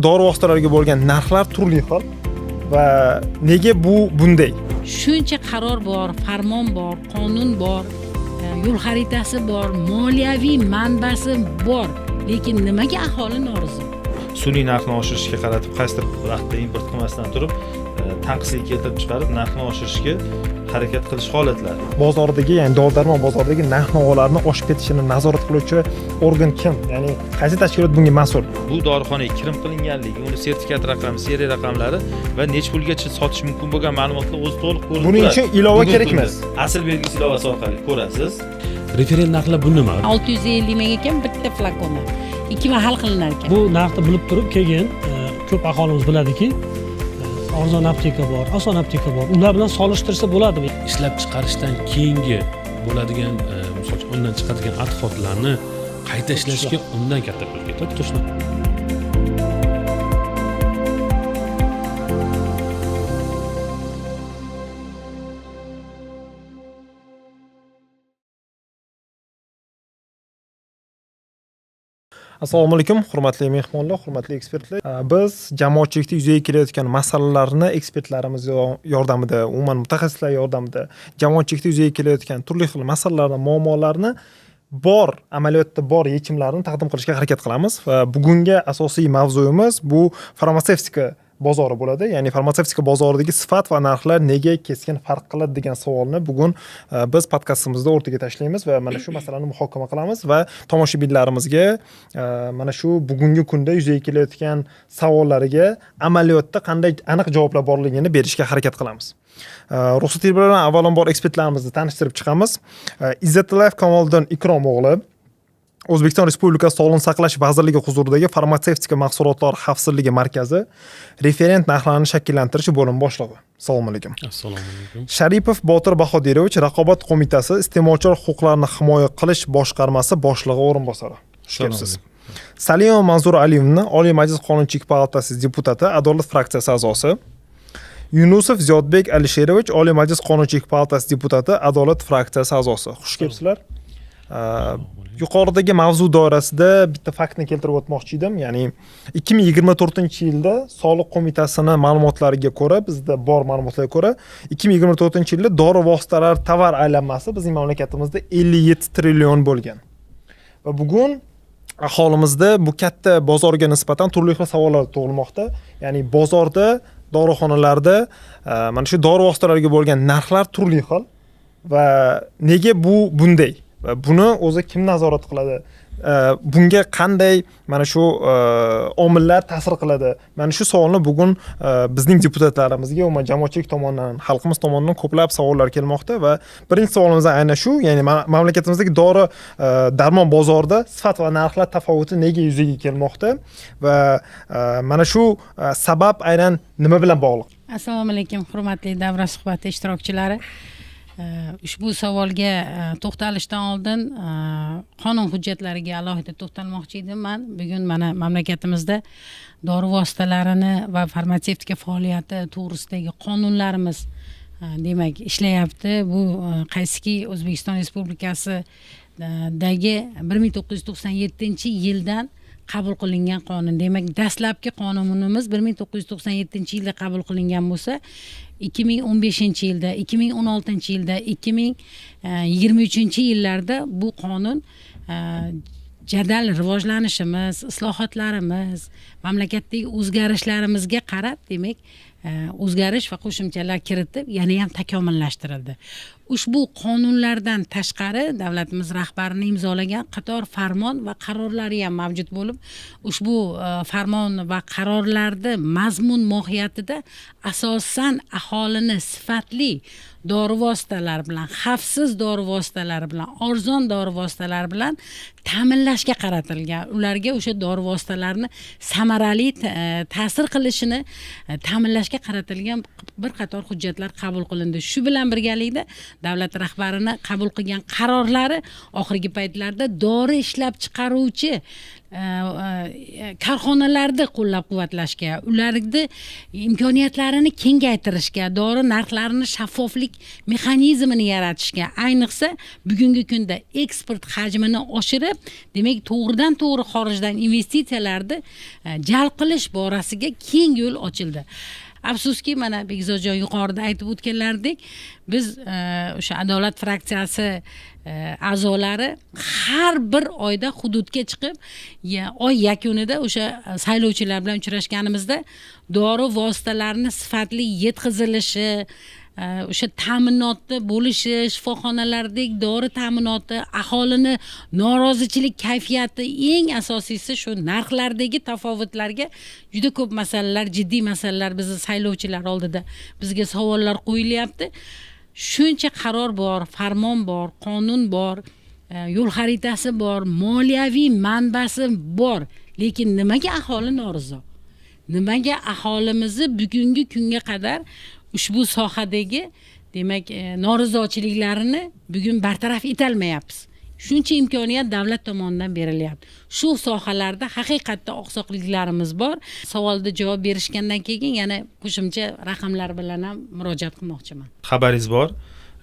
Dori vositalariga bo'lgan narxlar turli xil va nega bu bunday? Shuncha qaror bor, farmon bor, qonun bor, yo'l xaritasi bor, moliyaviy manbasi bor, lekin nimaga aholi norozi? Sun'iy narxni oshirishga qaratib, qaysidir vaqtda import qilmasdan turib, tanqislik keltirib chiqarib, narxni oshirishga harakat qilish holatlari. Bozordagi, ya'ni dori darmon bozoridagi narx navolarni oshib ketishini nazorat qiluvchi organ kim? Ya'ni qaysi tashkilot bunga mas'ul? Bu dorixonaga kirim qilinganligi, uni sertifikat raqami, seriya raqamlari va necha pulgacha sotish mumkin bo'lgan ma'lumotlar o'zi to'liq ko'rinib Buning turadi. uchun ilova Bugungi kerak kunda emas. Asl belgisi ilovasi orqali ko'rasiz. Referent narxlar bu nima? 650 ming ekan bitta flakoni. Ikki mahal qilinar ekan. Bu narxni bilib turib, keyin ko'p aholimiz biladiki, arzon apteka bor, oson apteka bor. Ular bilan solishtirsa bo'ladimi? Ishlab chiqarishdan keyingi bo'ladigan, misol uchun, undan chiqadigan отходlarni qayta ishlashga undan katta pul ketadi. Точно. Assalomu alaykum, hurmatli mehmonlar, hurmatli ekspertlar. Biz jamoatchilikda yuzaga kelayotgan masalalarni ekspertlarimiz yordamida, umuman mutaxassislar yordamida jamoatchilikda yuzaga kelayotgan turli xil masalalarni, muammolarni bor, amaliyotda bor yechimlarni taqdim qilishga harakat qilamiz va bugungi asosiy mavzuyimiz bu farmatsevtika bozori bo'ladi. Ya'ni farmatsevtika bozoridagi sifat va narxlar nega keskin farq qiladi degan savolni bugun biz podkastimizda o'rtaga tashlaymiz va mana shu masalani muhokama qilamiz va tomoshabinlarimizga mana shu bugungi kunda yuzaga kelayotgan savollariga amaliyotda qanday aniq javoblar borligini berishga harakat qilamiz. Ruxsatingiz bilan avvalambor ekspertlarimizni tanishtirib chiqamiz. Izzatullayev Kamoliddin Ikrom o'g'li, O'zbekiston Respublikasi Sog'liqni saqlash vazirligi huzuridagi farmatsevtika mahsulotlari xavfsizligi markazi referent narxlarni shakllantirish bo'limi boshlig'i. Assalomu alaykum. Assalomu alaykum. Sharipov Botir Bahodirovich, Raqobat qo'mitasi iste'molchilar huquqlarini himoya qilish boshqarmasi boshlig'i o'rinbosari. Xush kelibsiz. Salimova Manzura Aliyevna, Oliy Majlis Qonunchilik palatasi deputati, Adolat fraksiyasi a'zosi. Yunusov Ziyodbek Alisherovich, Oliy Majlis Qonunchilik palatasi deputati, Adolat fraksiyasi a'zosi. Xush kelibsizlar. Yuqoridagi mavzu doirasida bitta faktni keltirib o'tmoqchi edim. Ya'ni 2024-yilda Soliq qo'mitasini ma'lumotlariga ko'ra, bizda bor ma'lumotlarga ko'ra, 2024-yilda dori vositalari tovar aylanmasi bizning mamlakatimizda 57 trillion bo'lgan. Va bugun aholimizda bu katta bozorga nisbatan turli xil savollar tug'ilmoqda. Ya'ni bozorda, dorixonalarda mana shu dori vositalariga bo'lgan narxlar turli xil va nega bu bunday? Va buni o'zi kim nazorat qiladi? Bunga qanday mana shu omillar ta'sir qiladi? Mana shu savolni bugun bizning deputatlarimizga, umuman jamoatchilik tomonidan, xalqimiz tomonidan ko'plab savollar kelmoqda va birinchi savolimiz aynan shu, ya'ni mamlakatimizdagi dori darmon bozorida sifat va narxlar tafovuti nega yuzaga kelmoqda va mana shu sabab aynan nima bilan bog'liq? Assalomu alaykum, hurmatli davra suhbati ishtirokchilari. Ushbu savolga to'xtalishdan oldin qonun hujjatlariga alohida to'xtalmoqchi edim. Man bugun mana mamlakatimizda dori vositalarini va farmatsevtika faoliyati to'g'risidagi qonunlarimiz demak ishlayapti. Bu qaysiki O'zbekiston Respublikasidagi 1997-yildan qabul qilingan qonun. Demak, dastlabki qonunimiz 1997-yilda qabul qilingan bo'lsa, 2015-yilda, 2016-yilda, 2023-yillarda bu qonun jadal rivojlanishimiz, islohotlarimiz, mamlakatdagi o'zgarishlarimizga qarab, demak, o'zgarish va qo'shimchalar kiritib, yana ham takomillashtirildi. Ushbu qonunlardan tashqari davlatimiz rahbarini imzolagan qator farmon va qarorlari ham mavjud bo'lib, ushbu farmon va qarorlarni mazmun mohiyatida asosan aholini sifatli dori vositalari bilan, xavfsiz dori vositalari bilan, arzon dori vositalari bilan ta'minlashga qaratilgan. Ularga o'sha dori vositalarini samarali ta'sir qilishini ta'minlashga qaratilgan bir qator hujjatlar qabul qilindi. Shu bilan birgalikda davlat rahbarini qabul qilgan qarorlari oxirgi paytlarda dori ishlab chiqaruvchilar Korxonalarni qo'llab quvvatlashga, ularni imkoniyatlarini kengaytirishga, dori narxlarini shaffoflik mexanizmini yaratishga, ayniqsa bugungi kunda eksport hajmini oshirib, demak, to'g'ridan to'g'ri xorijdan investitsiyalarni jalb qilish borasiga keng yo'l ochildi. Afsuski, mana Bekzodjon yuqorida aytib o'tganlaridek, biz o'sha Adolat fraksiyasi a'zolari har bir oyda hududga chiqib, oy yakunida o'sha saylovchilar bilan uchrashganimizda dori vositalarini sifatli yetkazilishi, o'sha ta'minotni bo'lishi, shifoxonalardagi dori ta'minoti, aholini norozichilik kayfiyati, eng asosiysi shu narxlardagi tafovutlarga juda ko'p masalalar, jiddiy masalalar bizni saylovchilar oldida bizga savollar qo'yilyapti. Shuncha qaror bor, farmon bor, qonun bor, yo'l xaritasi bor, moliyaviy manbasi bor, lekin nimaga aholi norizo? Nimaga aholimizni bugungi kunga qadar ushbu sohadagi, demak, norizochiliklarini bugun bartaraf etolmayapmiz? Shuncha imkoniyat davlat tomonidan berilyapti. Shu sohalarda haqiqatda oqsoqliklarimiz bor. Savolda javob berishgandan keyin yana qo'shimcha raqamlar bilan ham murojaat qilmoqchiman. Xabaringiz bor,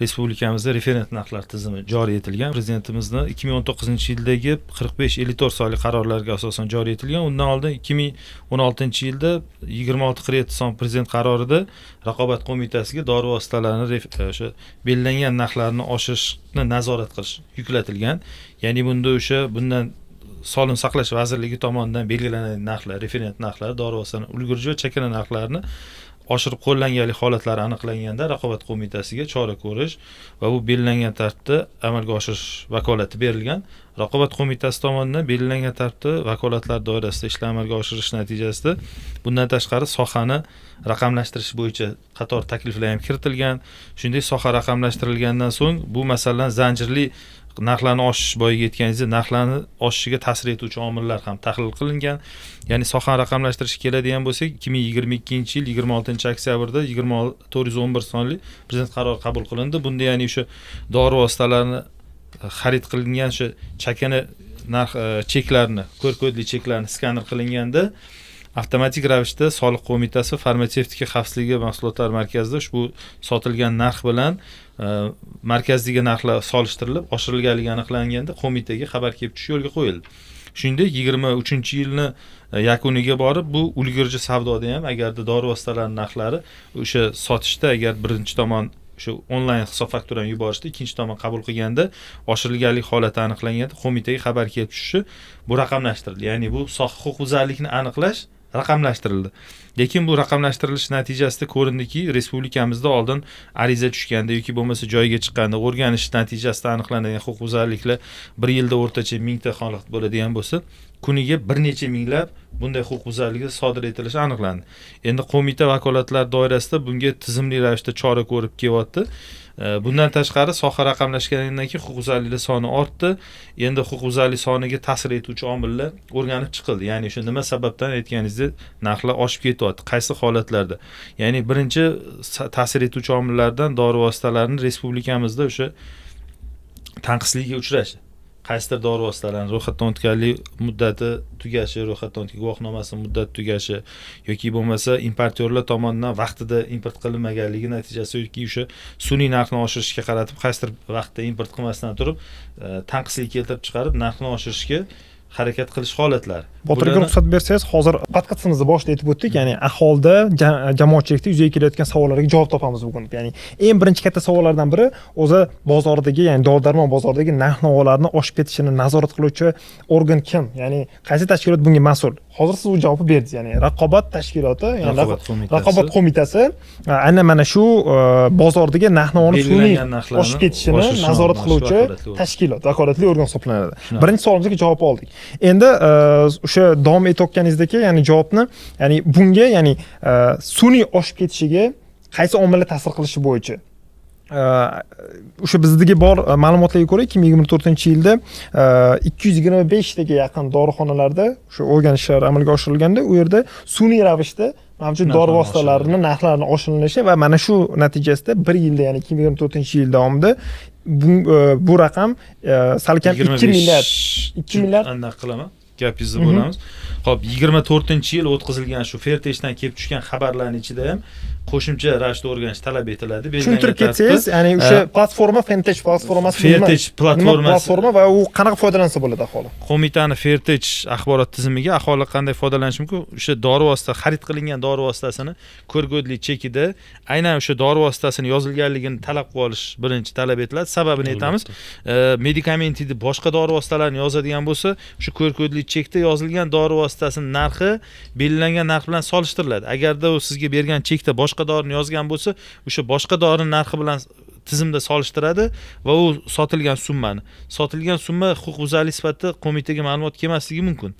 respublikamizda referent narxlar tizimi joriy etilgan. Prezidentimizni 2019-yildagi 4554 sonli qarorlarga asosan joriy etilgan. Undan oldin 2016-yilda 2647 son prezident qarorida Raqobat qo'mitasiga dori vositalarini o'sha belgilangan narxlarni oshirishni nazorat qilish yuklatilgan. Ya'ni bunda o'sha bundan Sog'liqni saqlash vazirligi tomonidan belgilanadigan narxlar, referent narxlar, dori vositalarini ulgurji va chakana narxlarini oshirib qo'llanganlik holatlari aniqlanganda Raqobat qo'mitasiga chora ko'rish va bu belgilangan tartibda amalga oshirish vakolati berilgan. Raqobat qo'mitasi tomonidan belgilangan tartibda vakolatlar doirasida ishlar amalga oshirish natijasida, bundan tashqari, sohani raqamlashtirish bo'yicha qator takliflar ham kiritilgan. Shuningdek, soha raqamlashtirilgandan so'ng bu, masalan, zanjirli narxlarni oshish, boyagi aytganingizdek, narxlarni oshishiga ta'sir etuvchi omillar ham tahlil qilingan. Ya'ni sohani raqamlashtirishga keladigan bo'lsak, 2022-yil 26-oktyabrda 2411 sonli prezident qarori qabul qilindi. Bunda, ya'ni, o'sha dori vositalarini xarid qilingan o'sha chakana narx cheklarni, QR kodli cheklarni skaner qilinganda avtomatik ravishda Soliq qo'mitasi Farmatsevtika xavfsizligi mahsulotlari markazida ushbu sotilgan narx bilan markazdagi narxlar solishtirilib, oshirilganligi aniqlanganda qo'mitaga xabar kelib tushishi yo'lga qo'yildi. Shuningdek, 23-yilni yakuniga borib bu ulgurji savdoda ham agarda dori vositalari narxlari o'sha sotishda, agar birinchi tomon o'sha onlayn hisob fakturani yuborishda, ikkinchi tomon qabul qilganda oshirilganlik holati aniqlanganda qo'mitaga xabar kelib tushishi, bu raqamlashtirildi. Ya'ni bu soha huquqbuzarlikni aniqlash raqamlashtirildi. Lekin bu raqamlashtirilish natijasida ko'rindiki, respublikamizda oldin ariza tushganda yoki bo'lmasa joyiga chiqqanda o'rganish natijasida aniqlanadigan huquqbuzarliklar bir yilda o'rtacha 1000 ta holat bo'ladigan bo'lsa, kuniga bir necha minglab bunday huquqbuzarliklar sodir etilishi aniqlandi. Endi qo'mita vakolatlari doirasida bunga tizimli ravishda chora ko'rib kelyapti. Bundan tashqari, soha raqamlashganidan keyin huquqbuzarliklar soni ortdi. Endi huquqbuzarlik soniga ta'sir etuvchi omillar o'rganib chiqildi. Ya'ni o'sha nima sababdan, aytganingizdek, narxlar oshib ketyapti, qaysi holatlarda. Ya'ni birinchi ta'sir etuvchi omillardan dori vositalarini respublikamizda o'sha tanqisligiga uchrashi, qaysidir dori vositalarini ro'yxatdan o'tganlik muddati tugashi, ro'yxatdan o'tgan guvohnomasi muddati tugashi yoki bo'lmasa importyorlar tomonidan vaqtida import qilinmaganligi natijasida yoki o'sha sun'iy narxni oshirishga qaratib qaysidir vaqtda import qilmasdan turib tanqislik keltirib chiqarib, narxni oshirishga harakat qilish holatlari. Botir aka, ruxsat bersangiz, hozir podkastimizni boshida aytib o'tdik, ya'ni aholida, jamoatchilikda yuzaga kelayotgan savollarga javob topamiz bugun. Ya'ni eng birinchi katta savollardan biri o'zi bozordagi, ya'ni dori darmon bozoridagi narx navolarni oshib ketishini nazorat qiluvchi organ kim, ya'ni qaysi tashkilot bunga mas'ul? Hozir siz u javobni berdingiz, ya'ni raqobat tashkiloti, ya'ni Raqobat qo'mitasi. Raqobat qo'mitasi aynan mana shu bozordagi narx navoni sun'iy Belgilangan narxlarni oshib ketishini oshirishni nazorat qiluvchi vakolatli organ. tashkilot, vakolatli organ hisoblanadi. Shunaqa. Birinchi savolimizga javob oldik. Endi o'sha davom etayotganingizdagi, ya'ni javobni, ya'ni bunga, ya'ni sun'iy oshib ketishiga qaysi omillar ta'sir qilishi bo'yicha o'sha bizdagi bor ma'lumotlarga ko'ra, 2024-yilda 225 taga yaqin dorixonalarda o'sha o'rganishlar amalga oshirilganda, u yerda sun'iy ravishda mavjud dori Narxlarni vositalarini narxlarini oshirilishi va mana shu natijasida bir yilda, ya'ni 2024-yil davomida bu raqam salkam 2 milliard, 2 milliard Anaqa qilaman. Gapingizni bo'lamiz. Xo'p, 24-yil o'tkazilgan shu Fairtechdan kelib tushgan xabarlarning ichida ham qo'shimcha ravishda o'rganish talab etiladi. Belgilangan Tushuntirib tartibda. ketsangiz, ya'ni o'sha platforma, Fairtech platformasi nima? Fairtech Nima platformasi platforma va u qanaqa foydalansa bo'ladi aholi? Qo'mitani Fairtech axborot tizimiga aholi qanday foydalanishi mumkin? O'sha dori vosita, xarid qilingan dori vositasini QR kodli chekida aynan o'sha dori vositasini yozilganligini talab qilib olish birinchi talab etiladi. Sababini aytamiz. Medikamentni, boshqa dori vositalarini yozadigan bo'lsa, shu QR kodli chekda yozilgan dori vositasini narxi belgilangan narx bilan solishtiriladi. Agarda u sizga bergan chekda boshqa dorini yozgan bo'lsa, o'sha boshqa dorini narxi bilan tizimda solishtiradi va u sotilgan summani, sotilgan summa huquqbuzarlik sifatida qo'mitaga ma'lumot kelmasligi mumkin.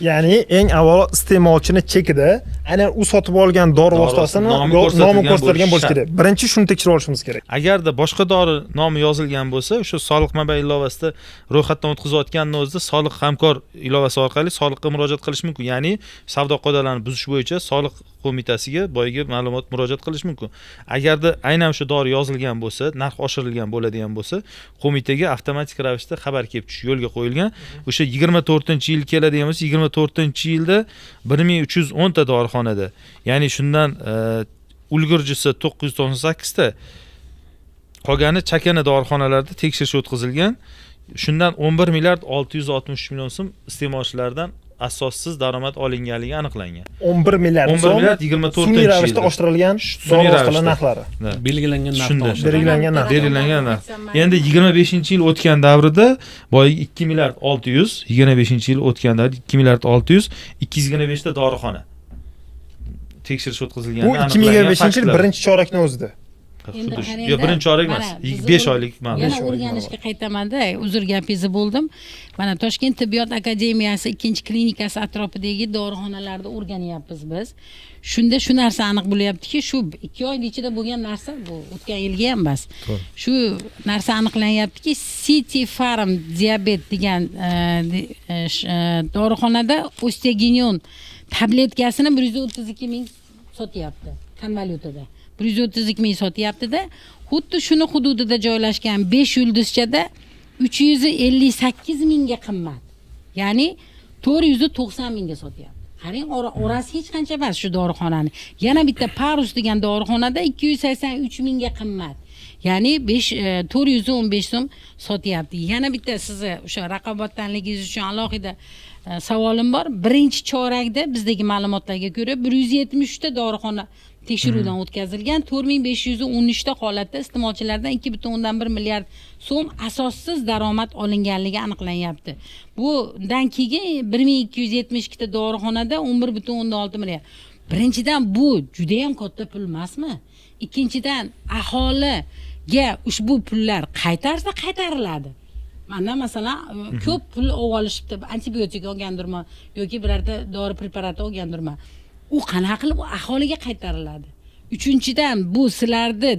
Ya'ni eng avvalo iste'molchini chekida aynan u sotib olgan dori Dori vositasini nomi nomi ko'rsatilgan ko'rsatilgan bo'lishi bo'lishi shart. kerak. Birinchi shuni tekshirib olishimiz kerak. Agarda boshqa dori nomi yozilgan bo'lsa, o'sha Soliq mobil ilovasida ro'yxatdan o'tkazayotganni o'zida Soliq hamkor ilovasi orqali soliqqa murojaat qilish mumkin. Ya'ni savdo qoidalarini buzish bo'yicha soliq qo'mitasiga boyagi ma'lumot murojaat qilish mumkin. Agarda aynan o'sha dori yozilgan bo'lsa, narx oshirilgan bo'ladigan bo'lsa, qo'mitaga avtomatik ravishda xabar kelib tushishi yo'lga qo'yilgan. O'sha 24-yil keladigan bo'lsa, 24-yilda 1310 ta dorixonada, ya'ni shundan ulgurjisi 998 ta, qolgani chakana dorixonalarda tekshirish o'tkazilgan. Shundan 11 milliard 663 million so'm iste'molchilardan asossiz daromad olinganligi aniqlangan. 11 milliard 11 so'm milliard 24 sun'iy ravishda yilda. oshirilgan Sun'iy dori vositalari ravishda. narxlari. Belgilangan narxdan Shunda. oshiradi. Belgilangan narx. Belgilangan narx. Endi 25-yil o'tgan davrida boyagi 2 milliard 600, 25-yil o'tgan davrda 2 milliard 600, 225 ta dorixona tekshirish o'tkazilgan. Bu 2025-yil birinchi chorakni o'zida. Endi Xuddi shu. qarangda, Yo'q, birinchi chorak emas, mana bizni 5 oylik ma'lumot. Yana Besh oylik. o'rganishga qaytamanda, uzr, gapingizni bo'ldim. Mana Toshkent tibbiyot akademiyasi ikkinchi klinikasi atrofidagi dorixonalarda o'rganyapmiz biz. Shunda shu narsa aniq bo'lyaptiki, shu 2 oyni ichida bo'lgan narsa, bu o'tgan yilgi ham emas, shu narsa aniqlanyaptiki, City Farm diabet degan dorixonada Osteogenion tabletkasini 132 000 sotyapti, konvalyutada 132 000 sotyaptida. Xuddi shuni hududida joylashgan besh yulduzchada 358 mingga qimmat, ya'ni 490 mingga sotyapti. Qarang, orasi hech qancha emas shu dorixonani. Yana bitta Parus degan dorixonada 283 mingga qimmat, ya'ni besh 415 so'm sotyapti. Yana bitta sizni o'sha raqobatdanligingiz uchun alohida savolim bor. Birinchi chorakda bizdagi ma'lumotlarga ko'ra 173 ta dorixona tekshiruvdan o'tkazilgan, 4513 ta holatda iste'molchilardan 2,1 milliard so'm asossiz daromad olinganligi aniqlanyapti. Bundan keyin 1272 ta dorixonada 11,6 milliard. Birinchidan, bu judayam katta pul emasmi? Ikkinchidan, aholiga ushbu pullar qay tarzda qaytariladi? Mandan, masalan, ko'p pul olib olishibdi, antibiotik olgandirman yoki birorta dori preparati olgandirman, u qanaqa qilib aholiga qaytariladi? Uchinchidan, bu sizlarni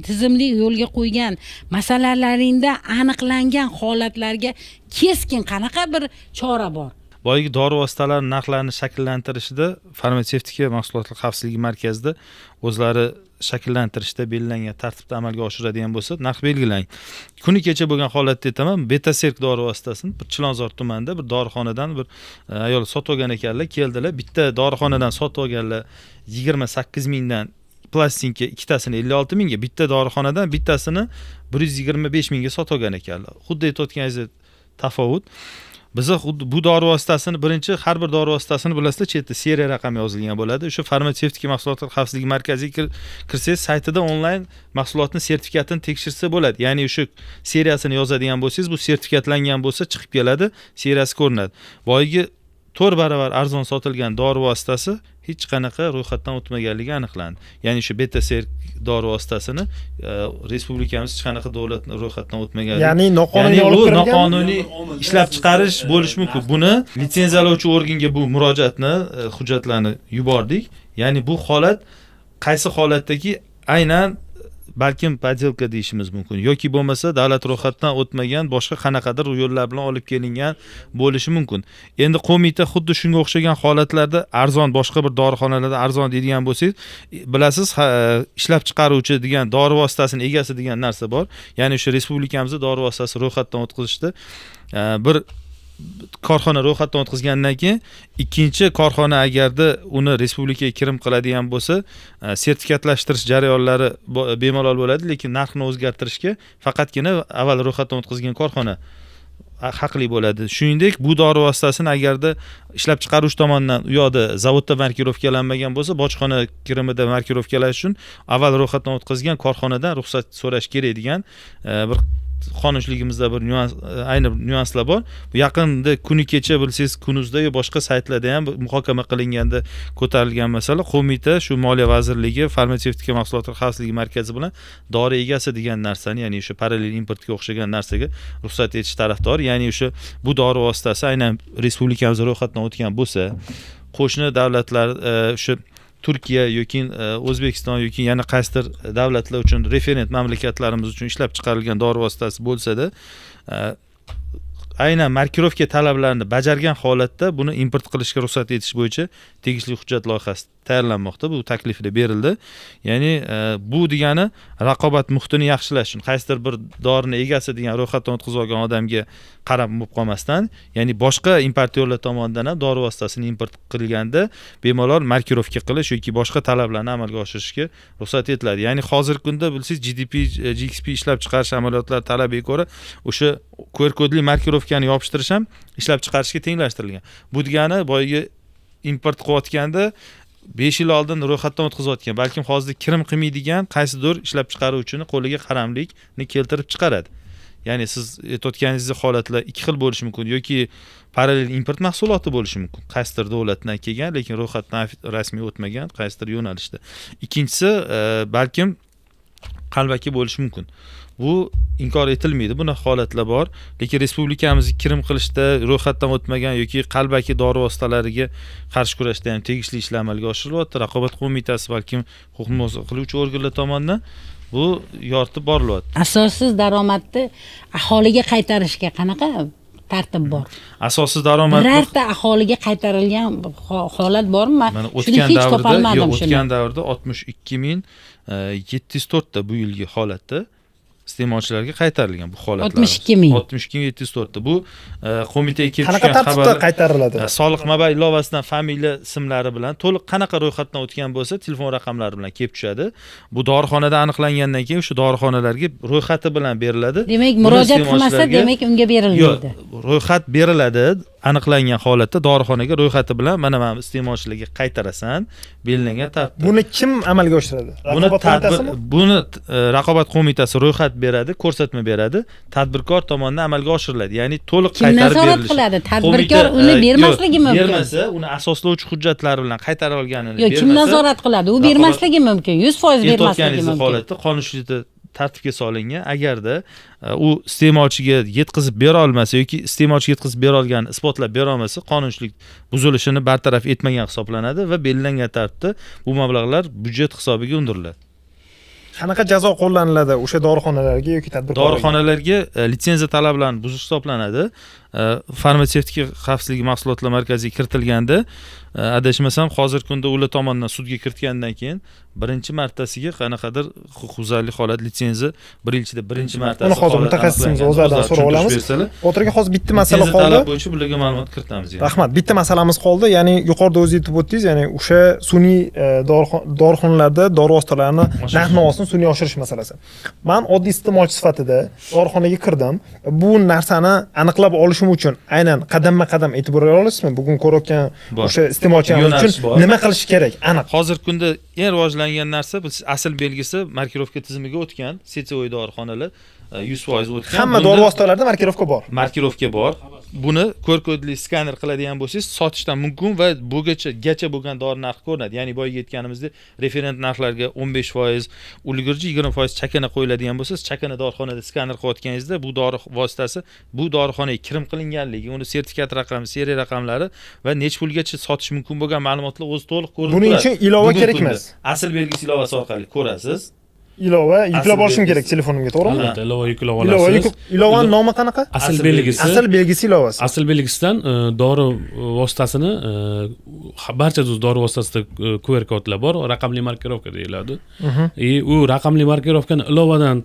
tizimli yo'lga qo'ygan masalalaringda aniqlangan holatlarga keskin qanaqa bir chora bor? Boyagi dori vositalari narxlarini shakllantirishida Farmatsevtika mahsulotlar xavfsizligi markazida o'zlari shakllantirishda belgilangan tartibda amalga oshiradigan bo'lsa, narx belgilangan. Kuni kecha bo'lgan holatda aytaman, Betaserk dori vositasini bir Chilonzor tumanida bir dorixonadan bir ayol sotib olgan ekanlar. Keldilar, bitta dorixonadan sotib olganlar 28 mingdan plastinka ikkitasini 56 mingga, bitta dorixonadan bittasini 125 mingga sotib olgan ekanlar. Xuddi aytayotganingizdek tafovut. Biza xuddi bu dori vositasini, birinchi, har bir dori vositasini, bilasizlar, chetda seriya raqami yozilgan bo'ladi. O'sha Farmatsevtika mahsulotlar xavfsizligi markaziga kirsangiz, saytida onlayn mahsulotni sertifikatini tekshirsa bo'ladi. Ya'ni o'sha seriyasini yozadigan bo'lsangiz, bu sertifikatlangan bo'lsa, chiqib keladi, seriyasi ko'rinadi. Boyagi 4 barobar arzon sotilgan dori vositasi hech qanaqa ro'yxatdan o'tmaganligi aniqlandi. Ya'ni shu Betaserk dori vositasini respublikamiz hech qanaqa davlat ro'yxatdan o'tmaganligi. Ya'ni noqonuniy Ya'ni olib u kirilgan. Noqonuniy ishlab chiqarish bo'lishi mumkin. Buni litsenziyalovchi organga bu murojaatni, hujjatlarni yubordik. Ya'ni bu holat qaysi holatdaki, aynan balkim подделка deyishimiz mumkin yoki bo'lmasa davlat ro'yxatdan o'tmagan, boshqa qanaqadir yo'llar bilan olib kelingan bo'lishi mumkin. Endi qo'mita xuddi shunga o'xshagan holatlarda arzon, boshqa bir dorixonalarda arzon deydigan bo'lsangiz, bilasiz, ishlab chiqaruvchi degan, dori vositasini egasi degan narsa bor. Ya'ni o'sha respublikamizda dori vositasi ro'yxatdan o'tkazishda bir Korxona ro'yxatdan o'tkazgandan keyin ikkinchi korxona agarda uni respublikaga kirim qiladigan bo'lsa, sertifikatlashtirish jarayonlari bemalol bo'ladi, lekin narxni o'zgartirishga faqatgina avval ro'yxatdan o'tkazgan korxona haqli bo'ladi. Shuningdek, bu dori vositasini agarda ishlab chiqaruvchi tomonidan u yoqda zavodda markirovkalanmagan bo'lsa, bojxona kirimida markirovkalash uchun avval ro'yxatdan o'tkazgan korxonadan ruxsat so'rash kerak degan bir qonunchiligimizda bir nyuans, ayni nyuanslar bor. Bu yaqinda, kuni kecha, bilsangiz, Kunuzda yo boshqa saytlarda ham muhokama qilinganda ko'tarilgan masala. Qo'mita shu Moliya vazirligi, Farmatsevtika mahsulotlari xavfsizligi markazi bilan dori egasi degan narsani, ya'ni o'sha parallel importga o'xshagan narsaga ruxsat etish tarafdori. Ya'ni o'sha bu dori vositasi aynan respublikamizda ro'yxatdan o'tgan bo'lsa, qo'shni davlatlar, o'sha Turkiya yoki O'zbekiston yoki yana qaysidir davlatlar uchun, referent mamlakatlarimiz uchun ishlab chiqarilgan dori vositasi bo'lsada, aynan markirovka talablarini bajargan holatda buni import qilishga ruxsat etish bo'yicha tegishli hujjat loyihasi tayyorlanmoqda. Bu takliflar berildi. Ya'ni bu degani raqobat muhitini yaxshilash uchun qaysidir bir dorini egasi degan ro'yxatdan o'tkazib olgan odamga qarab bo'lib qolmasdan, ya'ni boshqa importyorlar tomonidan ham dori vositasini import qilganda bemalol markirovka qilish yoki boshqa talablarni amalga oshirishga ruxsat etiladi. Ya'ni hozirgi kunda, bilsangiz, GDP, GXP ishlab chiqarish amaliyotlari talabiga ko'ra o'sha QR kodli markirovkani yopishtirish ham ishlab chiqarishga tenglashtirilgan. Bu degani boyagi import qilayotganda 5 yil oldin ro'yxatdan o'tkazayotgan, balkim hozir kirim qilmaydigan qaysidir ishlab chiqaruvchini qo'liga qaramlikni keltirib chiqaradi. Ya'ni siz aytayotganingizdek holatlar ikki xil bo'lishi mumkin: yoki parallel import mahsuloti bo'lishi mumkin, qaysidir davlatdan kelgan, lekin ro'yxatdan rasmiy o'tmagan qaysidir yo'nalishda. Ikkinchisi, balkim qalbaki bo'lishi mumkin. Bu inkor etilmaydi, bunaqa holatlar bor. Lekin respublikamizga kirim qilishda ro'yxatdan o'tmagan yoki qalbaki dori vositalariga qarshi kurashda ham tegishli ishlar amalga oshirilyapti. Raqobat qo'mitasi, balkim huquq muhofaza qiluvchi organlar tomonidan bu yoritib borilyapti. Asossiz daromadni aholiga qaytarishga qanaqa tartib bor? Asossiz daromad Birorta aholiga qaytarilgan holat bormi? Man Mana, shuni o'tgan hech davrda, topolmadim yo'q, shuni. o'tgan davrda 62 704 ta bu yilgi holatda iste'molchilarga qaytarilgan bu holatlar. 62 ming. 62 704 ta. Bu qo'mitaga kelib Qanaqa tushgan tartibda xabarlar. qaytariladi? Soliq mobil ilovasidan familiya, ismlari bilan to'liq, qanaqa ro'yxatdan o'tgan bo'lsa, telefon raqamlari bilan kelib tushadi. Bu dorixonada aniqlangandan keyin o'sha dorixonalarga ro'yxati bilan beriladi. Demak, Buni murojaat qilmasa, iste'molchilarga- demak, unga Yo'q, berilmaydi. ro'yxat beriladi. Aniqlangan holatda dorixonaga ro'yxati bilan, mana iste'molchilarga qaytarasan belgilangan tartibda. Buni kim amalga oshiradi? Buni Raqobat tadbir qo'mitasimi? Buni raqobat qo'mitasi ro'yxat beradi, ko'rsatma beradi, tadbirkor tomonidan amalga oshiriladi. Ya'ni to'liq Kim qaytarib nazorat berilishi. qiladi? Tadbirkor Qo'mita, uni yo'q, bermasligi mumkin. Bermasa, uni asoslovchi hujjatlari bilan qaytarib olganini Yo'q, kim bermasa, nazorat qiladi? U raqobat- bermasligi mumkin, 100% bermasligi aytayotganingiz mumkin. holatda qonunchilikda tartibga solingan. Agarda u iste'molchiga yetkazib bera olmasa yoki iste'molchiga yetkazib bera olganini isbotlab bera olmasa, qonunchilik buzilishini bartaraf etmagan hisoblanadi va belgilangan tartibda bu mablag'lar byudjet hisobiga undiriladi. Qanaqa jazo qo'llaniladi o'sha dorixonalarga yoki tadbirkorlarga? Dorixonalarga litsenziya talablarini buzish hisoblanadi. Farmatsevtika xavfsizligi mahsulotlar markaziga kiritilganda, adashmasam, hozirgi kunda ular tomonidan sudga kiritgandan keyin birinchi martasiga qanaqadir huquqbuzarlik holat, litsenziya bir yil ichida birinchi martasi Uni hozir holat mutaxassisimiz aniqlangan. o'zlaridan O'zlari so'rab tushuntirish olamiz. bersalar. Botir aka, hozir bitta masala Litsenziya qoldi. talab bo'yicha bularga ma'lumot kiritamiz yani. Rahmat. Bitta masalamiz qoldi. Ya'ni yuqorida o'zingiz aytib o'tdingiz, ya'ni o'sha sun'iy dorixonalarda dori vositalarini Oshirish. narx navosini sun'iy oshirish masalasi. Man oddiy iste'molchi sifatida dorixonaga kirdim. Bu narsani aniqlab olishim uchun aynan qadamma-qadam aytib bera olasizmi? Bugun ko'rayotgan Bor. o'sha iste'molchilar uchun Yo'nalish bor. nima qilish kerak? Aniq. Hozirgi kunda eng rivojlangan narsa bu asl belgisi markirovka tizimiga o'tgan сетевой dorixonalar 100% o'tgan. Hamma Bunda dori vositalarida markirovka bor. Markirovka bor. Buni QR kodli skaner qiladigan bo'lsangiz, sotishdan mumkin va bugacha gacha bo'lgan dori narxi ko'rinadi. Ya'ni boyagi aytganimizdek, referent narxlarga 15%, ulgurji 20% chakana qo'yiladigan bo'lsa, siz chakana dorixonada skaner qilayotganingizda bu dori vositasi bu dorixonaga kirim qilinganligi, uni sertifikat raqami, seriya raqamlari va necha pulgacha sotish mumkin bo'lgan ma'lumotlar o'zi to'liq ko'rinib Buning turadi. uchun ilova Bugungi kerak kunda emas. Asl belgisi ilovasi orqali ko'rasiz. Ilova yuklab Asl olishim kerak belgisi. telefonimga, to'g'rimi? Albatta, ilova yuklab Ilova olasiz. yuklab, ilovani nomi qanaqa? Asl Asl belgisi. Asl belgisi ilovasi. Asl belgisidan dori vositasini, barcha dori vositasida QR kodlar bor, raqamli markirovka deyiladi. И u raqamli markirovkani ilovadan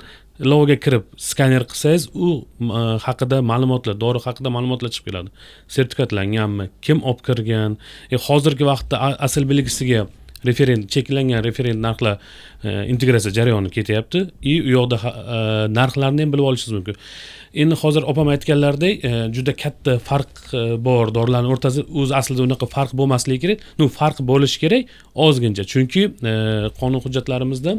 Ilovaga kirib skaner qilsangiz, u haqida ma'lumotlar, dori haqida ma'lumotlar chiqib keladi: sertifikatlanganmi, kim olib kirgan. Hozirgi vaqtda asl belgisiga referent, cheklangan referent narxlar integratsiya jarayoni ketyapti и u yoqda narxlarni ham bilib olishingiz mumkin. Endi hozir opam aytganlaridek, juda katta farq bor dorilarni o'rtasida. O'zi aslida unaqa farq bo'lmasligi kerak, ну, farq bo'lishi kerak ozgincha, chunki qonun hujjatlarimizda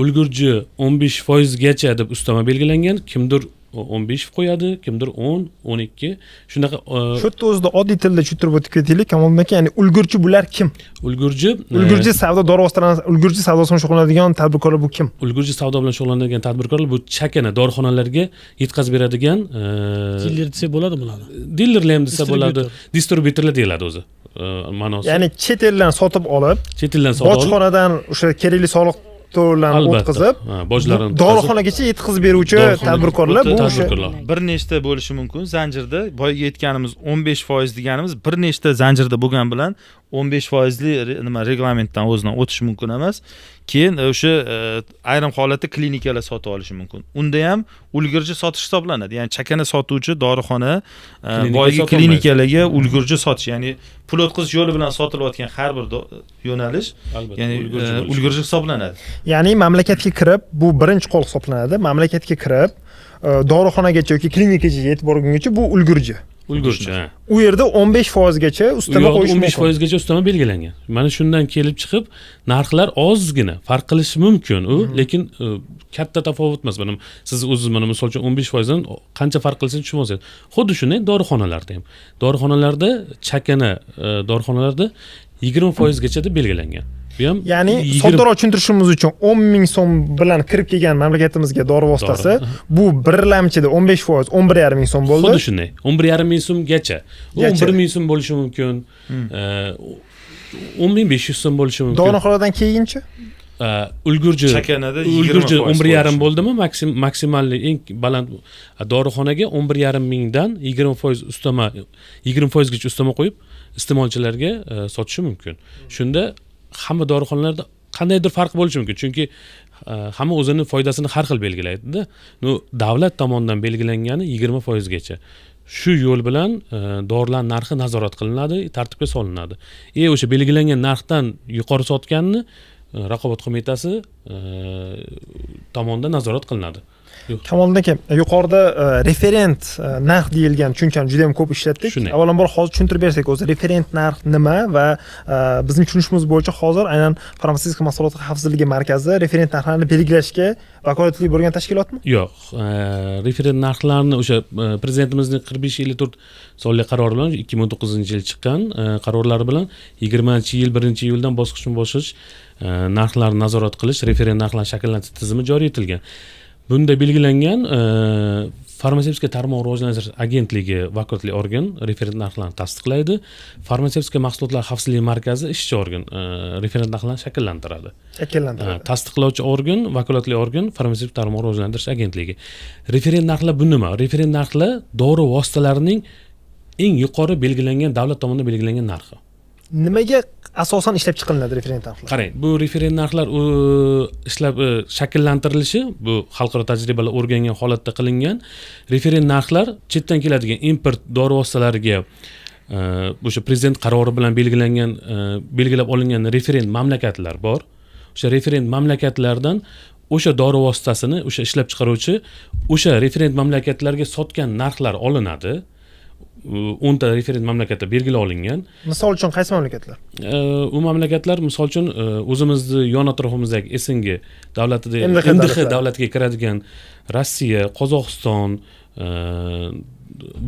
ulgurji 15 foizgacha deb ustama belgilangan. Kimdir 15 qo'yadi, kimdir 10, 12, shunaqa. Shu yerda o'zida oddiy tilda tushuntirib o'tib ketaylik, Kamoliddin aka. Ya'ni ulgurji bular kim? Ulgurji Ulgurji savdo, dori vositalarini ulgurji savdosi bilan shug'ullanadigan tadbirkorlar bu kim? Ulgurji savdo bilan shug'ullanadigan tadbirkorlar bu chakana dorixonalarga yetkazib beradigan Diler desak bo'ladi bularni. Dilerlar ham desa bo'ladi. Distribyutor. Distribyutorlar deyiladi o'zi ma'nosi. Ya'ni chet eldan sotib olib, Chet eldan sotib olib, bojxonadan o'sha kerakli soliq to'lovlarni o'tkazib, Ha, bojlarni o'tkazib, dorixonagacha yetkazib beruvchi tadbirkorlar bu o'sha tadbirkorlar. Bir nechta bo'lishi mumkin zanjirda. Boyagi aytganimiz 15% deganimiz bir nechta zanjirda bo'lgani bilan 15 foizli nima, reglamentdan o'zidan o'tishi mumkin emas. Keyin o'sha ayrim holatda klinikalar sotib olishi mumkin, unda ham ulgurji sotish hisoblanadi. Ya'ni chakana sotuvchi dorixona Klinika boyagi sotolmaydi. Klinikalarga ulgurji sotish, ya'ni pul o'tkazish yo'li bilan sotilayotgan har bir yo'nalish Albatta, ya'ni ulgurji bo'lishi. Ulgurji hisoblanadi. Ya'ni mamlakatga kirib, bu birinchi qo'l hisoblanadi, mamlakatga kirib, dorixonagacha yoki klinikaga yetib borgungacha bu ulgurji. Ulgurji, ha. U yerda 15 foizgacha U ustama yoqda qo'yish 15 mumkin. foizgacha ustama belgilangan. Mana shundan kelib chiqib narxlar ozgina farq qilishi mumkin u, lekin katta tafovut emas. Mana siz o'ziz, mana misol uchun, 15 foizdan qancha farq qilishini tushunib. Xuddi shunday dorixonalarda ham, dorixonalarda, chakana dorixonalarda 20 foizgacha deb belgilangan. Bu ham Ya'ni 20 soddaroq tushuntirishimiz uchun, 10 ming so'm bilan kirib kelgan mamlakatimizga dori vositasi, bu birlamchida 15%, 11,5 ming so'm bo'ldi. Xuddi shunday, 11,5 ming so'mgacha u. Gacha. 11 ming so'm bo'lishi mumkin, 10 500 so'm bo'lishi mumkin. Dorixonadan keyinchi? Ulgurji Chakanada ulgurji 20% 11,5 bo'lishi. bo'ldimi, maksimalli, eng baland dorixonaga 11,5 mingdan 20% ustama, 20 foizgacha ustama qo'yib iste'molchilarga sotishi mumkin. Shunda hamma dorixonalarda qandaydir farq bo'lishi mumkin, chunki hamma o'zini foydasini har xil belgilaydida. Ну, davlat tomonidan belgilangani 20 foizgacha. Shu yo'l bilan dorilar narxi nazorat qilinadi, tartibga solinadi и o'sha belgilangan narxdan yuqori sotganni raqobat qo'mitasi tomonidan nazorat qilinadi. Kamoliddin aka, yuqorida referent narx deyilgan tushunchani juda ham ko'p ishlatdik. Shunday. Avvalambor hozir tushuntirib bersak o'zi, referent narx nima va bizning tushunishimiz bo'yicha hozir aynan Farmatsevtika mahsuloti xavfsizligi markazi referent narxlarni belgilashga vakolatli bo'lgan tashkilotmi? Yo'q, referent narxlarni o'sha prezidentimizning 4554 sonli qarori bilan, 2019 yil chiqqan qarorlari bilan 20 yil 1-iyuldan bosqichma bosqich narxlarni nazorat qilish, referent narxlarni shakllantirish tizimi joriy etilgan. Bunda belgilangan, Farmatsevtika tarmog'i rivojlantirish agentligi vakolatli organ, referent narxlarni tasdiqlaydi. Farmatsevtika mahsulotlar xavfsizligi markazi ishchi organ, referent narxlarni shakllantiradi. Shakllantiradi. Tasdiqlovchi organ, vakolatli organ Farmatsevtika tarmog'i rivojlantirish agentligi. Referent narxlar bu nima? Referent narxlar dori vositalarining eng yuqori belgilangan, davlat tomonidan belgilangan narxi. Nimaga asosan ishlab chiqilinadi referent narxlar? Qarang, bu referent narxlar u ishlab shakllantirilishi bu xalqaro tajribalar o'rgangan holatda qilingan. Referent narxlar chetdan keladigan import dori vositalariga o'sha prezident qarori bilan belgilangan, belgilab olingan referent mamlakatlar bor. O'sha referent mamlakatlardan o'sha dori vositasini o'sha ishlab chiqaruvchi o'sha referent mamlakatlarga sotgan narxlar olinadi. 10 ta referent mamlakatda belgilab olingan. Misol uchun, qaysi mamlakatlar? U mamlakatlar, misol uchun, o'zimizni yon atrofimizdagi СНГ davlatida, МДХ МДХ davlatlari. davlatiga kiradigan Rossiya, Qozog'iston,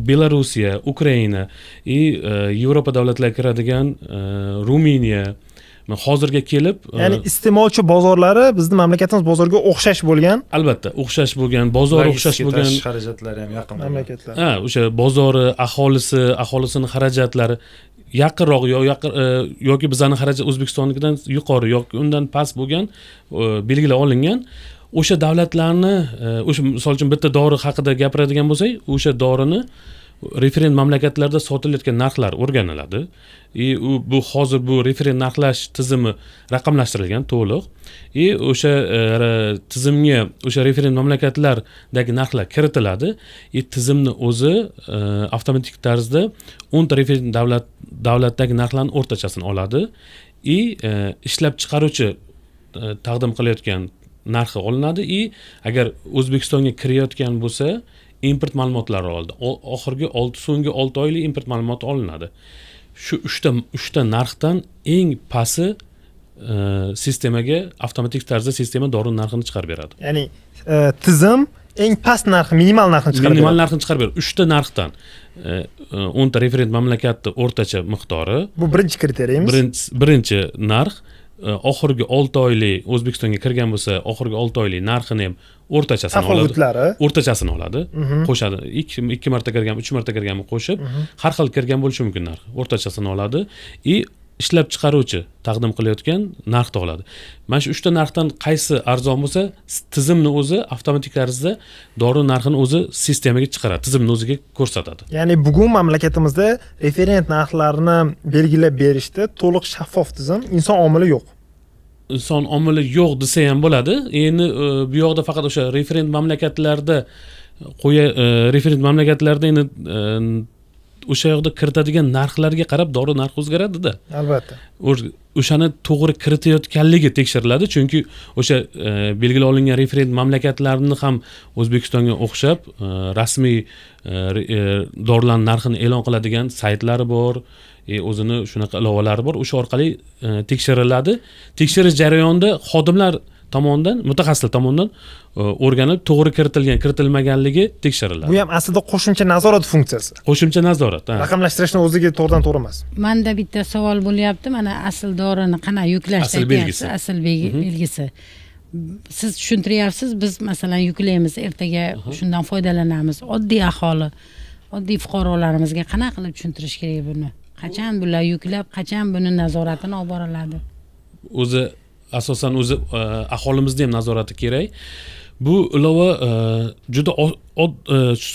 Belorussiya, Ukraina и Yevropa davlatlariga kiradigan Ruminiya. Hozirga kelib Ya'ni iste'molchi bozorlari bizni mamlakatimiz bozoriga o'xshash bo'lgan Albatta, o'xshash bo'lgan bozori, o'xshash Logistika, bo'lgan tashish xarajatlari ham yaqin bo'lgan. mamlakatlar. Ha, o'sha bozori, aholisi, aholisini xarajatlari yaqinroq yo yaqin yoki bizani xarajat O'zbekistonnikidan yuqori yoki undan past bo'lgan belgilab olingan o'sha davlatlarni o'sha, misol uchun, bitta dori haqida gapiradigan bo'lsak, o'sha dorini Referent mamlakatlarda sotilayotgan narxlar o'rganiladi и u bu hozir bu referent narxlash tizimi raqamlashtirilgan to'liq и o'sha tizimga o'sha referent mamlakatlardagi narxlar kiritiladi и tizimni o'zi avtomatik tarzda 10 ta referent davlatdagi narxlarni o'rtachasini oladi и ishlab chiqaruvchi taqdim qilayotgan narxi olinadi и agar O'zbekistonga kirayotgan bo'lsa, import ma'lumotlari oldi. Oxirgi olti, so'nggi 6 oylik import ma'lumoti olinadi. Shu uchta narxdan eng pasti sistemaga avtomatik tarzda sistema dori narxini chiqarib beradi. Ya'ni tizim eng past narxi, minimal narxini chiqarib minimal beradi. Narxini chiqarib beradi uchta narxdan. 10 ta referent mamlakatni o'rtacha miqdori. Bu birinchi kriteriyimiz. Birinchi narx, oxirgi 6 oylik O'zbekistonga kirgan bo'lsa, oxirgi 6 oylik narxini ham o'rtachasini oladi. Tafovutlari. O'rtachasini oladi, qo'shadi. Ikki marta kirgan, uch marta kirganmi, qo'shib, har xil kirgan bo'lishi mumkin narx, o'rtachasini oladi и ishlab chiqaruvchi taqdim qilayotgan narxni oladi. Mana shu uchta narxdan qaysi arzon bo'lsa, tizimni o'zi avtomatik tarzda dori narxini o'zi sistemaga chiqaradi, tizimni o'ziga ko'rsatadi. Ya'ni bugun mamlakatimizda referent narxlarni belgilab berishda to'liq shaffof tizim, inson omili yo'q. Inson omili yo'q desa ham bo'ladi. Endi bu yoqda faqat o'sha referent mamlakatlarda qo'ya, referent mamlakatlarda endi o'sha yoqda kiritadigan narxlarga qarab dori narxi o'zgaradida. Albatta. O'shani to'g'ri kiritayotganligi tekshiriladi, chunki o'sha belgilab olingan referent mamlakatlarni ham O'zbekistonga o'xshab rasmiy dorilarni narxini e'lon qiladigan saytlari bor, o'zini shunaqa ilovalari bor, o'sha orqali tekshiriladi. Tekshirish jarayonida xodimlar tomonidan, mutaxassislar tomonidan o'rganib, to'g'ri kiritilgan, kiritilmaganligi tekshiriladi. Bu ham aslida qo'shimcha nazorat funksiyasi. Qo'shimcha nazorat, ha. Raqamlashtirishni o'ziga to'g'ridan to'g'ri emas. Manda bitta savol bo'lyapti. Mana, asl dorini qanaqa yuklashni Asl belgisi. aytyapsiz, asl belgisi. Siz tushuntiryapsiz, biz masalan yuklaymiz, ertaga shundan foydalanamiz. Oddiy aholi, oddiy fuqarolarimizga qanaqa qilib tushuntirish kerak buni? Qachon bular yuklab, qachon buni nazoratini olib boriladi? O'zi asosan o'zi aholimizda ham nazorati kerak. Bu ilova juda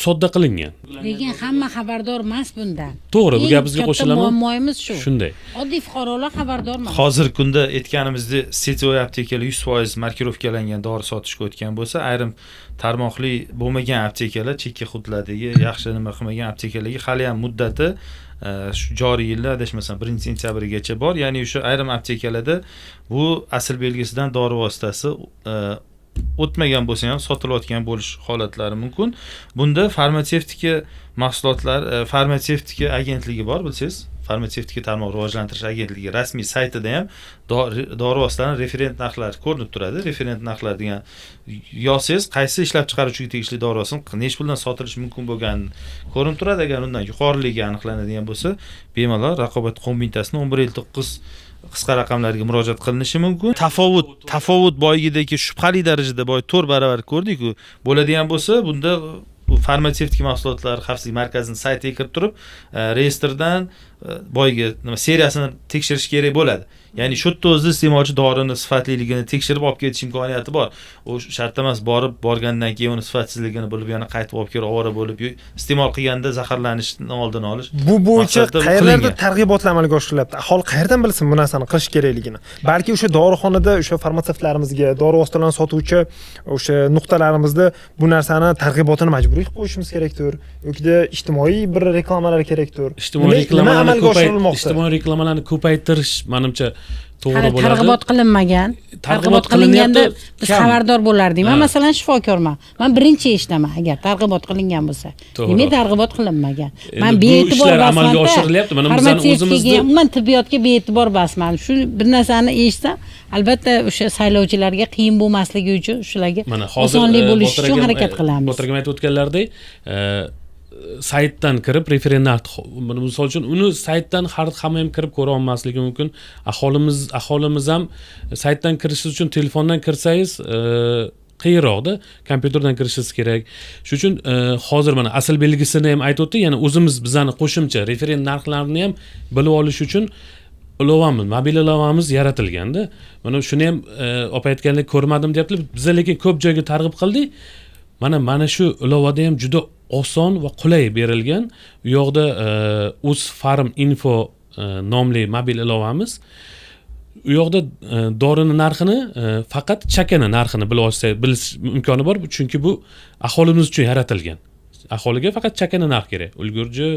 sodda qilingan. Lekin hamma xabardor emas bundan. To'g'ri, bu Eng gapingizga katta qo'shilaman. muammoimiz shu. Shunday. Oddiy fuqarolar xabardor emas. Hozirgi kunda, aytganimizdek, сетевой aptekalar 100% markirovkalangan dori sotishga o'tgan bo'lsa, ayrim tarmoqli bo'lmagan aptekalar, chekka hududlardagi yaxshi nima qilmagan aptekalarga hali ham muddati shu joriy yilda, adashmasam, 1-sentyabrgacha bor. Ya'ni o'sha ayrim aptekalarda bu asl belgisidan dori vositasi o'tmagan bo'lsa ham sotilayotgan bo'lish holatlari mumkin. Bunda farmatsevtika mahsulotlar, farmatsevtika agentligi bor, bilsangiz, Farmatsevtika tarmoq rivojlantirish agentligi rasmiy saytida ham dori vositalarini referent narxlari ko'rinib turadi. Referent narxlar degan yozsangiz, qaysi ishlab chiqaruvchiga tegishli dori vositasi nechi puldan sotilishi mumkin bo'lgani ko'rinib turadi. Agar undan yuqoriligi aniqlanadigan bo'lsa, bemalol Raqobat qo'mitasini 1159 qisqa raqamlarga murojaat qilinishi mumkin. Tafovut boyagidagi shubhali darajada, boya 4 baravar ko'rdikku, bo'ladigan bo'lsa, bunda bu Farmatsevtika mahsulotlari xavfsizlik markazini saytiga kirib turib, reyestrdan boyagi nima seriyasini tekshirish kerak bo'ladi. Ya'ni shu yerda o'zida iste'molchi dorini sifatliligini tekshirib olib ketish imkoniyati bor. U shart emas, borib, borgandan keyin uni sifatsizligini bilib, yana qaytib olib kelib, ovora bo'lib, iste'mol qilganda zaharlanishni oldini olish Bu bo'yicha maqsadida qayerlarda qilingan. targ'ibotlar amalga oshirilyapti? Aholi qayerdan bilsin bu narsani qilish kerakligini? Balki o'sha dorixonada o'sha farmatsevtlarimizga, dori vositalarini sotuvchi o'sha nuqtalarimizda bu narsani targ'ibotini majburiy qilib qo'yishimiz kerakdir yokida ijtimoiy bir reklamalar kerakdir. Ijtimoiy Nima reklamalarni amalga oshirilmoqda? Ijtimoiy reklamalarni ko'paytirish, manimcha, to'g'ri Hali bo'ladi. targ'ibot qilinmagan. Targ'ibot qilinganda qilinyapti, biz kam. xabardor bo'lardik. Man Ha. masalan shifokorman, man birinchi eshitaman agar targ'ibot qilingan bo'lsa. To'g'ri. Demak, targ'ibot qilinmagan. Endi Man bu bee'tibor ishlar amalga emasmanda. oshirilyapti. Mana bizani Farmatsevtikaga, o'zimizni- umuman tibbiyotga bee'tibor emasman. Shu bir narsani eshitsam, albatta o'sha saylovchilarga qiyin bo'lmasligi uchun, shularga Mana hozir osonlik bo'lishi Botir uchun akam, harakat qilamiz. Botir akam aytib o'tganlaridek, saytdan kirib referent narx, buni misol uchun uni saytdan har hamma ham kirib ko'ra olmasligi mumkin. Aholimiz ham saytdan kirishingiz uchun telefondan kirsangiz qiyinroqda, kompyuterdan kirishingiz kerak. Shuning uchun hozir mana asl belgisini ham aytib o'tdik, ya'ni o'zimiz bizani qo'shimcha referent narxlarni ham bilib olish uchun ilovamiz, mobil ilovamiz yaratilganda. Mana shuni ham opa aytgandek ko'rmadim deyaptilar. Biza lekin ko'p joyga targ'ib qildik. Mana shu ilovada ham juda Oson va qulay berilgan. U yoqda Uzpharm Info nomli mobil ilovamiz. U yoqda dorini narxini, faqat chakana narxini bilib olsa, bilish imkoni bor, chunki bu aholimiz uchun yaratilgan. Aholiga faqat chakana narx kerak, ulgurji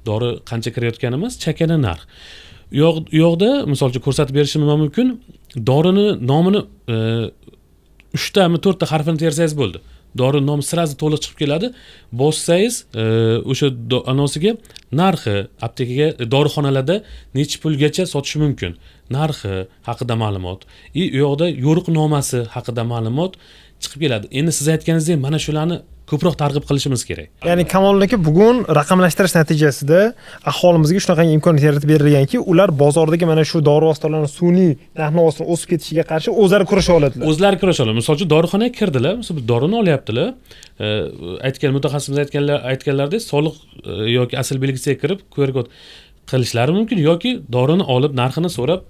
dori qancha kirayotgani emas, chakana narx. U yoqda misol uchun ko'rsatib berishim mumkin, dorini nomini uchtami, to'rtta harfini tersangiz bo'ldi, dori nomi сразу to'liq chiqib keladi. Bossangiz o'sha anosiga narxi, aptekaga, dorixonalarda necha pulgacha sotish mumkin, narxi haqida ma'lumot и u yoqda yo'riqnomasi haqida ma'lumot chiqib keladi. Endi siz aytganingizdek, mana shularni ko'proq targ'ib qilishimiz kerak. Ya'ni, Kamol aka, bugun raqamlashtirish natijasida aholimizga shunaqangi imkoniyat yaratib berilganki, ular bozordagi mana shu dori vositalarini sun'iy narx navosini o'sib ketishiga qarshi o'zlari kurasha oladilar. O'zlari kurasha oladi. Misol uchun, dorixonaga kirdilar, misol dorini olyaptilar. Aytgan mutaxassisimiz aytganlaridek, soliq yoki asl belgisiga kirib QR kod qilishlari mumkin yoki dorini olib, narxini so'rab,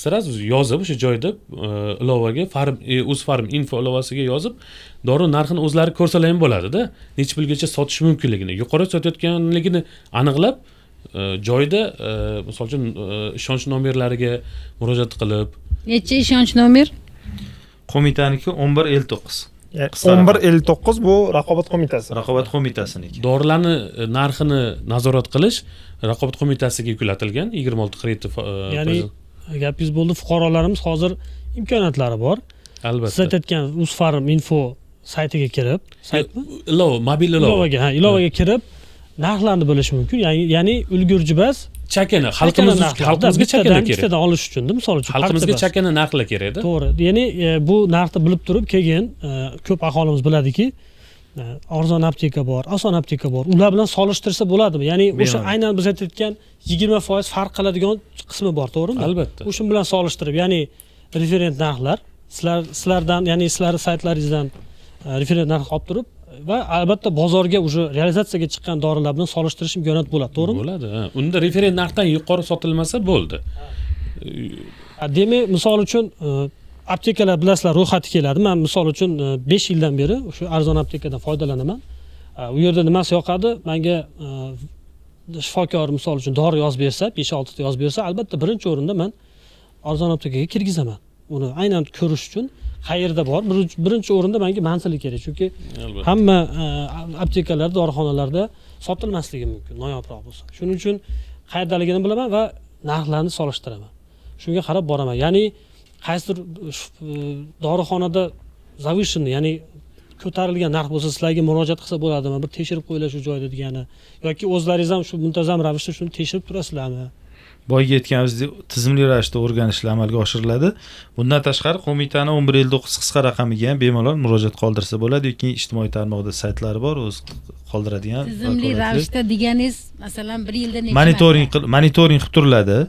сразу yozib o'sha joyda ilovaga, Uzpharm Info ilovasiga yozib, dori narxini o'zlari ko'rsalar ham bo'ladida, necha pulgacha sotish mumkinligini, yuqori sotayotganligini aniqlab, joyida misol uchun ishonch nomerlariga murojaat qilib. Necha ishonch nomer? Qo'mitaniki 1159. Qisqa. 1159, bu raqobat qo'mitasi. Raqobat qo'mitasiniki. Dorilarni narxini nazorat qilish raqobat qo'mitasiga yuklatilgan, 2647. Ya'ni gapingiz bo'ldi, fuqarolarimiz hozir imkoniyatlari bor. Siz Albatta. aytayotgan Uzpharm Info saytiga kirib, saytmi? Ilova, mobil ilova. Ilovaga, ha, ilovaga kirib narxlarni bilish mumkin, ya'ni ulgurji bas Chakana xalqimiz narxlar. xalqimizga Bittadan, chakana kerak. Ikkitadan olish uchun, misol uchun, Xalqimizga parcha. chakana narxlar kerakda. To'g'ri, ya'ni bu narxni bilib turib, keyin ko'p aholimiz biladiki, arzon apteka bor, oson apteka bor, ular bilan solishtirsa bo'ladimi? Ya'ni o'sha Bemalol. aynan biz aytayotgan 20% farq qiladigan qismi bor, to'g'rimi? Albatta. O'sha bilan solishtirib, ya'ni referent narxlar sizlardan, ya'ni sizlarni saytlaringizdan referent narx olib turib va albatta bozorga уже realizatsiyaga chiqqan dorilar bilan solishtirish imkoniyati bo'ladi, to'g'rimi? Bo'ladi, ha. Unda referent narxdan yuqori sotilmasa bo'ldi. Demak, misol uchun, aptekalar, bilasizlar, ro'yxati keladi. Man misol uchun 5 yildan beri o'sha arzon aptekadan foydalanaman. U yerda nimasi yoqadi manga? Shifokor misol uchun dori yozib bersa, besh oltita yozib bersa, albatta birinchi o'rinda man arzon aptekaga kirgizaman, uni aynan ko'rish uchun qayerda bor. Birinchi o'rinda manga manzili kerak, chunki hamma aptekalarda, dorixonalarda sotilmasligi mumkin, noyobroq bo'lsa. Shuning uchun qayerdaligini bilaman va narxlarni solishtiraman, shunga qarab boraman. Ya'ni qaysidir dorixonada завышенный, ya'ni ko'tarilgan narx bo'lsa, sizlarga murojaat qilsa bo'ladimi, bir tekshirib qo'yinglar shu joyda degani yoki o'zlaringiz ham shu muntazam ravishda shuni tekshirib turasizlarmi? Boyagi aytganimizdek, tizimli ravishda o'rganishlar amalga oshiriladi. Bundan tashqari, qo'mitani 1159 qisqa raqamiga ham bemalol murojaat qoldirsa bo'ladi yoki ijtimoiy tarmoqda saytlari bor, o'zi qoldiradigan Tizimli vakolatli. ravishda deganingiz, masalan, bir yilda necha Monitoring marta? Monitoring qilib turiladi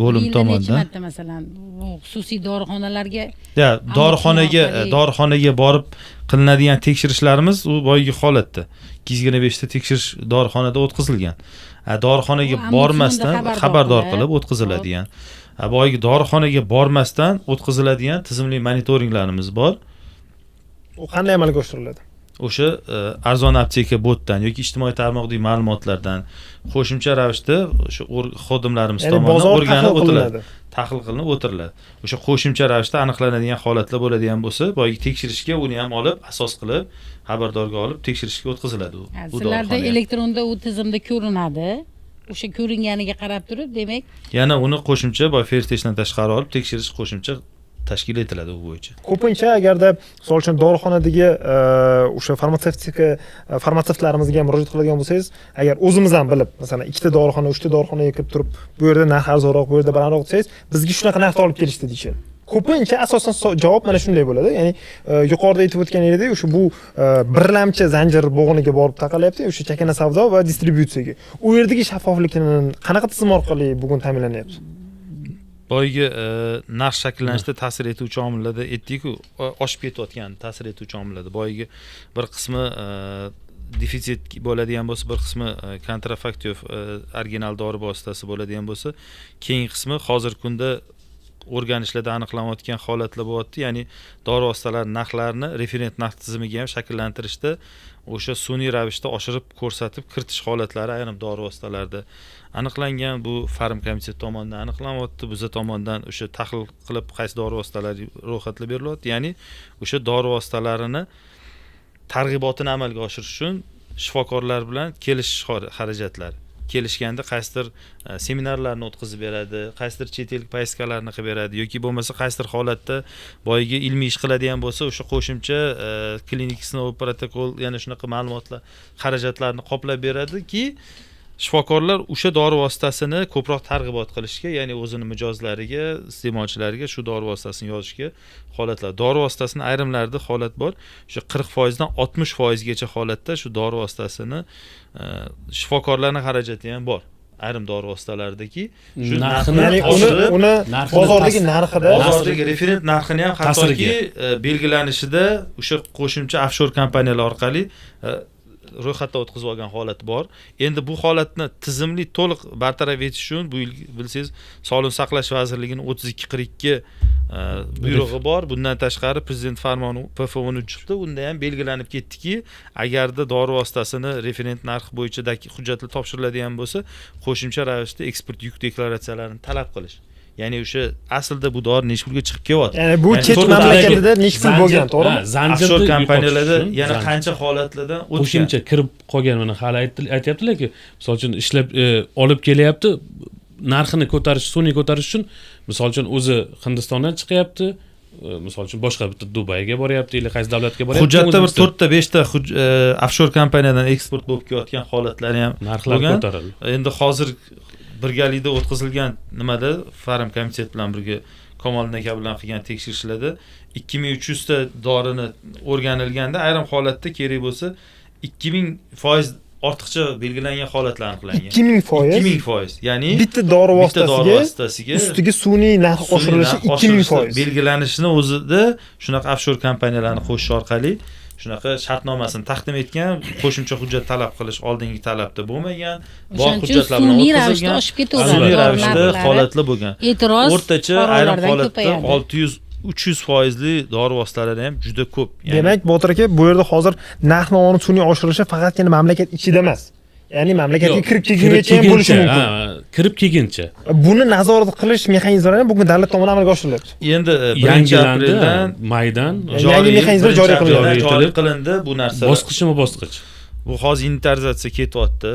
bo'lim Bir yilda necha tomonidan. marta, masalan, bu xususiy dorixonalarga Ya, dorixonaga orqali- dorixonaga borib qilinadigan tekshirishlarimiz u boyagi holatda 225 ta tekshirish dorixonada o'tkazilgan. Dorixonaga U ombudsmanda bormasdan xabardor xabardor qilib, qilib o'tkaziladigan. Boyagi dorixonaga bormasdan o'tkaziladigan tizimli monitoringlarimiz bor. U qanday amalga oshiriladi? O'sha arzon apteka botdan yoki ijtimoiy tarmoqdagi ma'lumotlardan qo'shimcha ravishda o'sha xodimlarimiz Ya'ni tomonidan bozor o'rganib tahlil o'tiladi, qilinadi. Tahlil qilinib o'tiriladi. O'sha qo'shimcha ravishda aniqlanadigan holatlar bo'ladigan bo'lsa, boyagi tekshirishga uni ham olib, asos qilib, xabardorga olib, tekshirishga o'tkaziladi u Ha, u sizlarda dorixona ham. elektronda u tizimda ko'rinadi. O'sha ko'ringaniga qarab turib, demak, Yana uni qo'shimcha boya Fairtechdan tashqari olib tekshirish qo'shimcha tashkil etiladi u bo'yicha. Ko'pincha agarda misol uchun dorixonadagi o'sha farmatsevtika farmatsevtlarimizga murojaat qiladigan bo'lsangiz, agar o'zimiz ham bilib, masalan, ikkita dorixona, uchta dorixonaga kirib turib, bu yerda narx arzonroq, bu yerda balandroq desangiz, bizga shunaqa narxda olib kelishdi deyishadi. Ko'pincha asosan javob mana shunday bo'ladi. Ya'ni yuqorida aytib o'tganingizdek, o'sha bu birlamchi zanjir bo'g'iniga borib taqalyapti, o'sha chakana savdo va distributsiyaga. U yerdagi shaffoflikni qanaqa tizim orqali bugun ta'minlanyapti? Boyagi narx shakllanishida ta'sir etuvchi omillarda aytdikku, oshib ketayotgan ta'sir etuvchi omillarda boyagi bir qismi defitsit bo'ladigan bo'lsa, bir qismi kontrafaktiv, original dori vositasi bo'ladigan bo'lsa, keyingi qismi hozirgi kunda O'rganishlarda aniqlanayotgan holatlar bo'lyapti, ya'ni dori vositalari narxlarini referent narx tizimiga ham shakllantirishda o'sha sun'iy ravishda oshirib ko'rsatib kiritish holatlari ayrim dori vositalarida aniqlangan. Bu farmkomitet tomonidan aniqlanyapti, biza tomondan o'sha tahlil qilib qaysi dori vositalari ro'yxatlab berilyapti, ya'ni o'sha dori vositalarini targ'ibotini amalga oshirish uchun shifokorlar bilan kelishish xarajatlari, kelishganda qaysidir seminarlarni o'tkazib beradi, qaysidir chet el поездка larni qilib beradi yoki bo'lmasa qaysidir holatda boyagi ilmiy ish qiladigan bo'lsa, o'sha qo'shimcha klinik sinov protokol, yana shunaqa ma'lumotlar xarajatlarni qoplab beradiki, shifokorlar o'sha dori vositasini ko'proq targ'ibot qilishga, ya'ni o'zini mijozlariga, iste'molchilariga shu dori vositasini yozishga holatlar. Dori vositasini ayrimlarida holat bor, o'sha 40%dan 60%gacha holatda shu dori vositasini shifokorlarni xarajati ham bor ayrim dori vositalaridaki shu Narxini Ya'ni uni oshirib, uni narxini bozordagi narxida bozordagi referent narxini ham hattoki Ta'siriga. Belgilanishida o'sha qo'shimcha ofshor kompaniyalar orqali ro'yxatdan o'tkazib olgan holat bor. Endi bu holatni tizimli to'liq bartaraf etish uchun bu yil, bilsangiz, Sog'liqni saqlash vazirligini 3242 buyrug'i bor. Bundan tashqari prezident farmoni PF 13 chiqdi. Unda ham belgilanib ketdiki, agarda dori vositasini referent narx bo'yicha hujjatlar topshiriladigan bo'lsa, qo'shimcha ravishda eksport yuk deklaratsiyalarini talab qilish. Ya'ni o'sha aslida bu dori nechi pulga chiqib kelyapti? Ya'ni bu Ya'ni chet mamlakatida nechi pul bo'lgan, to'g'rimi? Ha, zanjirni Offshore yo'qotish kompaniyalarda uchun yana zanjir. qancha holatlardan o'tgan. Qo'shimcha kirib qolgan, mana hali aytyaptilarki, misol uchun, ishlab olib kelyapti, narxini ko'tarish, sun'iy ko'tarish uchun, misol uchun, o'zi Hindistondan chiqyapti, misol uchun, boshqa bitta Dubayga boryapti или qaysi davlatga boryapti. Hujjatda bir O'zbekiston to'rtta beshta offshore kompaniyadan eksport bo'lib kelayotgan holatlari ham narxlar bo'lgan. ko'tarildi. Endi hozir birgalikda o'tkazilgan nimada, farm komitet bilan birga Kamoliddin aka bilan qilgan tekshirishlarda 2300 ta dorini o'rganilganda, ayrim holatda kerak bo'lsa 2000% ortiqcha belgilangan holatlar aniqlangan. 2000%? 2000%, ya'ni Bitta dori bitta dori vositasiga vositasiga ustiga sun'iy narx sun'iy oshirilishi narx 2000 oshirilishi foiz. Belgilanishini o'zida shunaqa offshore kompaniyalarni qo'shish orqali shunaqa shartnomasini taqdim etgan, qo'shimcha hujjat talab qilish oldingi talabda bo'lmagan, bor O'shaning uchun hujjatlar bilan sun'iy ravishda o'tkazilgan. oshib ketaveradi Sun'iy dori ravishda narxlari. holatlar bo'lgan. E'tiroz O'rtacha ayrim fuqarolardan holatda ko'payadi. 600, 300 foizli dori vositalari ham juda ko'p. Ya'ni Demak, Botir aka, bu yerda hozir narx navoni sun'iy oshirilishi faqatgina mamlakat ichida emas, ya'ni mamlakatga Yo'q, kirib kelgungacha ham bo'lishi kelguncha, mumkin. ha, kirib kelguncha. Buni nazorat qilish mexanizmlari ham bugun davlat tomonidan amalga oshirilyapti. Endi birinchi Yangilandi apreldan maydan. Yangi mexanizmlar joriy birinchi qilindi. apreldan joriy qilindi bu narsa. Bosqichma bosqich. Bu hozir inventarizatsiya ketyapti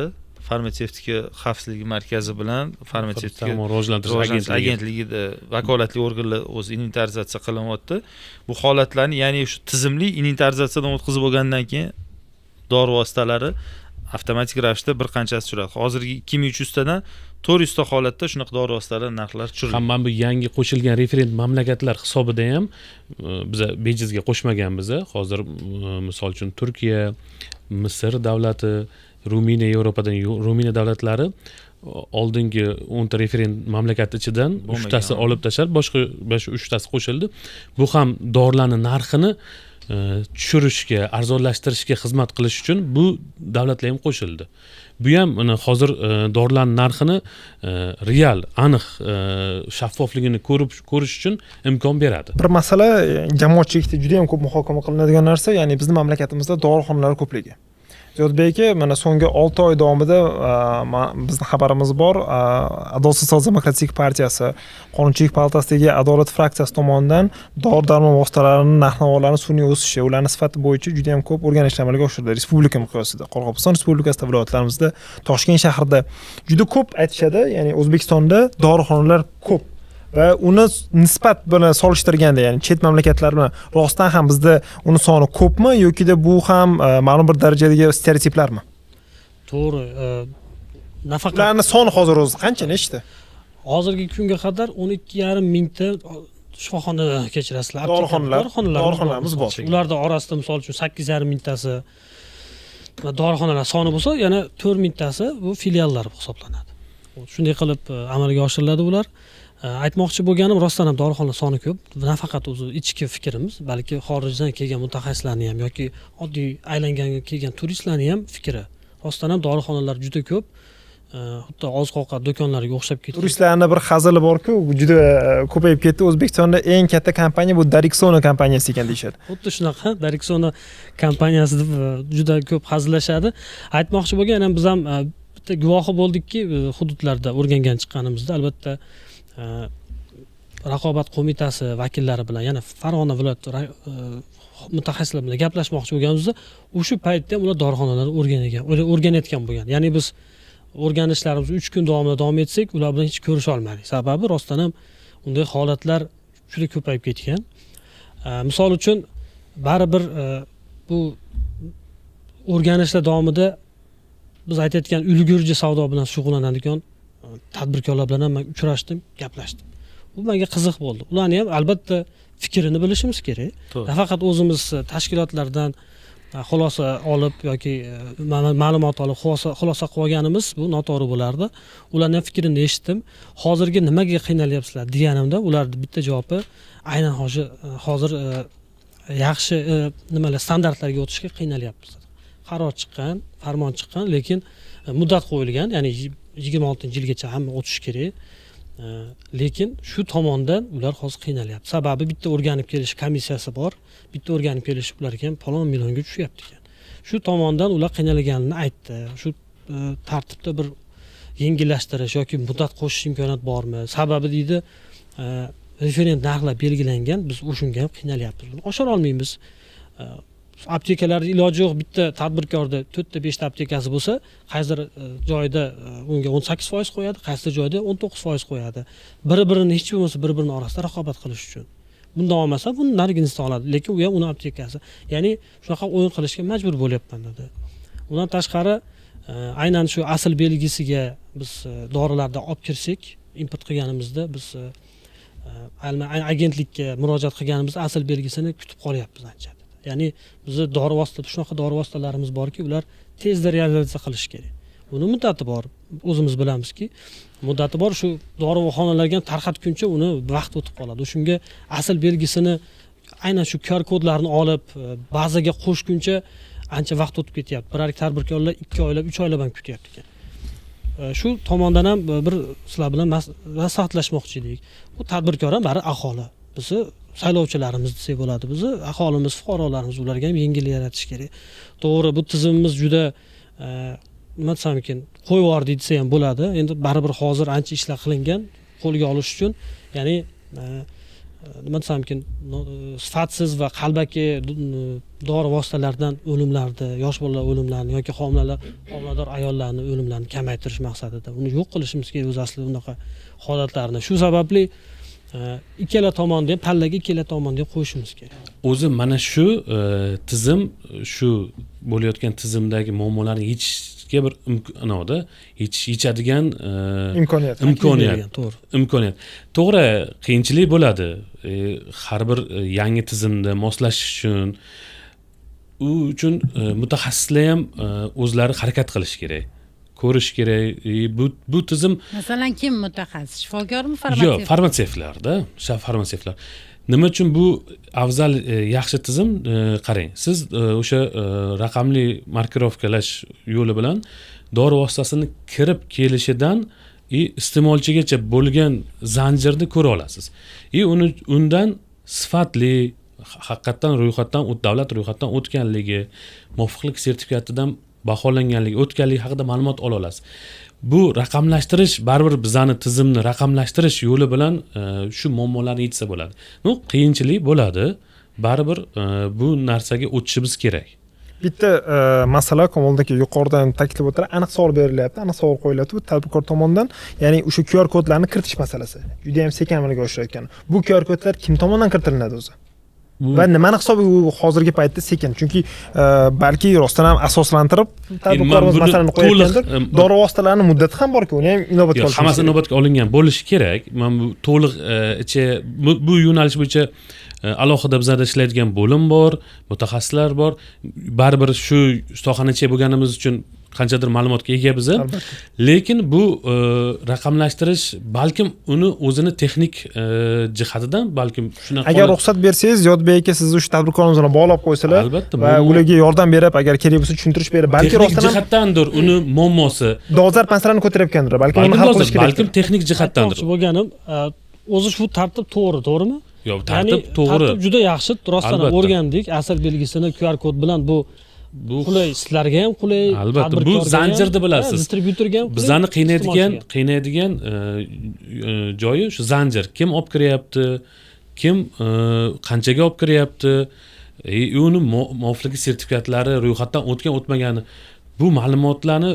Farmatsevtika xavfsizligi markazi bilan Farmatsevtika tarmoq rivojlantirish rivojlantirish agentligi. Agentligida vakolatli organlar o'zi inventarizatsiya qilinyapti bu holatlarni, ya'ni shu tizimli inventarizatsiyadan o'tkazib bo'lgandan keyin dori vositalari avtomatik ravishda bir qanchasi tushiradi. Hozirgi 2300 tadan 400 ta holatda shunaqa dori vositalari narxlari tushirildi. Ham mana bu yangi qo'shilgan referent mamlakatlar hisobida ham biza bejizga qo'shmaganmiz. Hozir misol uchun, Turkiya, Misr davlati, Ruminiya, Yevropadan Ruminiya davlatlari oldingi 10 ta referent mamlakat ichidan Bo'lmagan. uchtasi olib tashlab, boshqa boshqa uchtasi qo'shildi. Bu ham dorilarni narxini tushirishga, arzonlashtirishga xizmat qilish uchun bu davlatlar ham qo'shildi. Bu ham mana hozir dorilarni narxini real, aniq, shaffofligini ko'rish uchun imkon beradi. Bir masala jamoatchilikda juda yam ko'p muhokama qilinadigan narsa, ya'ni bizni mamlakatimizda dorixonalar ko'pligi. Ziyodbek aka, mana so'nggi 6 oy davomida bizni xabarimiz bor, Adolat sotsial demokratik partiyasi Qonunchilik palatasidagi Adolat fraksiyasi tomonidan dori darmon vositalarini narx navolarini sun'iy o'sishi, ularni sifati bo'yicha juda yam ko'p o'rganishlar amalga oshirildi respublika miqyosida, Qoraqalpog'iston Respublikasida, viloyatlarimizda, Toshkent shahrida. Juda ko'p aytishadi, ya'ni O'zbekistonda dorixonalar ko'p va uni nisbat bilan solishtirganda, ya'ni chet mamlakatlar bilan, rostdan ham bizda uni soni ko'pmi yokida bu ham ma'lum bir darajadagi stereotiplarmi? To'g'ri, nafaqat Ularni soni hozir o'zi qancha, nechta? Hozirgi kunga qadar 12,5 mingta shifoxona, kechirasizlar, Dorixonalar. dorixonalarimiz Dorixonalarimiz bor. Ularni orasida, misol uchun, 8,5 mingtasi dorixonalar soni bo'lsa, yana 4 mingtasi bu filiallar hisoblanadi. Shunday qilib amalga oshiriladi ular. Aytmoqchi bo'lganim, rostdan ham dorixona soni ko'p. Nafaqat o'zi ichki fikrimiz, balki xorijdan kelgan mutaxassislarni ham yoki oddiy aylanganga kelgan turistlarni ham fikri, rostdan ham dorixonalar juda ko'p. Xuddi oziq ovqat do'konlariga o'xshab ketgan. Turistlarni bir hazili borku, juda ko'payib ketdi. O'zbekistonda eng katta kompaniya bu Dariksona kompaniyasi ekan deyishadi. Xuddi shunaqa, Dariksona kompaniyasi deb juda ko'p hazillashadi. Aytmoqchi bo'lganim, biz ham bitta guvohi bo'ldikki, hududlarda o'rgangan chiqqanimizda, albatta, raqobat qo'mitasi vakillari bilan, yana Farg'ona viloyati mutaxassislar bilan gaplashmoqchi bo'lganimizda, o'sha paytda ham ular dorixonalarni o'rganayotgan bo'lgan. Ya'ni biz o'rganishlarimiz 3 kun davomida davom etsak, ular bilan hech ko'risha olmadik. Sababi rostdan ham unday holatlar juda ko'payib ketgan. Misol uchun, baribir bu o'rganishlar davomida biz aytayotgan ulgurji savdo bilan shug'ullanadigan tadbirkorlar bilan ham man uchrashdim, gaplashdim. Bu menga qiziq bo'ldi. Ularni ham albatta fikrini bilishimiz kerak. Nafaqat o'zimiz tashkilotlardan xulosa olib yoki ma'lumot olib xulosa qilib olganimiz bu noto'g'ri bo'lardi. Ularni ham fikrini eshitdim. Hozirgi nimaga qiynalyapsizlar deganimda, ularni bitta javobi aynan hozir yaxshi nimalar, standartlarga o'tishga qiynalyapmiz. Qaror chiqqan, farmon chiqqan, lekin muddat qo'yilgan, ya'ni 26-yilgacha hamma o'tishi kerak. Lekin shu tomondan ular hozir qiynalyapti. Sababi bitta o'rganib kelish komissiyasi bor, bitta o'rganib kelish ularga ham falon millionga tushyapti ekan. Shu tomondan ular qiynalganini aytdi. Shu tartibda bir yengillashtirish yoki muddat qo'shish imkoniyat bormi? Sababi deydi, referent narxlar belgilangan, biz o'shunga ham qiynalyapmiz, buni oshira olmaymiz. Aptekalarni iloji yo'q, bitta tadbirkorda to'rtta, beshta aptekasi bo'lsa, qaysidir joyda unga 18% qo'yadi, qaysidir joyda 19% qo'yadi, biri birini hech bo'lmasa bir birini orasida raqobat qilish uchun. Bundan olmasa, buni narigisidan oladi, lekin u ham uni aptekasi. Ya'ni shunaqa o'yin qilishga majbur bo'lyapman dedi. Undan tashqari, aynan shu asl belgisiga biz dorilarni olib kirsak, import qilganimizda, biz agentlikka murojaat qilganimizda asl belgisini kutib qolyapmiz ancha. Ya'ni bizni dori vosita, shunaqa dori vositalarimiz borki, ular tezda realizatsiya qilish kerak. Uni muddati bor, o'zimiz bilamizki, muddati bor. Shu dorixonalarga ham tarqatguncha uni vaqt o'tib qoladi. Shunga asl belgisini, aynan shu QR kodlarni olib bazaga qo'shguncha ancha vaqt o'tib ketyapti. Bir tadbirkorlar 2 oylab, 3 oylab ham kutyapti ekan. Shu tomondan ham bir sizlar bilan maslahatlashmoqchi edik. Bu tadbirkor ham baribir aholi, bizni saylovchilarimiz desak bo'ladi, bizni aholimiz, fuqarolarimiz, ularga ham yengillik yaratish kerak. To'g'ri, bu tizimimiz juda nima desam ekan, qo'yib yubordik desa ham bo'ladi. Endi baribir hozir ancha ishlar qilingan qo'lga olish uchun. Ya'ni nima desam ekan, sifatsiz va qalbaki dori vositalaridan o'limlarni, yosh bolalar o'limlarini yoki homilalar, homilador ayollarni o'limlarini kamaytirish maqsadida uni yo'q qilishimiz kerak o'zi aslida unaqa holatlarni. Shu sababli ikkala tomonni ham, pallaga ikkala tomonni ham qo'yishimiz kerak. O'zi mana shu tizim, shu bo'layotgan tizimdagi muammolarni yechishga bir anavida yechadigan imkoniyat. Imkoniyat. Bergan, to'g'ri. Imkoniyat, to'g'ri, qiyinchilik bo'ladi. Har bir yangi tizimda moslashish uchun, u uchun mutaxassislar ham o'zlari harakat qilishi kerak, ko'rish kerak. Bu tizim Masalan, kim mutaxassis? Shifokormi, Yo'q, farmatsevt? Farmatsevtlarda, farmatsevtlar. Nima uchun bu afzal, yaxshi tizim? Qarang, siz o'sha raqamli markirovkalash yo'li bilan dori vositasini kirib kelishidan и iste'molchigacha bo'lgan zanjirni ko'ra olasiz и uni undan sifatli, haqiqatdan ro'yxatdan, davlat ro'yxatdan o'tganligi, muvofiqlik sertifikatidan baholanganligi, o'tganligi haqida ma'lumot ola olasiz. Bu raqamlashtirish baribir bizani tizimni raqamlashtirish yo'li bilan shu muammolarni yechsa bo'ladi. Ну, qiyinchilik bo'ladi baribir, bu narsaga o'tishimiz kerak. Bitta masala, Kamoliddin aka, yuqoridan ta'kidlab o'tdilar, aniq savol berilyapti, aniq savol qo'yilyapti bu tadbirkor tomonidan. Ya'ni o'sha QR kodlarni kiritish masalasi juda yam sekin amalga oshirayotgan. Bu QR kodlar kim tomonidan kiritilinadi o'zi va nimani hisobiga u hozirgi paytda sekin? Chunki balki rostdan ham asoslantirib tadbirkorimiz buni masalani qo'yayotgandir. Dori vositalarini muddati ham borku, uni ham inobatga Yo'q, olishimiz hammasi kerak. Inobatga olingan bo'lishi kerak. Man bu to'liq ichi bu yo'nalish bo'yicha alohida bizada ishlaydigan bo'lim bor, mutaxassislar bor. Baribir shu sohani ichida bo'lganimiz uchun Qanchadir ma'lumotga ega biza. Albatta. Lekin bu raqamlashtirish balkim uni o'zini texnik jihatidan balkim shunaqa Agar ruxsat bersangiz, Yodbek aka, sizni shu tadbirkorimiz bilan bog'lab qo'ysalar Albatta, va ularga yordam berib, agar kerak bo'lsa tushuntirish berib, balki texnik rostdan ham jihatdandir uni muammosi. Dolzarb masalani ko'tarayotgandir, balkim uni Balkim hal dolzarb, qilish kerak. Balkim texnik jihatdandir. Aytmoqchi bo'lganim, o'zi shu tartib to'g'ri, to'g'rimi? Yo'q, tartib Ya'ni to'g'ri. Tartib juda yaxshi, rostdan ham Albatta. o'rgandik. Asl belgisini QR kod bilan, bu Bu qulay, sizlarga ham qulay, Albatta, bu tadbirkorga ham, zanjirni bilasiz. ha, distribyutorga ham qulay, Bizani qiynaydigan iste'molchiga. qiynaydigan joyi shu zanjir. Kim olib kiryapti, kim qanchaga olib kiryapti, uni muvofiqligi sertifikatlari ro'yxatdan o'tgan o'tmagani, bu ma'lumotlarni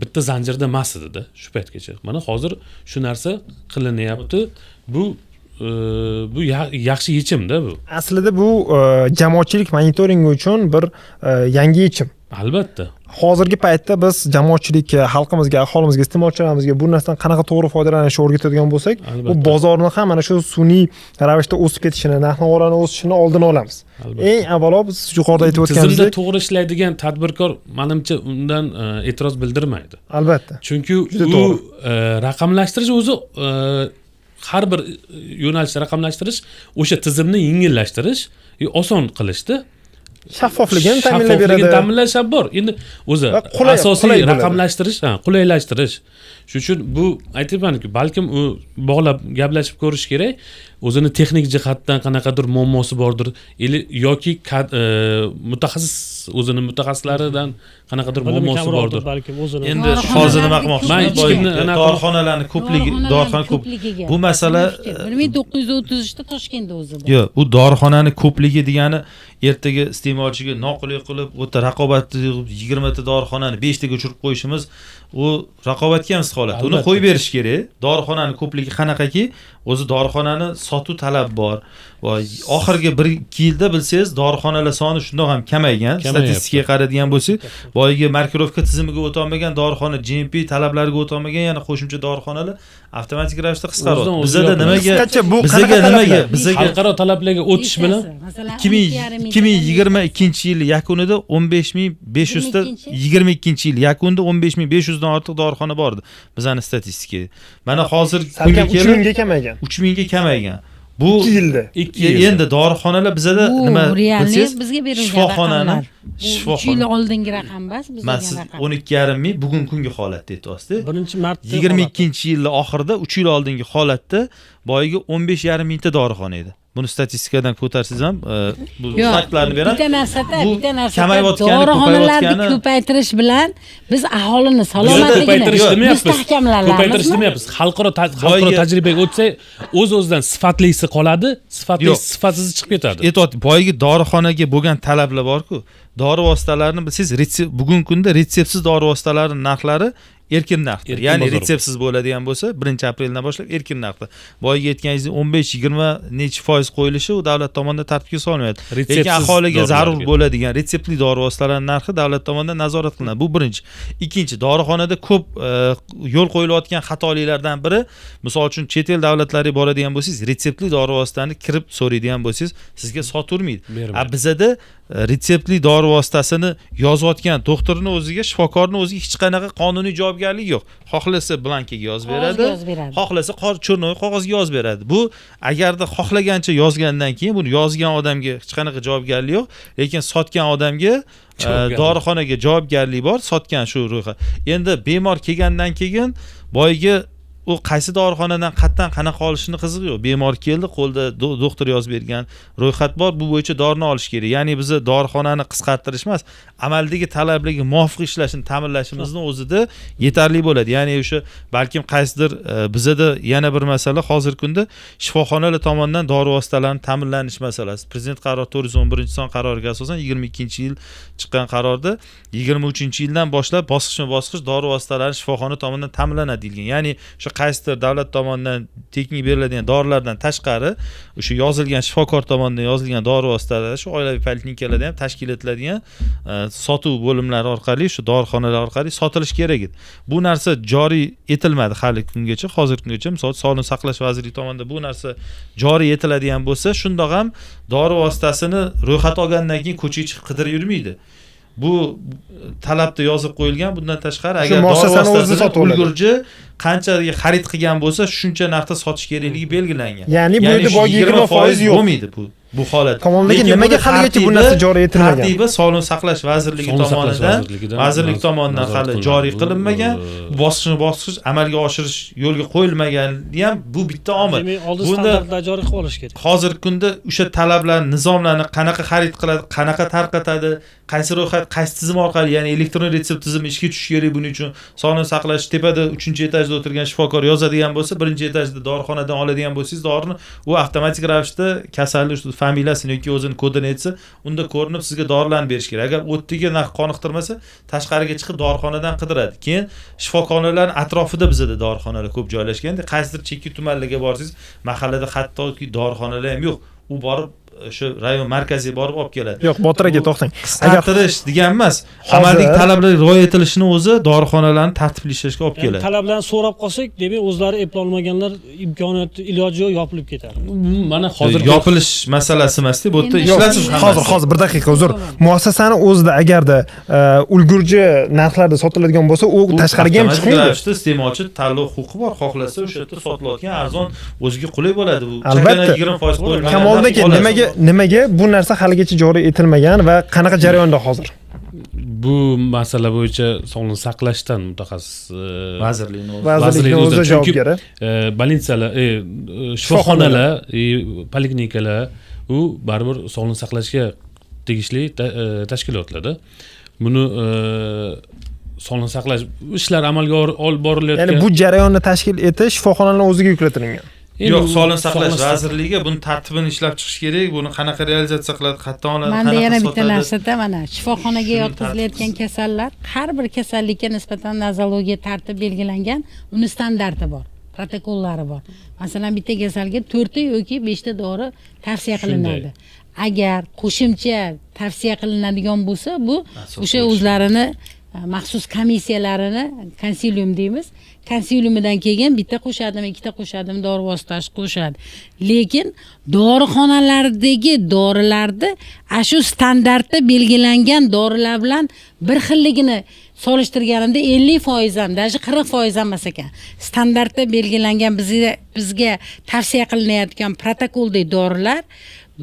bitta zanjirda emas edida shu paytgacha. Mana hozir shu narsa qilinyapti. Bu yaxshi yechimda bu. Aslida bu jamoatchilik monitoringi uchun bir yangi yechim. Albatta. Hozirgi paytda biz jamoatchilikka, xalqimizga, aholimizga, iste'molchilarimizga bu narsadan qanaqa to'g'ri foydalanishni o'rgatadigan bo'lsak, bu bozorni ham mana shu sun'iy ravishda o'sib ketishini, narx navolarni o'sishini oldini olamiz. Eng avvalo biz yuqorida aytib Tizimda o'tganimizdek, to'g'ri ishlaydigan tadbirkor, manimcha, undan e'tiroz bildirmaydi. Albatta. Chunki Juda u to'g'ri. Raqamlashtirish o'zi, har bir yo'nalishda raqamlashtirish o'sha tizimni yengillashtirish, oson qilishda. Shaffofligini ta'minlab Shaffofligini beradi. ta'minlash ham bor endi o'zi. Va Asosiy qulay bo'ladi. raqamlashtirish, ha, qulaylashtirish. Shuning uchun bu aytyapmanku, balkim u bog'lab gaplashib ko'rish kerak, o'zini texnik jihatdan qanaqadir muammosi bordir или yoki mutaxassis, o'zini mutaxassislaridan qanaqadir Bilimi muammosi kamroqdir bordir. balkim o'zini. Endi Dorixonalarni hozir nima qilmoqchiman? Man hech kimni Dorixonalarni ko'pligi, dorixona ko'p. Ko'pligiga. Bu masala 1933 ta Toshkentda o'zida. Yo'q, bu dorixonani ko'pligi degani ertaga iste'molchiga noqulay qilib, u yerda raqobatni 20 ta dorixonani 5 taga tushirib qo'yishimiz, u raqobatga ham holat. Uni qo'yib berish kerak. Dorixonani ko'pligi qanaqaki, o'zi dorixonani sotuv talab bor. Va oxirgi 1-2 yilda, bilsangiz, dorixonalar soni shundoq ham kamaygan. Kamayapti. Statistikaga qaraydigan bo'lsak, boyagi markirovka tizimiga o'tolmagan dorixona, GMP talablariga o'tolmagan yana qo'shimcha dorixonalar avtomatik ravishda qisqaryapti. O'zidan o'zi Bizada yopiladi. nimaga Qisqacha, bu bizaga qanaqa nimaga talablar? Bizaga Xalqaro talablarga o'tish bilan Masalan, 2022 yil yakunida 15 500 ta, 22 yil yakunida 15 500 dan ortiq dorixona bor edi bizani statistikada. Mana hozir kunga Salkam 3 kelib mingga kamaygan. 3 mingga kamaygan. Bu 2 yilda. 2 yilda. Endi dorixonalar bizada Bu nima реальный bilsangiz, bizga berilgan shifoxonani raqamlar. Bu 3 yil oldingi raqam emas, biz Man olgan siz raqam. 12,5 ming bugungi kungi holatda aytyapsizda. Birinchi marta. 22-yilni oxirida, 3 yil oldingi holatda boyagi 15,5 mingta dorixona edi. Buni statistikadan ko'tarsangiz ham bu Yo'q, faktlarni beradi. Bitta narsada, Bu bitta narsada kamayayotgani, dorixonalarni ko'payayotgani- ko'paytirish bilan biz aholini Ko'paytirish salomatligini demayapmiz. mustahkamlayapmizmi? Ko'paytirish demayapmiz. Xalqaro tajribaga o'tsak, o'z o'zidan sifatlisi qoladi, sifatli Yo'q. sifatsizi chiqib ketadi. Aytyapti, boyagi dorixonaga bo'lgan talablar borku, dori vositalarini bilsangiz, bugungi kunda retseptsiz dori vositalari narxlari erkin narxda. Erkin Ya'ni bozor. retseptsiz bo'ladigan bo'lsa, 1-apreldan boshlab erkin narxda. Boyagi aytganingizdek, 15-20 nechi foiz qo'yilishi u davlat tomonidan tartibga solinmayapti. Lekin Retseptsiz aholiga zarur dorilarga. bo'ladigan retseptli dori vositalarining narxi davlat tomonidan nazorat qilinadi. Bu birinchi. Ikkinchi, dorixonada ko'p yo'l qo'yilayotgan xatoliklardan biri, misol uchun, chet el davlatlariga boradigan bo'lsangiz, retseptli dori vositani kirib so'raydigan bo'lsangiz, sizga soturmaydi. Bermaydi. A bizada retseptli dori vositasini yozayotgan doktorni o'ziga, shifokorni o'ziga hech qanaqa qonuniy javobgarlik yo'q. Xohlasa blankaga yozib beradi, Qog'ozga yozib beradi. Xohlasa черновой qog'ozga yozib beradi. Bu agarda xohlagancha yozgandan keyin buni yozgan odamga hech qanaqa javobgarlik yo'q, lekin sotgan odamga, Javobgarlik. dorixonaga javobgarlik bor, sotgan shu ro'yxat. Endi bemor kelgandan keyin boyagi u qaysi dorixonadan, qayerdan, qanaqa olishini qizig'i yo'q. Bemor keldi, qo'lda doktor yozib bergan ro'yxat bor, bu bo'yicha dorini olish kerak. Ya'ni biza dorixonani qisqartirish emas, amaldagi talablarga muvofiq ishlashini ta'minlashimizni o'zida yetarli bo'ladi. Ya'ni o'sha balkim qaysidir bizada yana bir masala, hozirgi kunda shifoxonalar tomonidan dori vositalarini ta'minlanish masalasi. Prezident qarori 411-son qaroriga asosan 22-yil chiqqan qarorda 23-yildan boshlab bosqichma bosqich dori vositalari shifoxona tomonidan ta'minlanadi deyilgan. Ya'ni o'sha qaysidir davlat tomonidan tekin beriladigan dorilardan tashqari, o'sha yozilgan, shifokor tomonidan yozilgan dori vositalari shu oilaviy poliklinikalarda ham tashkil etiladigan sotuv bo'limlari orqali, shu dorixonalar orqali sotilishi kerak edi. Bu narsa joriy etilmadi hali kungacha, hozirgi kungacha. Misol, Sog'liqni saqlash vazirligi tomonidan bu narsa joriy etiladigan bo'lsa, shundoq ham dori vositasini ro'yxat olgandan keyin ko'chaga chiqib qidirib yurmaydi. Bu talabda yozib qo'yilgan. Bundan tashqari, agar dori muassasani o'zida vositasini sotib oladi. Ulgurji qanchaga xarid qilgan bo'lsa, shuncha narxda sotish kerakligi belgilangan. Ya'ni bu yerda shu boyagi 20% yo'q. Bo'lmaydi bu holat. Kamolda aka, Lekin nimaga buni haligacha bu narsa joriy etilmagan? Tartibi Sog'liqni saqlash vazirligi Sog'liqni saqlash tomonidan vazirligidan vazirlik tomonidan nazorat hali qilinadi. joriy Bu, qilinmagan. Bosqichma bosqich amalga oshirish yo'lga qo'yilmagani ham bu bitta omil. Demak, oldin Bunda standartlar joriy qilib olish kerak. Hozirgi kunda o'sha talablar, nizomlarni qanaqa xarid qiladi, qanaqa tarqatadi, qaysi ro'yxat, qaysi tizim orqali, ya'ni elektron retsept tizimi ishga tushishi kerak buning uchun. Sog'liqni saqlash tepada, uchinchi etajda o'tirgan shifokor yozadigan bo'lsa, birinchi etajda dorixonadan oladigan bo'lsangiz dorini, u avtomatik ravishda kasalni shu familiyasini yoki o'zini kodini aytsa, unda ko'rinib sizga dorilarni berish kerak. Agar u yerdagi narx qoniqtirmasa, tashqariga chiqib dorixonadan qidiradi. Keyin shifoxonalarni atrofida bizada dorixonalar ko'p joylashgan. Qaysidir chekka tumanlarga borsangiz, mahallada hattoki dorixonalar ham yo'q. U borib o'sha rayon markaziga borib olib keladi. Yo'q, Botir aka, Bu to'xtang. Agar qisqartirish degan emas, amaldagi talablarga rioya etilishini o'zi dorixonalarni tartibli ishlashga olib Ya'ni keladi. talablarni so'rab qolsak, demak, o'zlari eplolmaganlar imkoniyati, iloji yo'q, yopilib ketadi. Mana hozir Yopilish masalasi emasda, bu yerda Endi- ishlasin Yo'q, hammasi. hozir bir daqiqa, uzr. Muassasani o'zida agarda ulgurji narxlarda sotiladigan bo'lsa, u U tashqariga ham avtomatik chiqmaydi. ravishda iste'molchi tanlov huquqi bor, xohlasa o'sha yerda sotilayotgan arzon o'ziga qulay bo'ladi bu. Albatta. Chakana 20% qo'yilmagan Kamolda aka, oladi. nimaga bu narsa haligacha joriy etilmagan va qanaqa jarayonda hozir? Bu masala bo'yicha sog'liqni saqlashdan mutaxassis Vazirlikni o'zi. Vazirlikni Vazirlikni o'zi o'zi, chunki javobgari. Больница lar, shifoxonalar, poliklinikalar u baribir sog'liqni saqlashga tegishli tashkilotlarda. Buni sog'liqni saqlash ishlar amalga olib borilayotgan. Ya'ni bu jarayonni tashkil etish shifoxonalarning o'ziga yuklatilgan. Endi Yo'q, u sog'liqni saqlash sog'liqni vazirligi buni tartibini ishlab chiqish kerak, buni qanaqa realizatsiya qiladi, qayerdan oladi, Manda qanaqa yana bitta sotadi. narsada, mana shifoxonaga Shuni yotqizilayotgan kasallar, har bir kasallikka nisbatan nozologiya tartib belgilangan, uni standarti bor, protokollari bor. Masalan, bitta kasalga to'rtta yoki beshta dori tavsiya qilinadi. Agar qo'shimcha tavsiya qilinadigan bo'lsa, bu Asos o'sha bo'lishi. o'zlarini maxsus komissiyalarini, konsilium deymiz, konsiliumidan keyin bitta qo'shadimi, ikkita qo'shadimi, dori vositasi qo'shadi. Lekin dorixonalardagi dorilarni ana shu standartda belgilangan dorilar bilan bir xilligini solishtirganimda 50% ham, даже 40% ham emas ekan. Standartda belgilangan, bizga tavsiya qilinayotgan protokoldagi dorilar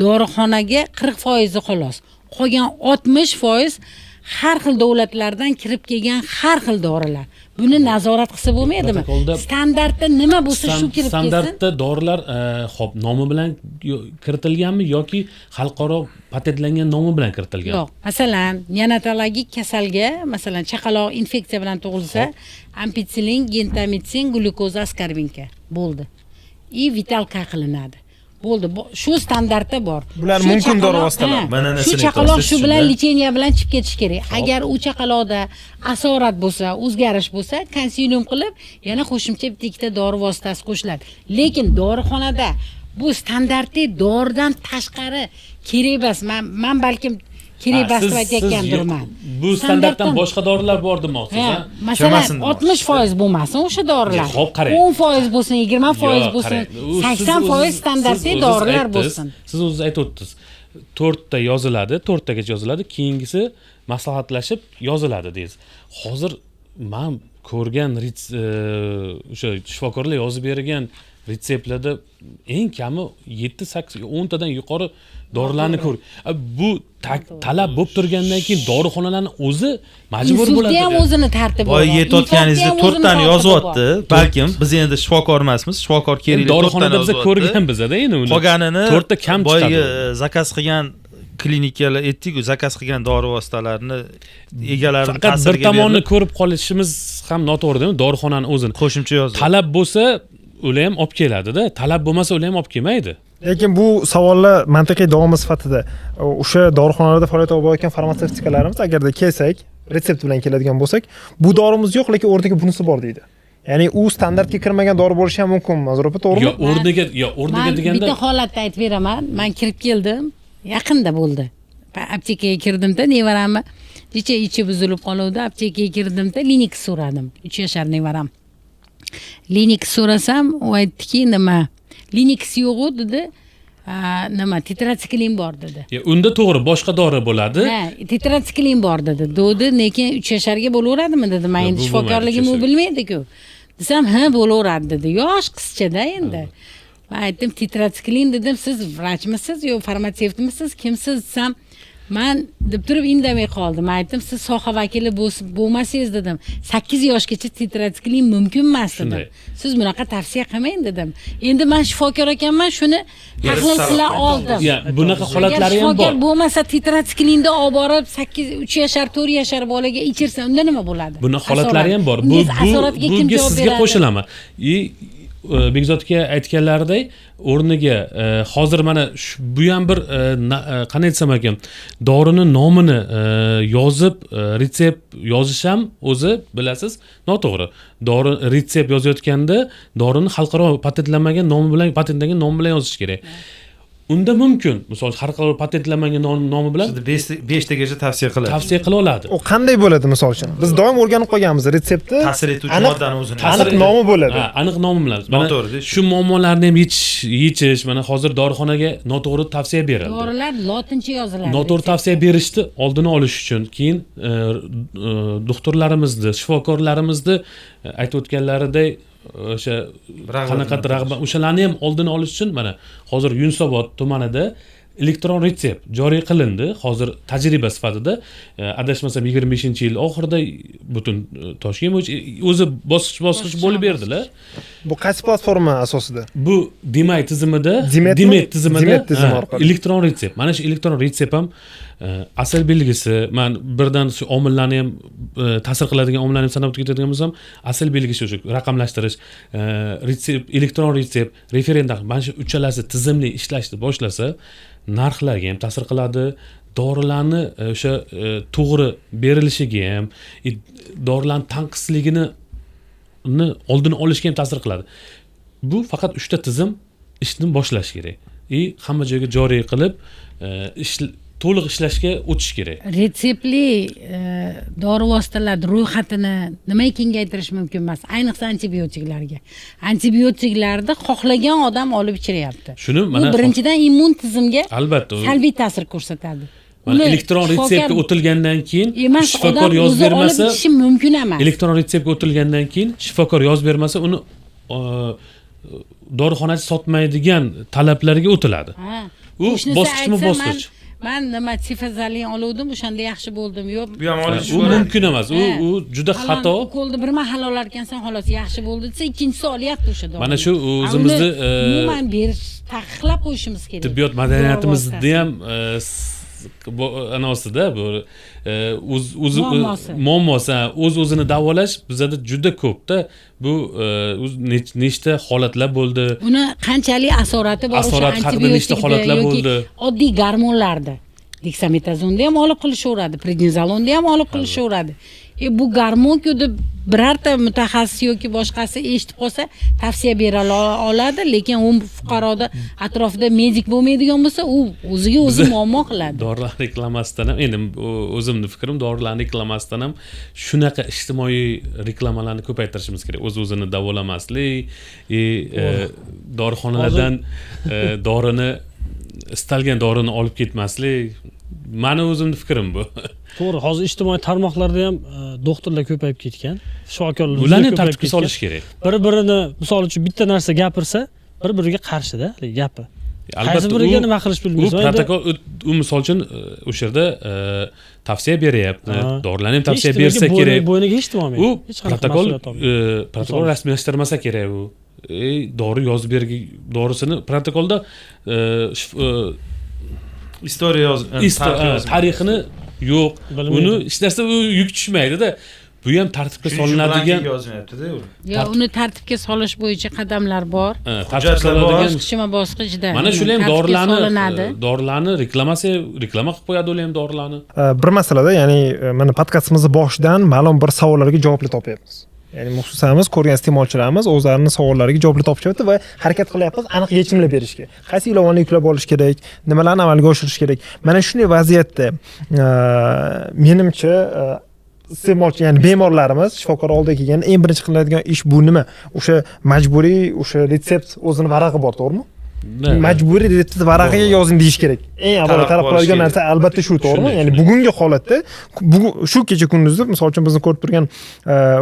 dorixonaga 40 foizi xolos. Qolgan 60% har xil davlatlardan kirib kelgan har xil dorilar. Buni nazorat qilsa bo'lmaydimi? Protokolda- Standartda nima bo'lsa, shu kirib kelsin. Standartda dorilar hop nomi bilan kiritilganmi yoki xalqaro patentlangan nomi bilan kiritilgan? Yo'q, masalan, neonatologik kasalga, masalan, chaqaloq infeksiya bilan tug'ilsa, ampitsilin, gentamitsin, glyukoza, аскорбинка bo'ldi и vital K qilinadi, bo'ldi. Shu standartda bor. Bular Shu mumkin dori chaqaloq- vositalari. Ha, Mana shu narsani chaqaloq aytyapsiz shu bilan shunda. лечения bilan chiqib ketish kerak. Agar u chaqaloqda asorat bo'lsa, o'zgarish bo'lsa, konsilium qilib yana qo'shimcha bitta ikkita dori vositasi qo'shiladi. Lekin dorixonada bu standartli doridan tashqari kerak emas. Man balkim kerak Ha, emas deb aytayotgandirman. Bu standartdan boshqa dorilar bor demoqchisiz, Ha, ha? masalan, Kirmasin demoqchisiz. 60% bo'lmasin o'sha dorilar, Xo'p, qarang. 10% bo'lsin, 20% Yo'q, bo'lsin, qarang. U siz 80% standartli siz o'zingiz dorilar aytdingiz, bo'lsin. Siz o'zingiz aytib o'tdingiz, to'rtta yoziladi, to'rttagacha yoziladi, keyingisi maslahatlashib yoziladi deysiz. Hozir man ko'rgan o'sha shifokorlar yozib bergan retseptlarda eng kami yetti, sakkiz, 10 tadan yuqori dorilarni ko'r. Bu talab bo'lib turgandan keyin dorixonalarni o'zi majbur Insultni bo'ladi. ham o'zini tartibi bor. Boyagi aytayotganingizda Infarktni ham o'zini to'rttani tartibi bor. yozyapti. Balkim biz endi shifokor emasmiz, shifokor kerakli Dorixonada to'rttani biza yozyapti. ko'rganmiz-da endi uni. Qolganini To'rtta kam boyagi chiqadi. Zakaz qilgan klinikalar aytdik-ku, zakaz qilgan dori vositalarini egalarini Faqat bir ta'siriga tomonni berilib ko'rib qolishimiz ham noto'g'ri, değil mi? Dorixonani o'zini. Qo'shimcha yozdi. Talab bo'lsa, ular ham olib keladida. Talab bo'lmasa, ular ham olib kelmaydi. Lekin bu savollar mantiqiy davomi sifatida o'sha dorixonalarda faoliyat olib borayotgan farmatsevtikalarimiz, agarda kelsak, retsept bilan keladigan bo'lsak, bu dorimiz yo'q, lekin o'rniga bunisi bor deydi. Ya'ni u standartga kirmagan dori bo'lishi ham mumkin, Manzura opa, to'g'rimi? Yo o'rniga Man deganda bitta holatni aytib beraman. Man kirib keldim, yaqinda bo'ldi. Aptekaga kirdimda, nevaramni necha ichi buzilib qoluvdi. Aptekaga kirdimda, Linex so'radim. 3 yashar nevaram. Linex so'rasam, u aytdiki, nima, Linex yo'qu dedi. Nima, tetratsiklin bor dedi. Ya, unda to'g'ri, boshqa dori bo'ladi. Ha, tetratsiklin bor dedi. Dodi, lekin 3 yasharga bo'laveradimi dedi. Man Yo'q, endi bu shifokorligim, bo'lmaydi, u 3 yasharga. bilmaydiku desam, ha, bo'laveradi dedi. Yosh qizchada endi. Man aytdim, tetratsiklin dedim, siz vrachmisiz yo farmatsevtmisiz, kimsiz desam, man deb turib indamay qoldi. Man aytdim, siz soha vakili bo'lmasangiz dedim, 8 yoshgacha tetratsiklin mumkin emas dedim. Shunday. Siz bunaqa tavsiya qilmang dedim. Endi man shifokor ekanman, shuni tahlil qila oldim. Ya, bunaqa Agar holatlari ham shifokor bor. bo'lmasa, tetratsiklindi olib borib 8, 3 yashar, 4 yashar bolaga ichirsa, unda nima bo'ladi? Buni holatlari ham bor. Bu Unga bu asoratiga kim bunga javob sizga beradi? qo'shilaman. И Bekzod aka aytganlaridek, o'rniga hozir mana bu ham bir qanday desam ekan, dorini nomini yozib retsept yozish ham o'zi, bilasiz, noto'g'ri. Dori retsept yozayotganda dorini xalqaro patentlanmagan nomi bilan, patentlangan nomi bilan yozish kerak. Unda mumkin, misol, xalqaro patentlanmagan nomi bilan Sizda beshtagacha tavsiya qiladi. Tavsiya qila oladi. U qanday bo'ladi? Misol uchun, biz doim o'rganib qolganmiz, retseptni Ta'sir etuvchi moddani o'zini. Aniq nomi bo'ladi. Ha, aniq nomi bilan. Mana Noto'g'ri, shu muammolarni ham yechish, mana hozir dorixonaga noto'g'ri tavsiya berildi. Dorilar lotincha yoziladi. Noto'g'ri tavsiya berishni oldini olish uchun, keyin doktorlarimizni, shifokorlarimizni aytib o'tganlaridek, o'sha Rag'batini qanaqadir rag'bat, o'shalarni ham oldini olish uchun mana hozir Yunusobod tumanida elektron retsept joriy qilindi. Hozir tajriba sifatida, adashmasam, 25-yil oxirida butun Toshkent bo'yicha o'zi bosqich bosqich bo'lib berdilar. Bu qaysi platforma asosida? Bu Dimay tizimida. Dimetmi? Dimet tizimida. Dimet tizimi Ha, orqali. Elektron retsept. Mana shu elektron retsept ham asl belgisi, man birdan shu omillarni ham, ta'sir qiladigan omillarni ham sanab o'tib ketadigan bo'lsam, asl belgisi o'sha raqamlashtirish, retsept, elektron retsept, referent narx, mana shu uchalasi tizimli ishlashni boshlasa, narxlarga ham ta'sir qiladi, dorilarni o'sha to'g'ri berilishiga ham, dorilarni tanqisligini ni oldini olishga ham ta'sir qiladi. Bu faqat uchta tizim ishni boshlash kerak и hamma joyga joriy qilib, ish to'liq ishlashga o'tish kerak. Retseptli dori vositalar ro'yxatini nimaga kengaytirish mumkin emas, ayniqsa antibiotiklarga? Antibiotiklarni xohlagan odam olib ichiryapti. Shuni Bu mana birinchidan immun tizimga Albatta, salbiy ta'sir ko'rsatadi. Mana Uni elektron shifokor retseptga o'tilgandan keyin emas, shifokor odam yozib o'zi olib bermasa, ichishi mumkin emas. Elektron retseptga o'tilgandan keyin shifokor yozib bermasa, uni dorixonachi sotmaydigan talablarga o'tiladi. Ha. U Qo'shnisi bosqichma aytsa, bosqich. Man nima, sefazolin oluvdim, o'shanda yaxshi bo'ldim, yo'q. Bu ham olish U mumkin emas, u Ha. u juda Falon xato. Ukolni bir mahal olarkansan, xolos, yaxshi bo'ldi desa, ikkinchisi olyapti o'sha dorini. Mana shu A, uni o'zimizni, umuman berish taqiqlab qo'yishimiz kerak. tibbiyot Dori madaniyatimizda vositasini. ham anosida bu o'zi Muammosi. Muammosi, ha, o'z o'zini davolash bizada juda ko'pda. Bu nechta holatlar bo'ldi. Uni qanchalik asorati bor o'sha Asorati haqida nechta antibiotikda holatlar yoki bo'ldi. Oddiy gormonlarda, deksametazonni ham olib qilishaveradi, prednizolonni ham olib qilishaveradi. Bu gormonku deb birorta mutaxassis yoki boshqasi eshitib qolsa, tavsiya bera oladi, lekin u fuqaroda atrofida medik bo'lmaydigan bo'lsa, u o'ziga o'zi muammo qiladi. Dorilar reklamasidan ham, endi o'zimni fikrim, dorilarni reklamasidan ham shunaqa ijtimoiy reklamalarni ko'paytirishimiz kerak. O'z o'zini davolamaslik и dorixonalardan dorini, istalgan dorini olib ketmaslik. Mani o'zimni fikrim bu. To'g'ri, hozir ijtimoiy tarmoqlarda ham doktorlar ko'payib ketgan, shifokorlar juda Ularni ham ko'payib tartibga ketgan. solish kerak. Bir birini, misol uchun, bitta narsa gapirsa, bir biriga qarshida haligi gapi. Qaysi biriga nima qilish U bilmaysan. Endi protokol u misol uchun o'sha yerda tavsiya beryapti, dorilarni ham tavsiya hech nimaga bersa kerak. Bo'yniga hech nima olmaydi. U Hech qanaqa protokol mas'uliyat olmaydi. Protokol Misol. rasmiylashtirmasa kerak. U dori yozib bergi, dorisini protokolda История yoz tarix yozmaydi. Tarixini yo'q. Bilmaydi. Uni hech narsa, u yuk tushmaydida. Bu ham tartibga Shuning uchun solinadigan blanket yozmayapti-da u. Yo, uni tartibga solish bo'yicha qadamlar bor. Tartibga Hujjatlar bor. soladigan. Bosqichma bosqichda Mana shular ham tartibga dorilarni solinadi. Dorilarni reklamasi, reklama qilib qo'yadi ular ham dorilarni. Bir masalada, ya'ni mana podkastimizni boshidan ma'lum bir savollarga javoblar topyapmiz, ya'ni muxlislarimiz, ko'rgan iste'molchilarimiz o'zlarini savollariga javoblar topishyapti va harakat qilyapmiz aniq yechimlar berishga, qaysi ilovani yuklab olish kerak, nimalarni amalga oshirish kerak. Mana shunday vaziyatda menimcha, iste'molchi, ya'ni bemorlarimiz shifokor oldiga kelganda eng birinchi qilinadigan ish bu nima? O'sha majburiy o'sha retsept o'zini varag'i bor, to'g'rimi? Majburiy retsept varag'iga yozing deyish kerak. Eng avvalo Talab talab bo'lishi qiladigan kerak. narsa albatta shu, to'g'rimi? Shunday, Ya'ni shunday. bugungi holatda, bugun shu kecha kunduzda, misol uchun, bizni ko'rib turgan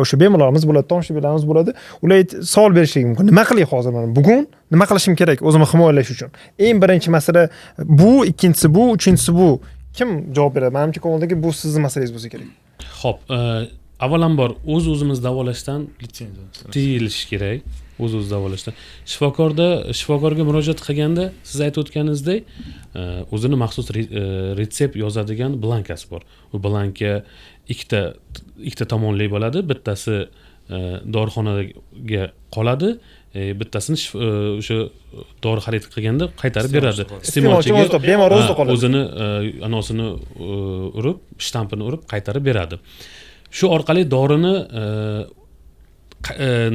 o'sha bemorlarimiz bo'ladi, tomoshabinlarimiz bo'ladi, ular savol berishligi mumkin: nima qilay hozir, mana bugun nima qilishim kerak o'zimni himoyalash uchun? Eng birinchi masala bu, ikkinchisi bu, uchinchisi bu. Kim javob beradi? Manimcha, Komildagi, bu sizni masalangiz bo'lsa kerak. Ho'p, avvalambor o'z o'zimiz davolashdan Litsenziya. tiyilish kerak. O'z o'zi davolashdan, shifokorga murojaat qilganda, siz aytib o'tganingizdek, o'zini maxsus retsept yozadigan blankasi bor. U blanka ikkita tomonli bo'ladi: bittasi dorixonaga qoladi, bittasini o'sha dori xarid qilganda qaytarib beradi. Iste'molchi o'zida, bemor o'zida Ha, qoladi. O'zini anosini urib, shtampini urib qaytarib beradi. Shu orqali dorini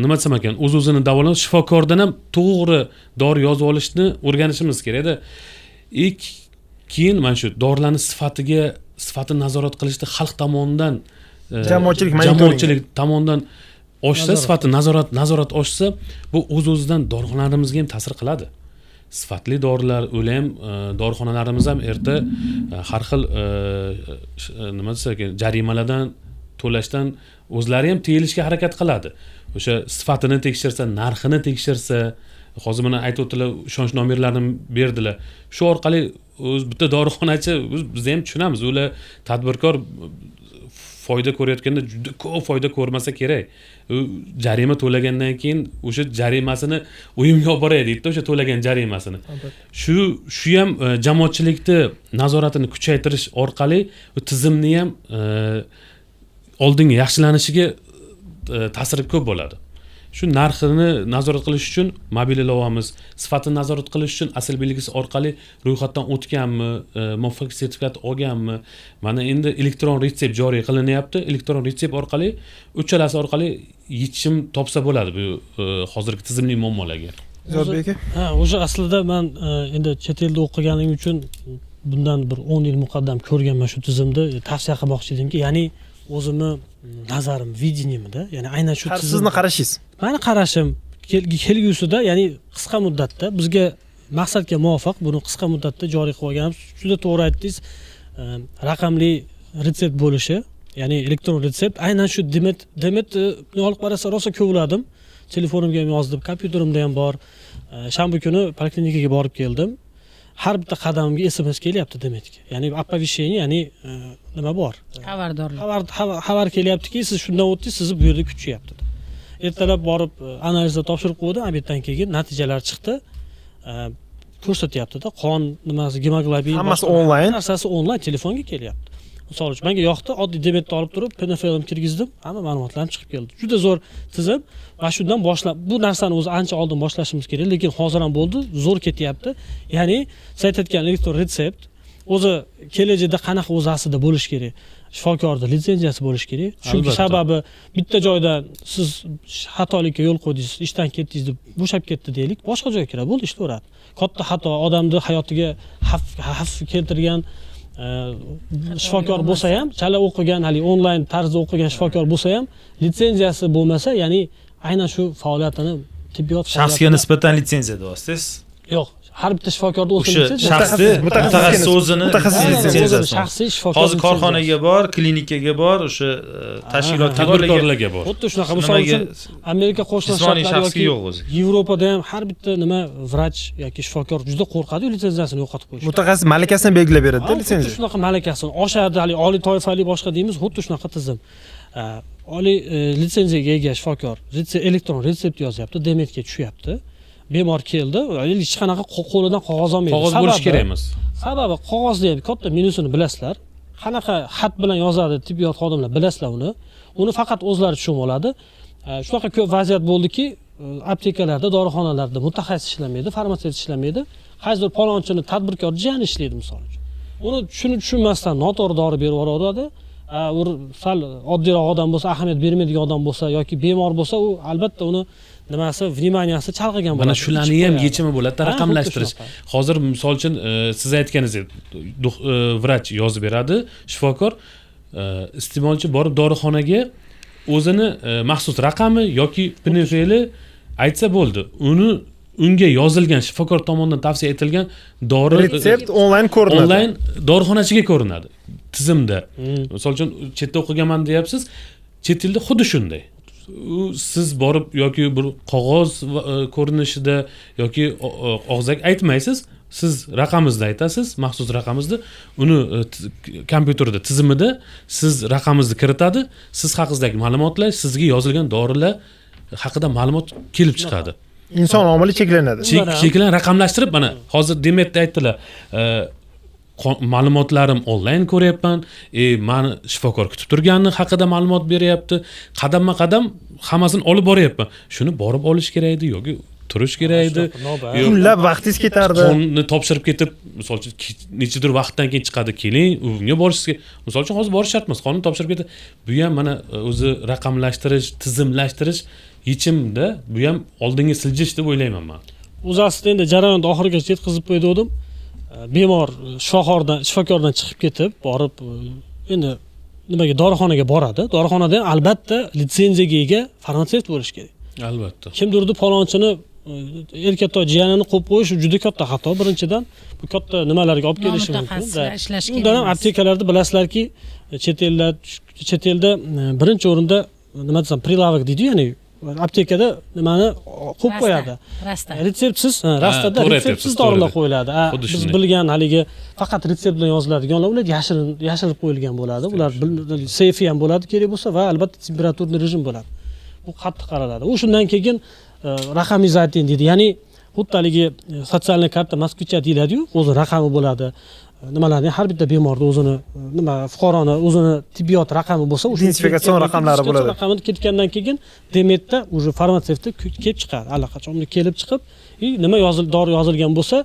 nima desam ekan, o'z o'zini davolanish, shifokordan ham to'g'ri dori yozib olishni o'rganishimiz kerakda. И keyin mana shu dorilarni sifatini nazorat qilishda xalq tomonidan Jamoatchilik monitoringi. Jamoatchilik tomonidan oshsa, Nazorat. sifati nazorat oshsa, bu o'z o'zidan dorixonalarimizga ham ta'sir qiladi. Sifatli dorilar ular ham dorixonalarimiz ham erta har xil nima desa ekan, jarimalardan to'lashdan o'zlari ham tiyilishga harakat qiladi, o'sha sifatini tekshirsa, narxini tekshirsa. Hozir mana aytib o'tdilar, ishonch nomerlarini berdilar. Shu orqali o'z bitta dorixonachi biz ham tushunamiz, ular tadbirkor, foyda ko'rayotganda juda ko'p foyda ko'rmasa kerak. U jarima to'lagandan keyin o'sha jarimasini uyimga olib boray deydida, o'sha to'lagan jarimasini. Shu ham jamoatchilikni nazoratini kuchaytirish orqali u tizimni ham oldinga yaxshilanishiga ta'siri ko'p bo'ladi. Shu narxini nazorat qilish uchun mobil ilovamiz, sifatini nazorat qilish uchun asl belgisi orqali ro'yxatdan o'tganmi, muvaffaq sertifikat olganmi. Mana endi elektron retsept joriy qilinyapti. Elektron retsept orqali, uchalasi orqali yechim topsa bo'ladi bu hozirgi tizimli muammolarga. Ziyodbek aka. Ha, o'sha aslida man endi chet elda o'qiganim uchun bundan bir 10 yil muqaddam ko'rganman shu tizimni. Tavsiya qilmoqchi edimki, ya'ni o'zimni nazarim, видение mda, ya'ni aynan shu tizim Sizni qarashingiz. Mani qarashim, kelgusida, ya'ni qisqa muddatda bizga maqsadga muvofiq buni qisqa muddatda joriy qilib olganimiz. Juda to'g'ri aytdingiz, raqamli retsept bo'lishi, ya'ni elektron retsept, aynan shu Demetni olib qarasa, rosa kovladim, telefonimga ham yozdim, kompyuterimda ham bor. Shanba kuni poliklinikaga borib keldim, har bitta qadamimga SMS kelyapti Demetga, ya'ni оповещение, ya'ni nima bor, Xabardorlik. Xabar kelyaptiki, siz shundan o'tdingiz, sizni bu yerda kutishyapti deb. Ertalab borib analizlar topshirib qo'ydim, обед dan keyin natijalar chiqdi. Ko'rsatyaptida, qon nimasi, gemoglobin, Hammasi boshqa onlayn. narsasi onlayn telefonga kelyapti. Misol uchun, menga yoqdi, oddiy Demetni olib turib, ПНФЛ kirgizdim, hamma ma'lumotlarim chiqib keldi. Juda zo'r tizim va shundan boshlab, bu narsani o'zi ancha oldin boshlashimiz kerak, lekin hozir ham bo'ldi, zo'r ketyapti. Ya'ni siz aytayotgan elektron retsept o'zi kelajakda qanaqa o'zi aslida bo'lishi kerak, shifokorni litsenziyasi bo'lishi kerak, chunki sababi bitta joyda siz xatolikka yo'l qo'ydingiz, ishdan ketdingiz deb bo'shab ketdi deylik, boshqa joyga kiradi, bo'ldi, ishlayveradi. Katta xato, odamni hayotiga xavf keltirgan shifokor bo'lsa ham, chala o'qigan, haligi onlayn tarzda o'qigan shifokor bo'lsa ham, litsenziyasi bo'lmasa, ya'ni aynan shu faoliyatini, tibbiyot Shaxsga faoliyatini- nisbatan litsenziya deyapsiz. Yo'q, har bitta shifokorni o'zini O'sha litsenziyasi. shaxsni, Mutaxassisga mutaxassis o'zini mutaxassis Aynan, o'zini litsenziyasi. shaxsiy shifokor Hozir litsenziyasi. korxonaga bor, klinikaga bor, o'sha tashkilotga bor, lekin Tadbirkorlarga bor. Xuddi shunaqa. Misol nimaga uchun, Amerika Qo'shma jismoniy Shtatlari shaxsga yoki yo'q o'zi. Yevropada ham har bitta nima, vrach yoki shifokor juda qo'rqadi litsenziyasini yo'qotib qo'yishdan. Mutaxassis malakasini belgilab beradida Ha, xuddi litsenziya. shunaqa malakasini oshadi, haligi oliy toifali boshqa deymiz, xuddi shunaqa tizim. Oliy litsenziyaga ega shifokor elektron retsept yozyapti, Demetga tushyapti. Bemor keldi, hech qanaqa qo'lidan qog'oz olmaydi. Qog'oz bo'lishi kerak emas. Sababi qog'ozni ham katta minusini bilasizlar, qanaqa xat bilan yozadi tibbiyot xodimlar, bilasizlar uni faqat o'zlari tushunib oladi. Shunaqa ko'p vaziyat bo'ldiki, aptekalarda, dorixonalarda mutaxassis ishlamaydi, farmatsevt ishlamaydi, qaysidir palonchini, tadbirkor jiyani ishlaydi. Misol uchun, uni tushunib tushunmasdan noto'g'ri dori berib yuboradi. U sal oddiyroq odam bo'lsa, ahamiyat bermaydigan odam bo'lsa yoki bemor bo'lsa, u albatta uni nimasi, внимания si chalg'igan bo'ladi. Mana shularni Ichib ham qo'yadi. yechimi bo'ladi, Ha, xuddi raqamlashtirish. shunaqa. Hozir, misol uchun, siz aytganingizdek, vrach yozib beradi, shifokor, iste'molchi borib dorixonaga o'zini maxsus raqami yoki ПНФЛ aytsa bo'ldi, uni Unga yozilgan, shifokor tomonidan tavsiya etilgan dori Retsept onlayn ko'rinadi. Onlayn dorixonachiga ko'rinadi tizimda. Misol uchun, chetda o'qiganman deyapsiz, chet elda xuddi shunday. U siz borib yoki bir qog'oz ko'rinishida yoki og'zaki aytmaysiz, siz raqamingizni aytasiz, maxsus raqamingizni. Uni kompyuterda, tizimida siz raqamingizni kiritadi, siz haqingizdagi ma'lumotlar, sizga yozilgan dorilar haqida ma'lumot kelib chiqadi. Inson omili cheklanadi. Cheklan, raqamlashtirib, mana hozir Demetda aytdilar, ma'lumotlarim onlayn ko'ryapman, mani shifokor kutib turgani haqida ma'lumot beryapti, qadamma qadam hammasini olib boryapman. Shuni borib olish kerak edi yoki turish kerak edi. Shunaqa navbat. Yo'q. Kunlab vaqtingiz ketardi. Qonni topshirib ketib, misol uchun, nechadir vaqtdan keyin chiqadi, keling, unga borishingiz kerak. Misol uchun, hozir borish shart emas, qonni topshirib ketadi. Bu ham mana o'zi raqamlashtirish, tizimlashtirish yechimda, bu ham oldinga siljish deb o'ylayman man. O'zi aslida endi jarayonni oxirigacha yetkazib qo'ygandim. Bemor shifokordan chiqib ketib borib, endi nimaga, dorixonaga boradi. Dorixonada ham albatta litsenziyaga ega farmatsevt bo'lishi kerak. Albatta. Kimdirni palonchini, erkatoy jiyanini qo'yib qo'yish juda katta xato. Birinchidan, bu katta nimalarga olib kelishi mumkin. Nomutaxassislar ishlash kerak Undan ham emas. aptekalarda bilasizlarki, chet elda birinchi o'rinda, nima desam, прилавок deydiyu, ya'ni aptekada nimani qo'yib qo'yadi. Rasta. Retseptsiz, ha, rastada To'g'ri retseptsiz aytyapsiz, dorilar to'g'ri. qo'yiladi. Xuddi Biz shunday. bilgan haligi faqat retsept bilan yoziladiganlar, ular yashirin, yashirib qo'yilgan bo'ladi. Ular seyfi ham bo'ladi kerak bo'lsa va albatta температурный rejim bo'ladi. Bu qattiq qaraladi. U shundan keyin raqamizatsiya deydi, ya'ni xuddi haligi социальная карта москвича deyiladiyu, o'zi raqami bo'ladi. Nimalarni, har bitta bemorni o'zini, nima, fuqaroni o'zini tibbiyot raqami bo'lsa, o'sha Identifikatsion raqamlari bo'ladi. Raqamini ketgandan keyin Demetda уже farmatsevtda kelib chiqadi allaqachon. Unda kelib chiqib и nima yozil, dori yozilgan bo'lsa,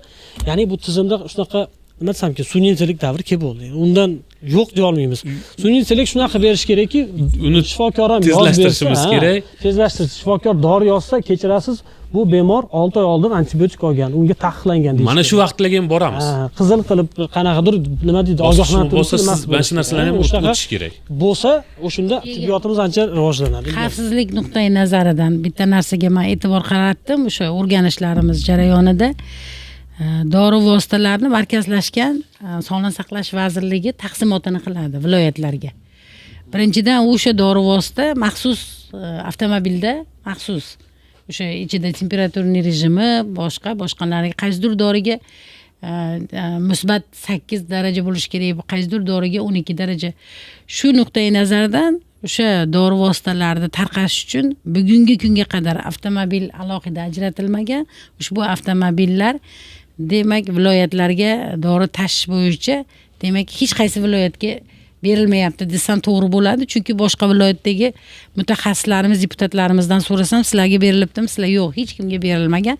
ya'ni bu tizimda shunaqa, nima desamki, sun'iy intellekt davri kelib bo'ldi. Undan yo'q deya olmaymiz. Sun'iy intellekt shunaqa qilib berish kerakki, Uni shifokor ham yozib bersa, tezlashtirishimiz ha, kerak. Tezlashtirish. Shifokor dori yozsa, kechirasiz, bu bemor 6 oy oldin antibiotik olgan, unga taqiqlangan deyish Mana shu kerak. vaqtlarga ham boramiz. Ha, qizil qilib qanaqadir, nima deydi, Bosqichma ogohlantirish bo'lsa, siz nimasi mana bo'lishi shu narsalarni ham kerak. Shunaqa o'tish kerak. bo'lsa, o'shanda tibbiyotimiz ancha rivojlanadi. Xavfsizlik nuqtai nazaridan bitta narsaga man e'tibor qaratdim o'sha o'rganishlarimiz jarayonida. Dori vositalarini markazlashgan Sog'liqni saqlash vazirligi taqsimotini qiladi viloyatlarga. Birinchidan, o'sha dori vosita maxsus avtomobilda, maxsus o'sha ichida температурный rejimi, boshqa boshqalarga, qaysidir doriga +8 daraja bo'lishi kerak, qaysidir doriga 12 daraja. Shu nuqtai nazardan o'sha dori vositalarini tarqatish uchun bugungi kunga qadar avtomobil alohida ajratilmagan. Ushbu avtomobillar, demak, viloyatlarga dori tashish bo'yicha, demak, hech qaysi viloyatga berilmayapti desam to'g'ri bo'ladi, chunki boshqa viloyatdagi mutaxassislarimiz, deputatlarimizdan so'rasam, sizlarga berilibdimi, sizlar yo'q, hech kimga berilmagan.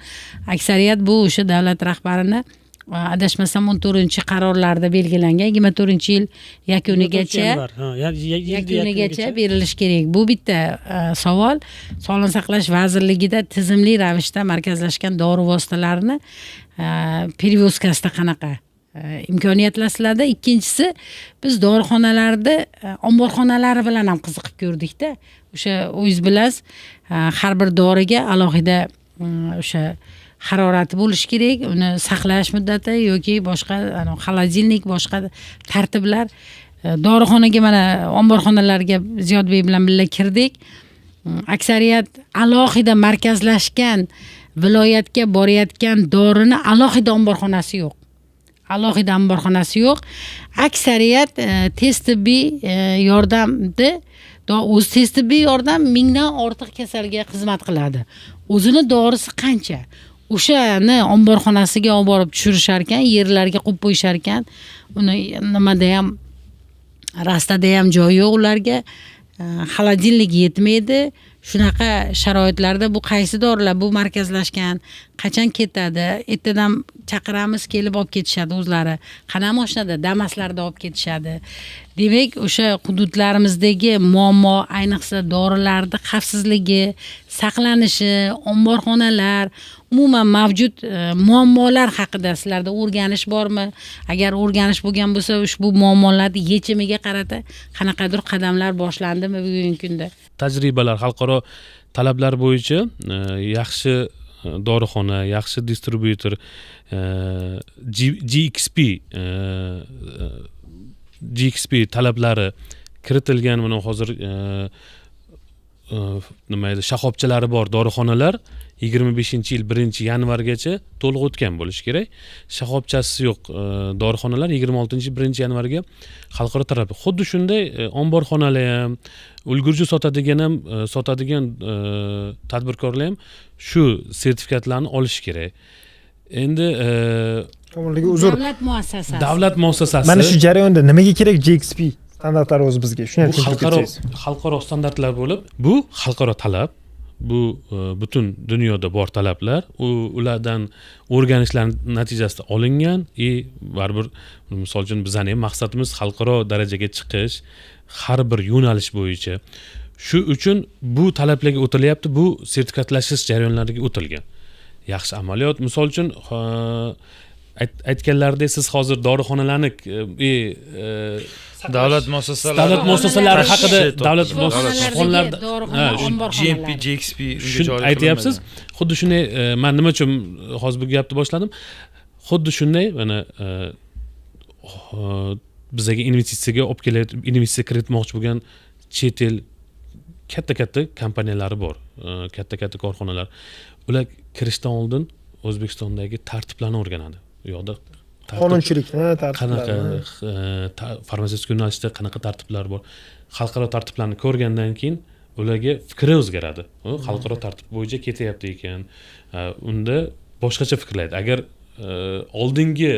Aksariyat bu o'sha davlat rahbarini, adashmasam, 14-qarorlarida belgilangan, 24-yil yakunigacha Yanvar, ha, yilni yakunigacha berilishi kerak. Bu bitta savol. Sog'liqni saqlash vazirligida tizimli ravishda markazlashgan dori vositalarini перевозка sida qanaqa imkoniyatlar sizlarda? Ikkinchisi, biz dorixonalarda omborxonalari bilan ham qiziqib ko'rdikda. O'sha o'zingiz bilasiz, har bir doriga alohida o'sha harorati bo'lishi kerak, uni saqlash muddati yoki boshqa anavi холодильник, boshqa tartiblar. Dorixonaga, mana omborxonalarga Ziyodbek bilan birga kirdik. Aksariyat alohida markazlashgan, viloyatga borayotgan dorini alohida omborxonasi yo'q, alohida omborxonasi yo'q. Aksariyat tez tibbiy yordamni o'zi tez tibbiy yordam 1000dan ortiq kasalga xizmat qiladi, o'zini dorisi qancha, o'shani omborxonasiga olib borib tushirishar ekan, yerlarga qo'yib qo'yishar ekan. Uni nimada ham, rastada ham joyi yo'q ularga, холодильник yetmaydi. Shunaqa sharoitlarda bu qaysi dorilar, bu markazlashgan qachon ketadi? Ertadan chaqiramiz, kelib olib ketishadi o'zlari. Qanaqa mashinada? Damaslarda olib ketishadi. Demak, o'sha hududlarimizdagi muammo, ayniqsa dorilarni xavfsizligi, saqlanishi, omborxonalar, umuman mavjud muammolar haqida sizlarda o'rganish bormi? Agar o'rganish bo'lgan bo'lsa, ushbu muammolarni yechimiga qarata qanaqadir qadamlar boshlandimi bugungi kunda? Tajribalar, xalqaro talablar bo'yicha yaxshi. dorixona, yaxshi distribyutor, GXP GXP talablari kiritilgan, mana hozir nima edi, shoxobchalari bor dorixonalar 25-yil 1-yanvargacha to'liq o'tgan bo'lishi kerak. Shoxobchasi yo'q dorixonalar 26-yil 1-yanvarga xalqaro talab. Xuddi shunday omborxonalar ham, ulgurji sotadigan ham, sotadigan tadbirkorlar ham shu sertifikatlarni olishi kerak. Endi Komil aka, uzr. Davlat muassasasi. Davlat muassasasi. Mana shu jarayonda nimaga kerak GXP standartlari o'zi bizga? Shuni ham Bu tushuntirib xalqaro ketsangiz. Xalqaro standartlar bo'lib, bu xalqaro talab, bu butun dunyoda bor talablar. U ulardan o'rganishlar natijasida olingan. И baribir, misol uchun, bizani ham maqsadimiz xalqaro darajaga chiqish har bir yo'nalish bo'yicha. Shu uchun bu talablarga o'tilyapti, bu sertifikatlashish jarayonlariga o'tilgan yaxshi amaliyot. Misol uchun, aytganlaridek, siz hozir dorixonalarni Davlat muassasalari davlat muassasalari haqida, Tashish davlat Shifoxonalardagi shifoxonalarda dorixona, Ha, GMP, omborxonalar. GXP unga Shuni joriy aytyapsiz. qilinmagan. Xuddi shunday, man nima uchun hozir bu gapni boshladim? Xuddi shunday, mana bizaga investitsiyaga olib kelayotgan, investitsiya kiritmoqchi bo'lgan chet el katta katta kompaniyalari bor, katta katta korxonalar. Ular kirishdan oldin O'zbekistondagi tartiblarni o'rganadi. U yoqda tartib Qonunchilikni, qanaqa, tartiblarni. Farmatsevtik yo'nalishda qanaqa tartiblar bor, xalqaro tartiblarni ko'rgandan keyin ularga fikri o'zgaradi. U xalqaro tartib bo'yicha ketyapti ekan, unda boshqacha fikrlaydi. Agar oldingi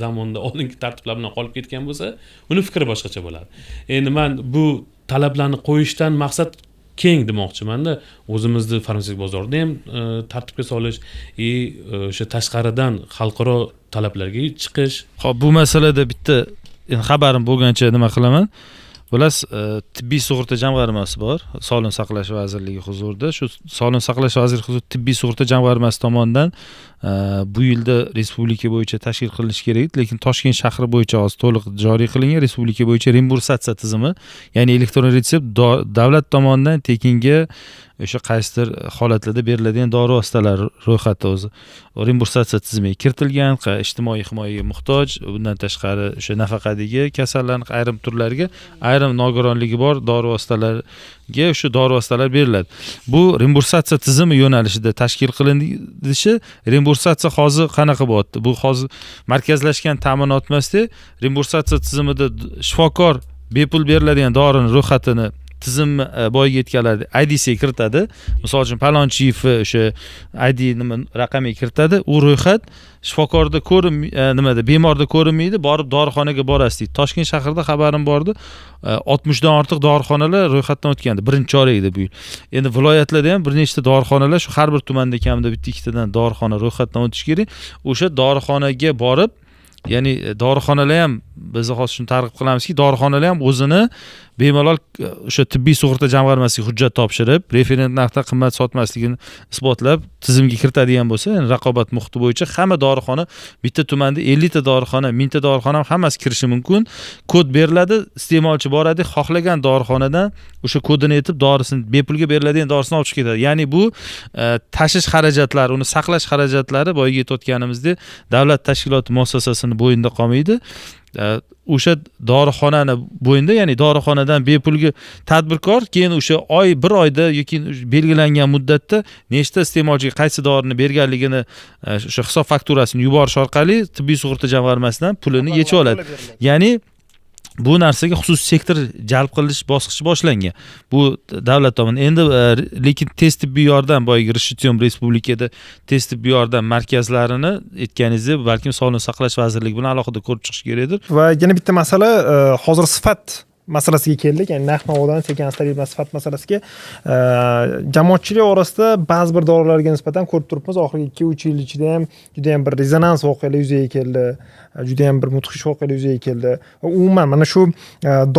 zamonda, oldingi tartiblar bilan qolib ketgan bo'lsa, uni fikri boshqacha bo'ladi. Endi man bu talablarni qo'yishdan maqsad keng demoqchimanda, o'zimizni farmatsevtik bozorida ham tartibga solish и o'sha tashqaridan xalqaro talablarga chiqish. Ho'p, bu masalada bitta endi xabarim bo'lgancha nima qilaman. Bilasiz, tibbiy sug'urta jamg'armasi bor Sog'liqni saqlash vazirligi huzurida. Shu Sog'liqni saqlash vazirligi huzurida tibbiy sug'urta jamg'armasi tomonidan bu yilda respublika bo'yicha tashkil qilinishi kerak edi, lekin Toshkent shahri bo'yicha hozir to'liq joriy qilingan respublika bo'yicha reimbursatsiya tizimi, ya'ni elektron retsept, davlat tomonidan tekinga o'sha qaysidir holatlarda beriladigan dori vositalari ro'yxati o'zi reimbursatsiya tizimiga kiritilgan. Ijtimoiy himoyaga muhtoj, bundan tashqari o'sha nafaqadagi kasallarni ayrim turlariga, ayrim nogironligi bor dori vositalariga o'sha dori vositalar beriladi. Bu reimbursatsiya tizimi yo'nalishida tashkil qilinishi. Reimbursatsiya hozir qanaqa bo'lyapti? Bu hozir markazlashgan ta'minot emasda. Reimbursatsiya tizimida shifokor bepul beriladigan dorini ro'yxatini, tizimni, boyagi aytganlar, IDsiga kiritadi. Misol uchun, palonchiyev o'sha ID nima raqamiga kiritadi. U ro'yxat shifokorda ko'rin, nimada, bemorda ko'rinmaydi. Borib dorixonaga borasiz deydi. Toshkent shahrida xabarim bordi, 60dan ortiq dorixonalar ro'yxatdan o'tgandi birinchi chorakda bu yil. Endi viloyatlarda ham bir nechta dorixonalar, shu har bir tumanda kamida bitta ikkitadan dorixona ro'yxatdan o'tishi kerak. O'sha dorixonaga borib, ya'ni dorixonalar ham, biz hozir shuni targ'ib qilamizki, dorixonalar ham o'zini bemalol o'sha tibbiy sug'urta jamg'armasiga hujjat topshirib, referent narxda qimmat sotmasligini isbotlab tizimga kiritadigan bo'lsa, ya'ni raqobat muhiti bo'yicha hamma dorixona, bitta tumanda 50ta dorixona, 1000ta dorixona ham, hammasi kirishi mumkin. Kod beriladi, iste'molchi boradi, xohlagan dorixonadan o'sha kodini aytib, dorisini, bepulga beriladigan dorisini olib chiqib ketadi. Ya'ni bu tashish xarajatlari, uni saqlash xarajatlari, boyagi aytayotganimizdek, davlat tashkiloti muassasasini bo'ynida qolmaydi. O'sha dorixonani bo'ynida, ya'ni dorixonadan bepulga tadbirkor keyin o'sha oy, bir oyda yoki belgilangan muddatda nechta iste'molchiga qaysi dorini berganligini, o'sha hisob fakturasini yuborish orqali tibbiy sug'urta jamg'armasidan pulini yechib oladi. Ya'ni bu narsaga xususiy sektor jalb qilish bosqichi boshlangan bu davlat tomonidan. Endi lekin tez tibbiy yordam, boyagi Rishitium, respublikada tez tibbiy yordam markazlarini aytganingizdek, balkim Sog'liqni saqlash vazirligi bilan alohida ko'rib chiqish kerakdir. Va yana bitta masala, hozir sifat masalasiga keldik, ya'ni narx navodan sekin asta sifat masalasiga. Jamoatchilik orasida ba'zi bir dorilarga nisbatan ko'rib turibmiz, oxirgi 2-3 yil ichida ham juda yam bir rezonans voqealar yuzaga keldi, juda yam bir mudhish voqealar yuzaga keldi. Va umuman mana shu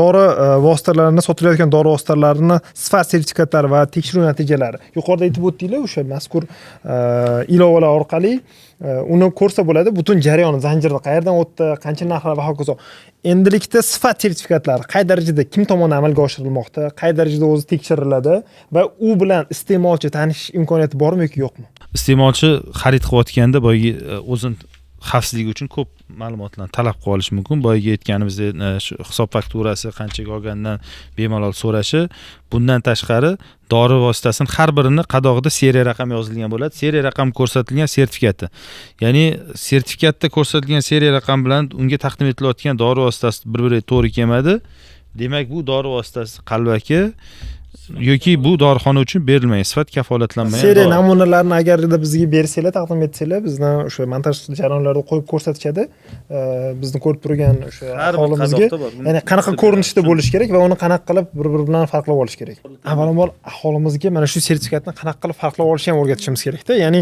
dori vositalarini, sotilayotgan dori vositalarini sifat sertifikatlari va tekshiruv natijalari, yuqorida aytib o'tdinglar, o'sha mazkur ilovalar orqali uni ko'rsa bo'ladi, butun jarayoni, zanjirni qayerdan o'tdi, qancha narxlar va hokazo. Endilikda sifat sertifikatlari qay darajada, kim tomonidan amalga oshirilmoqda, qay darajada o'zi tekshiriladi va u bilan iste'molchi tanishish imkoniyati bormi yoki yo'qmi? Iste'molchi xarid qilayotganda boyagi o'zini xavfsizligi uchun ko'p ma'lumotlarni talab qilib olishi mumkin. Boyagi aytganimizdek, shu hisob fakturasi qanchaga olgandan bemalol so'rashi. Bundan tashqari dori vositasini har birini qadog'ida seriya raqam yozilgan bo'ladi. Seriya raqam ko'rsatilgan sertifikati, ya'ni sertifikatda ko'rsatilgan seriya raqam bilan unga taqdim etilayotgan dori vositasi bir biriga to'g'ri kelmadi, demak, bu dori vositasi qalbaki yoki bu dorixona uchun berilmagan, sifat kafolatlanmagan Seriya dori. namunalarini agarda bizga bersanglar, taqdim etsanglar, bizni o'sha montaj jarayonlarida qo'yib ko'rsatishadi. Bizni ko'rib turgan o'sha Har bir aholimizga qadoqda bor. Buni ya'ni qanaqa ko'rinishda bo'lishi kerak va uni qanaqa qilib bir biri bilan farqlab olish kerak. Avvalambor, aholimizga mana shu sertifikatni qanaqa qilib farqlab olishni ham o'rgatishimiz kerakda. Ya'ni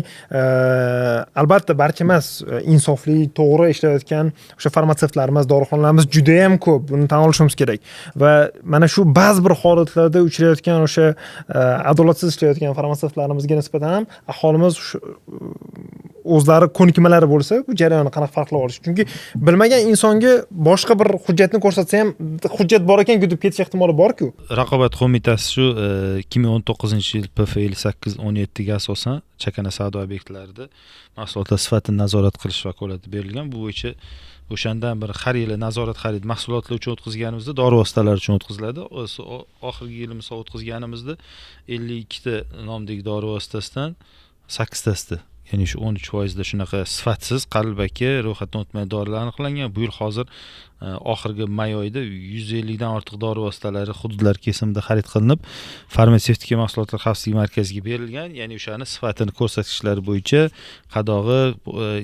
albatta barcha emas, insofli, to'g'ri ishlayotgan o'sha farmatsevtlarimiz, dorixonalarimiz judayam ko'p, buni tan olishimiz kerak. Va mana shu ba'zi bir holatlarda uchrayotgan o'sha adolatsiz ishlayotgan farmatsevtlarimizga nisbatan ham aholimiz o'zlari ko'nikmalari bo'lsa, bu jarayonni qanaqa farqlab olish. Chunki bilmagan insonga boshqa bir hujjatni ko'rsatsa ham, hujjat bor ekan deb ketish ehtimoli borku. Raqobat qo'mitasi shu 2019-yil PF 58/17 ga asosan chakana savdo obyektlarida mahsulotlar sifatini nazorat qilish vakolati berilgan. Bu bo'yicha o'shandan beri har yili nazorat xarid mahsulotlar uchun o'tkazganimizda, dori vositalari uchun o'tkaziladi. Oxirgi yili, misol, o'tkazganimizda 52 ta nomdagi dori vositasidan sakkiztasida, ya'ni shu 13 foizda shunaqa sifatsiz, qalbaki, ro'yxatdan o'tmagan dorilar aniqlangan. Bu yil hozir oxirgi may oyida 150 dan ortiq dori vositalari hududlar kesimida xarid qilinib, farmatsevtika mahsulotlar xavfsizligi markaziga berilgan. Ya'ni o'shani sifatini ko'rsatkichlari bo'yicha, qadog'i,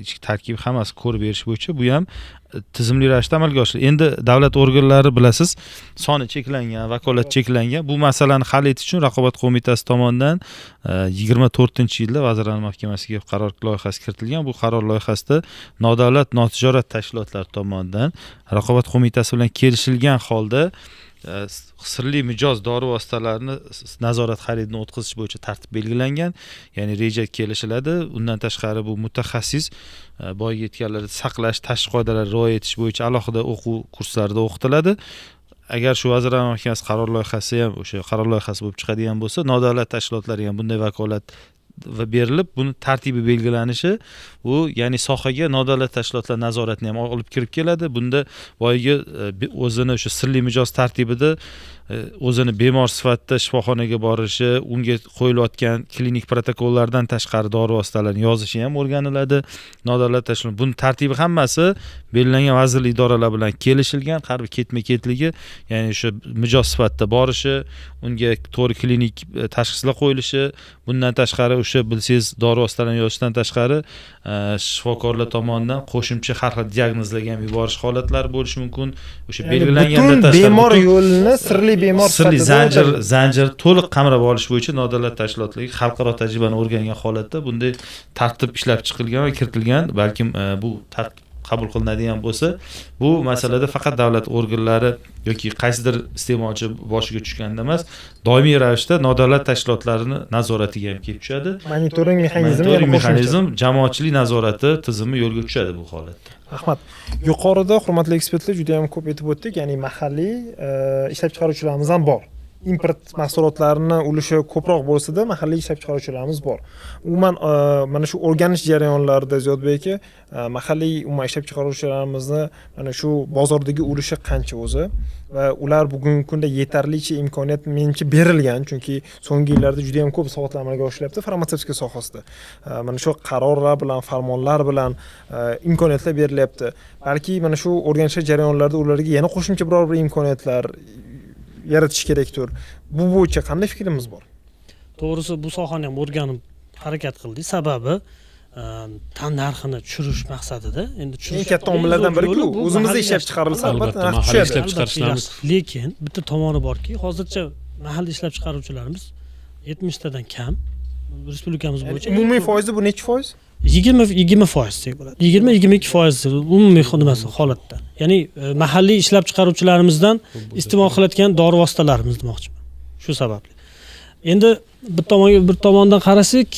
ichki tarkibi, hammasi ko'rib berish bo'yicha bu ham tizimli ravishda amalga oshiriladi. Endi davlat organlari, bilasiz, soni cheklangan, vakolat cheklangan. Bu masalani hal etish uchun Raqobat qo'mitasi tomonidan 24-yilda Vazirlar Mahkamasiga qaror loyihasi kiritilgan. Bu qaror loyihasida nodavlat notijorat tashkilotlari tomonidan Raqobat qo'mitasi bilan kelishilgan holda sirli mijoz dori vositalarini nazorat xaridini o'tkazish bo'yicha tartib belgilangan. Ya'ni reja kelishiladi. Undan tashqari, bu mutaxassis boyagi aytganlar saqlash, tashish qoidalariga rioya etish bo'yicha alohida o'quv kurslarida o'qitiladi. Agar shu Vazirlar Mahkamasi qaror loyihasi ham o'sha qaror loyihasi bo'lib chiqadigan bo'lsa, nodavlat tashkilotlarga ham bunday vakolat va berilib, buni tartibi belgilanishi, bu ya'ni sohaga nodavlat tashkilotlar nazoratini ham olib kirib keladi. Bunda boyagi o'zini o'sha sirli mijoz tartibida o'zini bemor sifatida shifoxonaga borishi, unga qo'yilayotgan klinik protokollardan tashqari dori vositalarini yozishi ham o'rganiladi nodavlat tashkilot. Buni tartibi hammasi belgilangan vazirlik, idoralar bilan kelishilgan, har bir ketma ketligi, ya'ni o'sha mijoz sifatida borishi, unga to'g'ri klinik tashxislar qo'yilishi. Bundan tashqari, o'sha, bilsangiz, dori vositalarini yozishdan tashqari shifokorlar tomonidan qo'shimcha har xil diagnozlarga ham yuborish holatlari bo'lishi mumkin o'sha Ya'ni belgilangandan butun tashqari. bemor Butun yo'lini sirli bemor sirli sifatida zanjir o'tadi. Zanjir to'liq qamrab olish bo'yicha nodavlat tashkilotlarga xalqaro tajribani o'rgangan holatda bunday tartib ishlab chiqilgan va kiritilgan. Balkim bu tartib qabul qilinadigan bo'lsa, bu masalada faqat davlat organlari yoki qaysidir iste'molchi boshiga tushganda emas, doimiy ravishda nodavlat tashkilotlarini nazoratiga ham kelib tushadi. Monitoring mexanizmi Monitoring yana qo'shimcha. mexanizm, jamoatchilik nazorati tizimi yo'lga tushadi bu holatda. Rahmat. Yuqorida, hurmatli ekspertlar, juda yam ko'p aytib o'tdik, ya'ni mahalliy ishlab chiqaruvchilarimiz ham bor. Import mahsulotlarini ulushi ko'proq bo'lsa-da, mahalliy ishlab chiqaruvchilarimiz bor. Umuman, mana shu o'rganish jarayonlarida, Ziyodbek aka, mahalliy umuman ishlab chiqaruvchilarimizni mana shu bozordagi ulushi qancha o'zi va ular bugungi kunda yetarlicha imkoniyat, menimcha, berilgan, chunki so'nggi yillarda juda yam ko'p islohotlar amalga oshiryapti farmatsevtika sohasida. Mana shu qarorlar bilan, farmonlar bilan imkoniyatlar berilyapti. Balki mana shu o'rganishlar jarayonlarida ularga yana qo'shimcha biror bir imkoniyatlar yaratish kerakdir. Bu bo'yicha qanday fikrimiz bor? To'g'risi, bu sohani ham o'rganib harakat qildik. Sababi tan narxini tushirish maqsadida endi tushirish Eng katta omillardan eng zo'r biri-ku, yo'li bu o'zimizda mahalliy ishlab chiqarilsa, albatta Albatta, narx mahalliy tushadi. ishlab Albatta chiqarishlarimiz. yaxshi. Lekin bitta tomoni borki, hozircha mahalliy ishlab chiqaruvchilarimiz 70 tadan kam respublikamiz bo'yicha. Umumiy foizi bu nechi foiz? 20, 20% desak bo'ladi, 20-22% umumiy nimasi holatda, ya'ni mahalliy ishlab chiqaruvchilarimizdan iste'mol qilayotgan dori vositalarimiz demoqchiman. Shu sababli endi bir tomondan qarasak,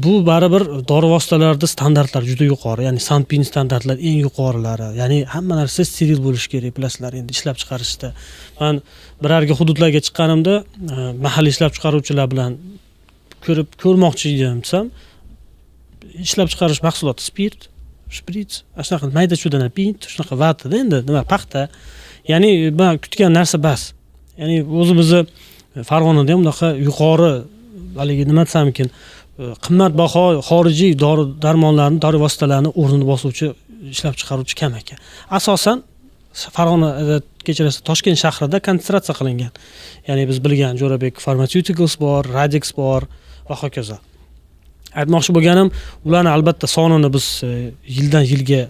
bu baribir dori vositalarida standartlar juda yuqori, ya'ni sanpin standartlar eng yuqorilari, ya'ni hamma narsa steril bo'lishi kerak. Bilasizlar, endi ishlab chiqarishda man birarga hududlarga chiqqanimda mahalliy ishlab chiqaruvchilar bilan Ko'rib ko'rmoqchi edim desam, ishlab chiqarish mahsuloti spirt, shprits, ana shunaqa mayda chuyda, bint, shunaqa vatada, endi nima, paxta. Ya'ni man kutgan narsa bas. Ya'ni o'zimizni Farg'onada ham unaqa yuqori, haligi, nima desam ekan, qimmatbaho xorijiy dori darmonlarni, dori vositalarini o'rnini bosuvchi ishlab chiqaruvchi kam ekan. Asosan Farg'ona, kechirasiz, Toshkent shahrida konsentratsiya qilingan. Ya'ni biz bilgan Jo'rabek Pharmaceuticals bor, Radix bor va hokazo. Aytmoqchi bo'lganim, ularni albatta sonini biz yildan yilga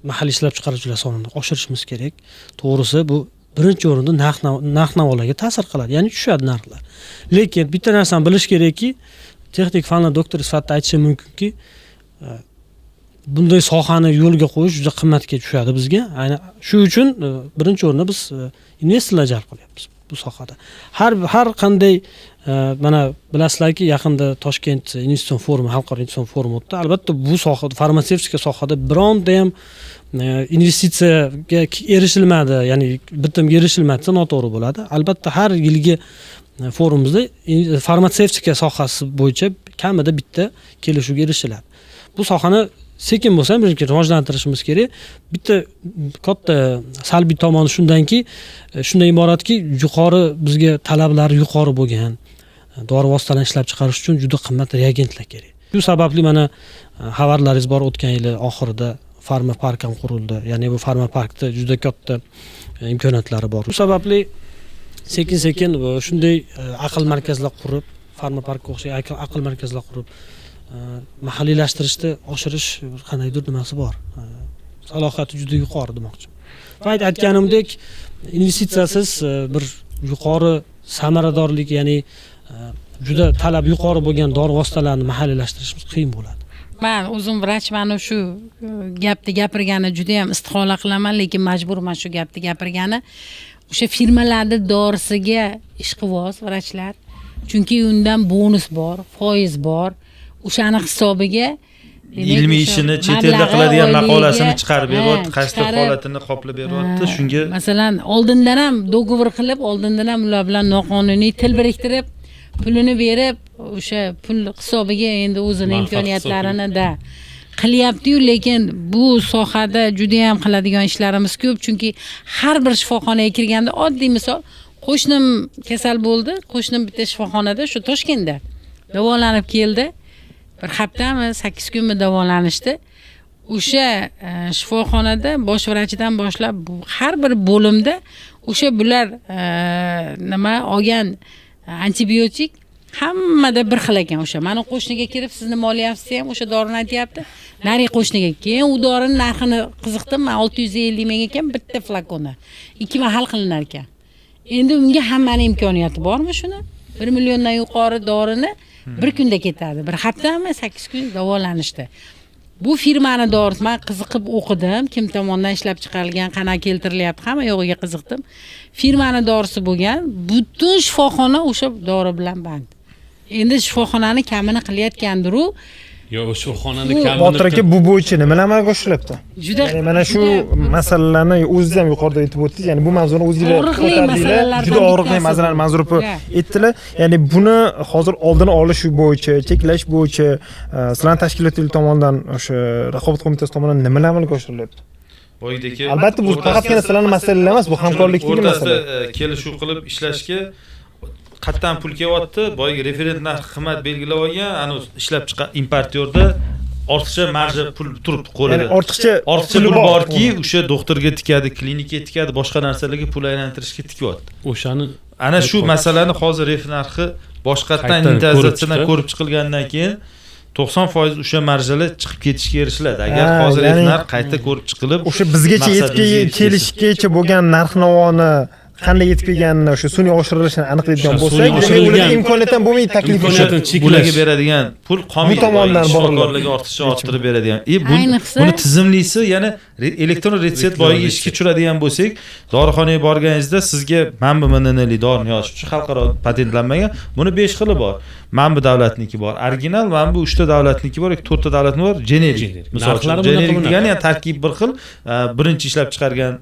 mahalliy ishlab chiqaruvchilar sonini oshirishimiz kerak. To'g'risi, bu birinchi o'rinda narx navolarga ta'sir qiladi, ya'ni tushadi narxlar. Lekin bitta narsani bilish kerakki, texnik fanlar doktori sifatida aytishim mumkinki, bunday sohani yo'lga qo'yish juda qimmatga tushadi bizga. Aynan shu uchun birinchi o'rinda biz investorlar jalb qilyapmiz bu sohada. Har qanday mana bilasizlarki, yaqinda Toshkent investitsion forumi, xalqaro investitsion forum o'tdi. Albatta, bu soha, farmatsevtika sohada bironta ham investitsiyaga erishilmadi, ya'ni bitimga erishilmadi desa, noto'g'ri bo'ladi. Albatta, har yilgi forumimizda farmatsevtika sohasi bo'yicha kamida bitta kelishuvga erishiladi. Bu sohani sekin bo'lsa ham birga rivojlantirishimiz kerak. Bitta katta salbiy tomoni shundan iboratki, yuqori, bizga talablari yuqori bo'lgan dori vositalarini ishlab chiqarish uchun juda qimmat reagentlar kerak. Shu sababli mana xabarlaringiz bor, o'tgan yili oxirida farma park ham qurildi. Ya'ni bu farma parkda juda katta imkoniyatlari bor. Shu sababli sekin sekin shunday aql markazlar qurib, farma parkka o'xshagan aql markazlar qurib, mahalliylashtirishni oshirish bir qandaydir nimasi bor, salohiyati juda yuqori demoqchiman. Va aytganimdek, investitsiyasiz bir yuqori samaradorlik, ya'ni juda talab yuqori bo'lgan dori vositalarini mahalliylashtirishimiz qiyin bo'ladi. Man o'zim vrachmanu, shu gapni gapirgani juda yam istihola qilaman, lekin majburman shu gapni gapirgani. O'sha firmalarni dorisiga ishqiboz vrachlar, chunki undan bonus bor, foiz bor, o'shani hisobiga demak, ilmiy o'sha ishini chet elda mablag'i, qiladigan oyligiga, maqolasini chiqarib beryapti, qaysidir chiqarib, holatini qoplab beryapti shunga. Masalan, oldindan ham договор qilib, oldindan ham ular bilan noqonuniy til biriktirib, pulini berib, o'sha pul hisobiga endi o'zini Manfaat. imkoniyatlarini da qilyaptiyu. Lekin bu sohada judayam qiladigan ishlarimiz ko'p, chunki har bir shifoxonaga kirganda, oddiy misol, qo'shnim kasal bo'ldi, qo'shnim bitta shifoxonada, shu Toshkentda davolanib keldi. Bir haftami, 8 kunmi davolanishdi o'sha shifoxonada. Bosh vrachidan boshlab har bir bo'limda o'sha bular nima olgan antibiotik hammada bir xil ekan. O'sha mani qo'shniga kirib, "Siz nima olyapsiz?" ham o'sha dorini aytyapti, narigi qo'shniga. Keyin u dorini narxini qiziqdim man, 650 ming ekan bitta flakoni, ikki mahal qilinar ekan. Endi unga hammani imkoniyati bormi shuni? 1 milliondan yuqori dorini bir kunda ketadi, bir haftami, 8 kun davolanishdi. Bu firmani dorisi, man qiziqib o'qidim, kim tomonidan ishlab chiqarilgan, qanaqa keltirilyapti, hamma yo'g'iga qiziqdim. Firmani dorisi bo'lgan, butun shifoxona o'sha dori bilan band. Endi shifoxonani kamini qilayotgandiru. Yo'q, shifoxonani kamini. Botir aka, bu bo'yicha nimalar amalga oshiryapti? Juda Ya'ni mana shu juda masalalarni o'zingiz ham yuqorida aytib o'tdingiz, ya'ni bu mavzuni o'zingizlar Og'riqli ko'tardinglar. masalalardan Juda og'riqli bittasi masalani bu. Manzura opa aytdilar. Ya'ni buni hozir oldini olish bo'yicha, cheklash bo'yicha sizlarni tashkilotingiz tomonidan, o'sha raqobat qo'mitasi tomonidan nimalar amalga oshirilyapti? Boyagidagi Albatta, bu faqatgina sizlarni masalalar emas, bu hamkorlikdagi o'rtasida masala. Kelishuv qilib ishlashga qayerdan pul kelyapti? Boyagi referent narxi qimmat belgilab olgan, anavi ishlab chiqqan importyorda ortiqcha marja pul turibdi qo'lida. Ya'ni ortiqcha Ortiqcha puli pul bor. borki, o'sha doktorga tikadi, klinikaga tikadi, boshqa narsalarga pul aylantirishga tikyapti. O'shani Ana shu masalani hozir ref narxi boshqatdan Qaytadan inventarizatsiyadan ko'rib ko'rib chiqilgandan keyin 90% o'sha marjalar chiqib ketishga erishiladi, agar hozir ref ya'ni narx qayta ko'rib chiqilib, o'sha bizgacha yetib maqsadimizga yetishsa. kelishgacha bo'lgan narx navoni qanday yetib kelganini, o'sha sun'iy oshirilishini aniqlaydigan O'sha bo'lsak, sun'iy demak, oshirilgan- ularga imkoniyat ham bo'lmaydi taklif Imkoniyatini qilish. cheklash. Bularga beradigan pul qolmaydi. Bu tomondan Shifokorlarga boriladi. ortiqcha orttirib beradigan Ayniqsa- buni tizimlisi, ya'ni elektron retsept. Elektron Boyagi ishga retsept. tushiradigan bo'lsak, dorixonaga borganingizda sizga mana bu МНН li dorini yozib, xalqaro patentlanmagan, buni besh xili bor. Mana bu davlatniki bor, original, mana bu uchta davlatniki bor yoki to'rtta davlatniki bor, generik. Generik. Misol uchun, Narxlari bunaqa, generik bunaqa. degani, ya'ni tarkib bir xil, birinchi ishlab chiqargan.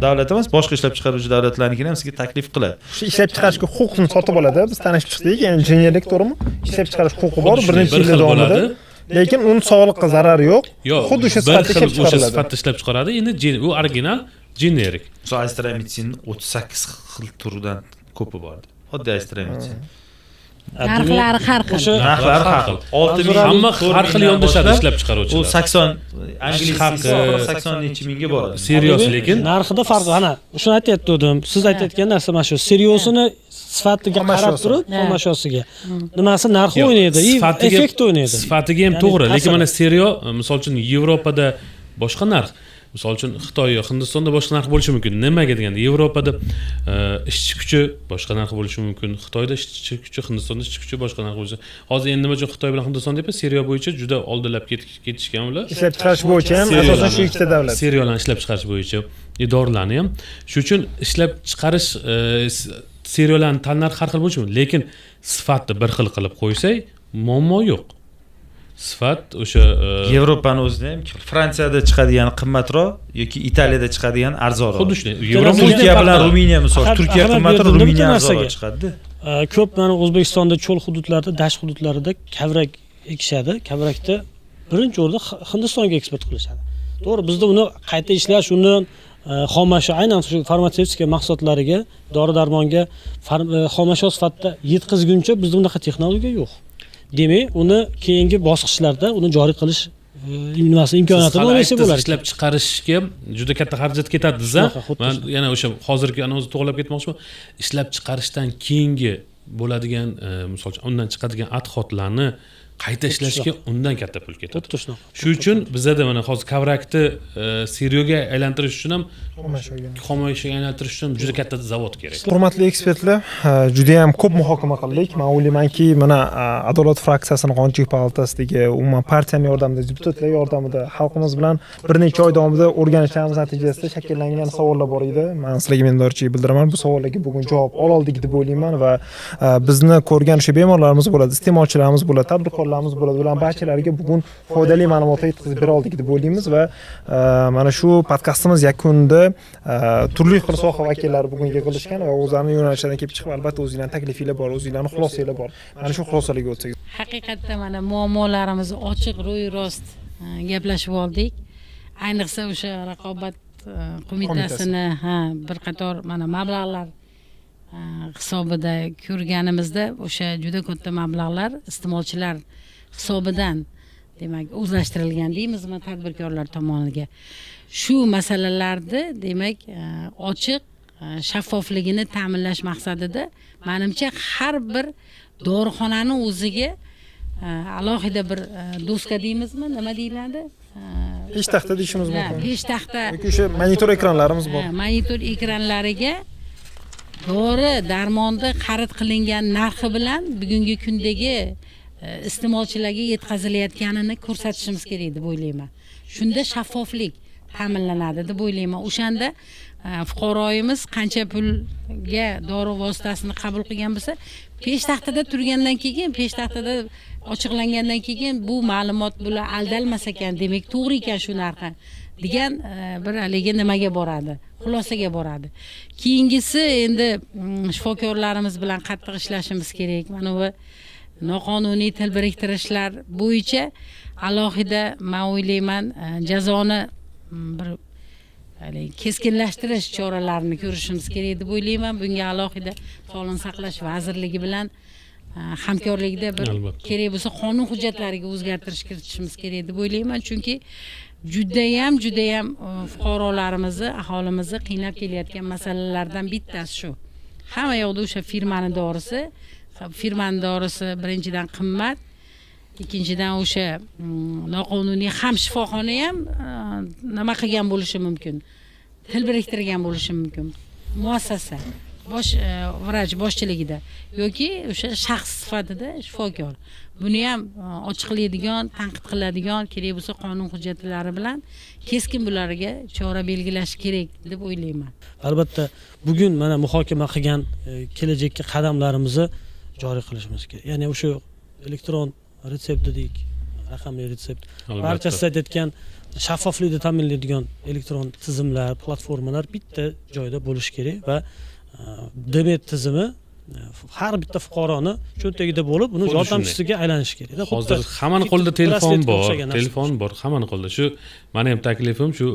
davlat emas, boshqa ishlab chiqaruvchi davlatlarnikini ham sizga taklif qiladi. Shu ishlab chiqarishga huquqni sotib oladi. Biz tanishib chiqdik, ya'ni generik, to'g'rimi? Ishlab chiqarish huquqi bor Xuddi bir necha shunday, bir yil xil davomida. bo'ladi. Lekin uni sog'liqqa zarari yo'q. Yo'q, Xuddi o'sha bir sifatda xil ishlab o'sha chiqariladi. sifatda ishlab chiqaradi. Endi u original, generik. Misol, azitromitsinni 38 xil turidan ko'pi bor. Oddiy azitromitsin. Narxlari har xil. Narxlari har xil. 6000, Hamma har xil yondashadi boshlab, ishlab u chiqaruvchilar. 80 angliz Haqi. 80 nechi mingga boradi. Seriyosi lekin narxida farq, ana shuni aytayotgandim. Siz aytayotgan narsa mana shu seriosini sifatiga Xom qarab ashyosini. turib, xom ashyosiga nimasi, narxi Yo'q, o'ynaydi и effekt o'ynaydi. Sifatiga ham Ya'ni to'g'ri, lekin ta'siri. mana seriyo, misol uchun, Yevropada boshqa narx, misol uchun, Xitoy yo Hindistonda boshqa narx bo'lishi mumkin. Nimaga deganda, Yevropada ishchi kuchi boshqa narx bo'lishi mumkin, Xitoyda ishchi kuchi, Hindistonda ishchi kuchi boshqa narx bo'lishi. Hozir endi nima uchun Xitoy bilan Hindiston deyapman? Seriyo bo'yicha juda oldinlab ketishgan ular. Ishlab chiqarish bo'yicha ham asosan shu ikkita davlat. Seriyolarni ishlab chiqarish bo'yicha, dorilarni ham. Shu uchun ishlab chiqarish, seriyolarni tannarxi har xil bo'lishi mumkin, lekin sifatni bir xil qilib qo'ysak, muammo yo'q. Sifat o'sha Yevropani o'zida ham ikki xil. Fransiyada chiqadigani qimmatroq yoki Italiyada chiqadigani arzonroq. Xuddi shunday. Yevropa Turkiya bilan Ruminiya, misol, Turkiya Ahmad qimmatroq, berdi Ruminiya bitta arzonroq narsaga. chiqadi. Ko'p mana O'zbekistonda cho'l hududlarida, dasht hududlarida kavrak ekishadi. Kavrakda birinchi o'rinda Hindistonga eksport qilishadi. To'g'ri, bizda uni qayta ishlash, undan xomashyo, aynan shu farmatsevtika mahsulotlariga, dori darmonga xomashyo sifatida yetkazguncha bizda unaqa texnologiya yo'q. Demak, uni keyingi bosqichlarda uni joriy qilish nimasi, imkoniyati Siz hali bo'lmasa aytdingiz, bo'lar. Ishlab chiqarishga juda katta xarajat ketadi desa, Shunaqa, xuddi man shunaqa. yana o'sha hozirgi ana o'zi to'g'irlab ketmoqchiman. Ishlab chiqarishdan keyingi bo'ladigan, misol uchun, undan chiqadigan отход larni qayta ishlashga undan katta pul ketadi. Xuddi shunaqa. Shu uchun bizada mana hozir kavrakni seriyoga aylantirish uchun ham, xomashyoga aylantirish uchun ham juda katta zavod kerak. Hurmatli ekspertlar, juda ham ko'p muhokama qildik. Man o'ylaymanki, mana Adolat fraksiyasini Qonunchilik palatasidagi, umuman partiyani yordamida, deputatlar yordamida xalqimiz bilan bir necha oy davomida o'rganishlarimiz natijasida shakllangan savollar bor edi. Man sizlarga minnatdorchilik bildiraman. Bu savollarga bugun javob ololdik deb o'ylayman va bizni ko'rgan o'sha bemorlarimiz bo'ladi, iste'molchilarimiz bo'ladi, tadbirkorlarimiz bo'ladi. Ularning barchalariga bugun foydali ma'lumotlar yetkazib bera oldik deb o'ylaymiz va mana shu podkastimiz yakunida turli xil soha vakillari bugun yig'ilishgan va o'zlarini yo'nalishlaridan kelib chiqib, albatta, o'zinglarni taklifinglar bor, o'zinglarni xulosanglar bor. Mana shu xulosalarga o'tsak. Haqiqatda mana muammolarimizni ochiq, ro'y rost gaplashib oldik. Ayniqsa o'sha raqobat qo'mitasini, ha, bir qator mana mablag'lar hisobida ko'rganimizda, o'sha juda katta mablag'lar iste'molchilar hisobidan, demak, o'zlashtirilgan deymizmi, tadbirkorlar tomoniga. Shu masalalarni, demak, ochiq, shaffofligini ta'minlash maqsadida, manimcha, har bir dorixonani o'ziga alohida bir doska deymizmi, nima deyiladi? Peshtaxta deyishimiz Ha, mumkin. Peshtaxta. Yoki o'sha monitor ekranlarimiz bor. Ha, monitor ekranlariga dori darmonni xarid qilingan narxi bilan bugungi kundagi iste'molchilarga yetkazilayotganini ko'rsatishimiz kerak deb o'ylayman. Shunda shaffoflik ta'minlanadi deb o'ylayman. O'shanda fuqaroyimiz qancha pulga dori vositasini qabul qilgan bo'lsa, peshtaxtada turgandan keyin, peshtaxtada ochiqlangandan keyin bu ma'lumot, bular aldalmas ekan, demak, to'g'ri ekan shu narxi degan bir haligi nimaga boradi, xulosaga boradi. Keyingisi endi shifokorlarimiz bilan qattiq ishlashimiz kerak. Mana bu noqonuniy til biriktirishlar bo'yicha alohida, man o'ylayman, jazoni bir haligi keskinlashtirish choralarini ko'rishimiz kerak deb o'ylayman. Bunga alohida Sog'liqni saqlash vazirligi bilan hamkorlikda bir kerak bo'lsa qonun hujjatlariga o'zgartirish kiritishimiz kerak deb o'ylayman, chunki judayam fuqarolarimizni, aholimizni qiynab kelayotgan masalalardan bittasi shu. Hamma yoqda o'sha firmani dorisi. Firmani dorisi birinchidan qimmat, ikkinchidan o'sha noqonuniy ham shifoxona ham nima qilgan bo'lishi mumkin, til biriktirgan bo'lishi mumkin muassasa bosh vrach boshchiligida yoki o'sha shaxs sifatida shifokor. Buni ham ochiqlaydigan, tanqid qiladigan, kerak bo'lsa qonun hujjatlari bilan keskin bularga chora belgilash kerak deb o'ylayman. Albatta, bugun mana muhokama qilgan kelajakka qadamlarimizni joriy qilishimiz kerak. Ya'ni o'sha elektron retsept dedik. Raqamli retsept, Albatta. barcha siz aytayotgan shaffoflikni ta'minlaydigan elektron tizimlar, platformalar bitta joyda bo'lishi kerak va DMED tizimi har bitta fuqaroni cho'ntagida bo'lib, uni Xuddi yordamchisiga aylanishi kerak. Hozir hammani qo'lida telefon brasletga bor, o'xshagan narsa. Telefon bor hammani qo'lida. Shu mani ham taklifim shu,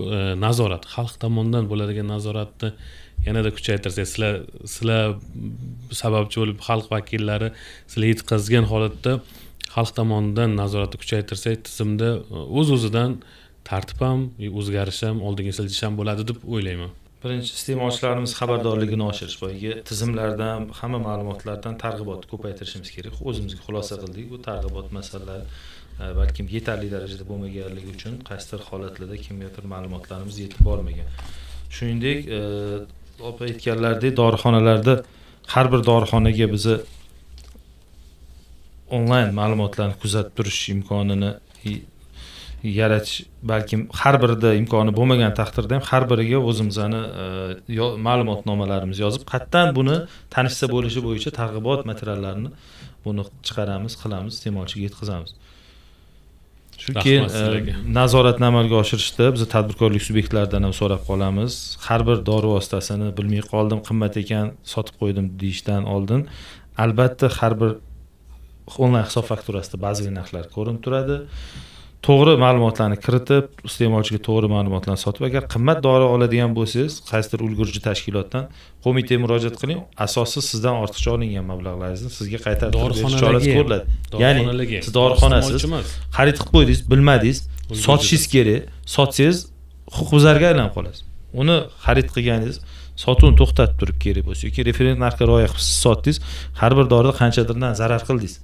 nazorat, xalq tomonidan bo'ladigan nazoratni yanada kuchaytirsak, sizlar sababchi bo'lib, xalq vakillari, sizlar yetkazgan holatda xalq tomonidan nazoratni kuchaytirsak, tizimda o'z o'zidan tartib ham, o'zgarish ham, oldinga siljish ham bo'ladi deb o'ylayman. Birinchi, iste'molchilarimiz xabardorligini oshirish, boyagi tizimlardan, hamma ma'lumotlardan targ'ibotni ko'paytirishimiz kerak. O'zimizga xulosa qildik, bu targ'ibot masalalari balkim yetarli darajada bo'lmaganligi uchun qaysidir holatlarda kimgadir ma'lumotlarimiz yetib bormagan. Shuningdek, opa aytganlaridek, dorixonalarda, har bir dorixonaga bizni onlayn ma'lumotlarni kuzatib turish imkonini yaratish, balkim har birida imkoni bo'lmagan taqdirda ham har biriga o'zimizni ma'lumotnomalarimizni yozib, qayerdan buni tanishsa bo'lishi bo'yicha targ'ibot materiallarini buni chiqaramiz, qilamiz, iste'molchiga yetkazamiz. Shu Rahmat keyin sizlarga. Nazoratni amalga oshirishda biz tadbirkorlik subyektlaridan ham so'rab qolamiz. Har bir dori vositasini bilmay qoldim, qimmat ekan, sotib qo'ydim deyishdan oldin, albatta, har bir onlayn hisob fakturasida bazaviy narxlar ko'rinib turadi. To'g'ri ma'lumotlarni kiritib, iste'molchiga to'g'ri ma'lumotlarni sotib, agar qimmat dori oladigan bo'lsangiz, qaysidir ulgurji tashkilotdan qo'mitaga murojaat qiling. Asossiz sizdan ortiqcha olingan mablag'laringizni sizga qaytarib berish chorasi Dorixonalarga. ko'riladi. Ya'ni Dorixonalarga. siz dorixonasiz, Iste'molchi emas. xarid qilib qo'ydingiz, bilmadingiz, Ulgurji. sotishingiz kerak. Sotsangiz, huquqbuzarga aylanib qolasiz. Uni xarid qilganingiz, sotuvni to'xtatib turib kerak bo'lsa yoki referent narxga rioya qilib siz sotdingiz, har bir dorida qanchadirdan zarar qildingiz.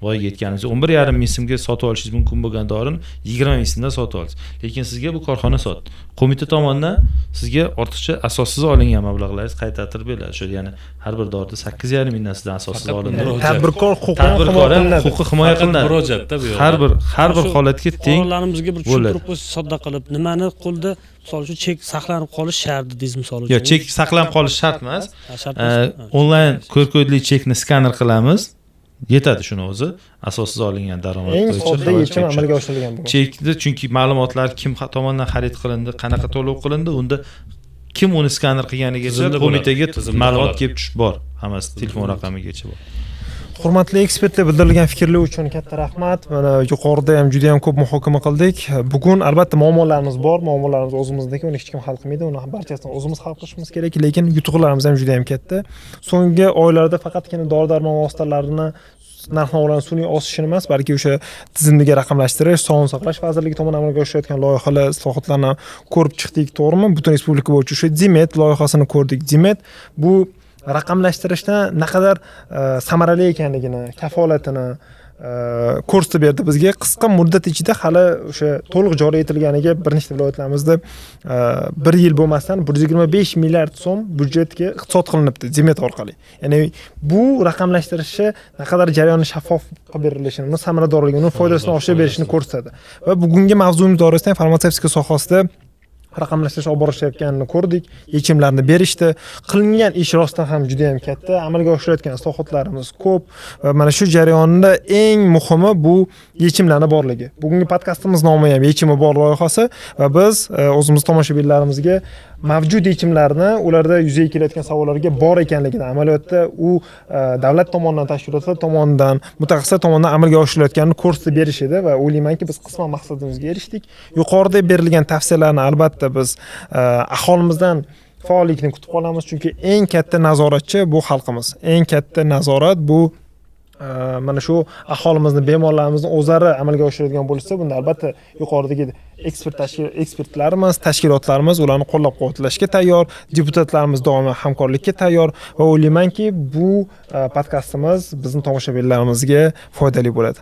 Boyagi aytganingizdek, 11,5 ming so'mga sotib olishingiz mumkin bo'lgan dorini 20 ming so'mdan sotib olasiz, lekin sizga bu korxona sotdi. Qo'mita tomonidan sizga ortiqcha asossiz olingan mablag'laringiz qaytartirib beriladi. Shu, ya'ni har bir dorida 8,5 mingdan sizdan asossiz Faqat olindi. murojaat. Tadbirkor huquqi ham Tadbirkor himoya ham qilinadi. huquqi himoya Faqat qilinadi. Murojaatda bu yoqda. Har bir Shu holatga teng fuqarolarimizga bir bo'ladi. tushuntirib qo'ysa, sodda qilib, nimani qo'lda, misol uchun, chek saqlanib qolish shart dedingiz, misol uchun. Yo'q, chek saqlanib qolish shart emas. Ha, shart emas. Ha. Onlayn QR kodli chekni skaner qilamiz, yetadi shuni o'zi asossiz olingan daromad Eng bo'yicha sodda xabar yechim chiqib amalga oshirilgan bugun. Chekni, chunki ma'lumotlar kim tomonidan xarid qilindi, qanaqa to'lov qilindi, unda kim uni skaner qilganigacha Tizimda bo'ladi. qo'mitaga Tizimda ma'lumot qoladi. kelib tushib bor, hammasi telefon raqamigacha bor. Hurmatli ekspertlar, bildirilgan fikrlar uchun katta rahmat. Mana yuqorida ham juda ham ko'p muhokama qildik. Bugun albatta muammolarimiz bor, muammolarimiz o'zimizniki, uni hech kim hal qilmaydi, uni barchasini o'zimiz hal qilishimiz kerak, lekin yutuqlarimiz ham juda ham katta. So'nggi oylarda faqatgina dori darmon vositalarini narx navolarni sun'iy osishini emas, balki o'sha tizimdagi raqamlashtirish, Sog'liqni saqlash vazirligi tomonidan amalga oshirilayotgan loyihalar, islohotlarni ko'rib chiqdik, to'g'rimi? Butun respublika bo'yicha o'sha DMED loyihasini ko'rdik. DMED bu raqamlashtirishda naqadar samarali ekanligini kafolatini ko'rsatib berdi bizga qisqa muddat ichida. Hali o'sha to'liq joriy etilganiga bir nechta viloyatlarimizda bir yil bo'lmasdan 125 milliard so'm byudjetga iqtisod qilinibdi DMED orqali. Ya'ni bu raqamlashtirishni naqadar jarayonni shaffof qilib berilishini, uni samaradorligini, uni foydasini oshirib berishini ko'rsatadi. Va bugungi mavzumiz doirasida ham farmatsevtika sohasida raqamlashtirish olib borishayotganini ko'rdik, yechimlarni berishdi. Qilingan ish rostdan ham juda yam katta, amalga oshirayotgan islohotlarimiz ko'p va mana shu jarayonda eng muhimi bu yechimlarni borligi. Bugungi podkastimiz nomi ham "Yechimi bor" loyihasi va biz o'zimiz tomoshabinlarimizga mavjud yechimlarni, ularda yuzaga kelayotgan savollarga bor ekanligini, amaliyotda u davlat tomonidan, tashkilotlar tomonidan, mutaxassislar tomonidan amalga oshirilayotganini ko'rsatib berish edi va o'ylaymanki, biz qisman maqsadimizga erishdik. Yuqorida berilgan tavsiyalarni albatta biz aholimizdan faollikni kutib qolamiz, chunki eng katta nazoratchi bu xalqimiz, eng katta nazorat bu mana shu aholimizni, bemorlarimizni o'zlari amalga oshiradigan bo'lsa, bunda albatta yuqoridagi ekspert tashkil ekspertlarimiz, tashkilotlarimiz ularni qo'llab quvvatlashga tayyor, deputatlarimiz doimo hamkorlikka tayyor va o'ylaymanki, bu podkastimiz bizni tomoshabinlarimizga foydali bo'ladi.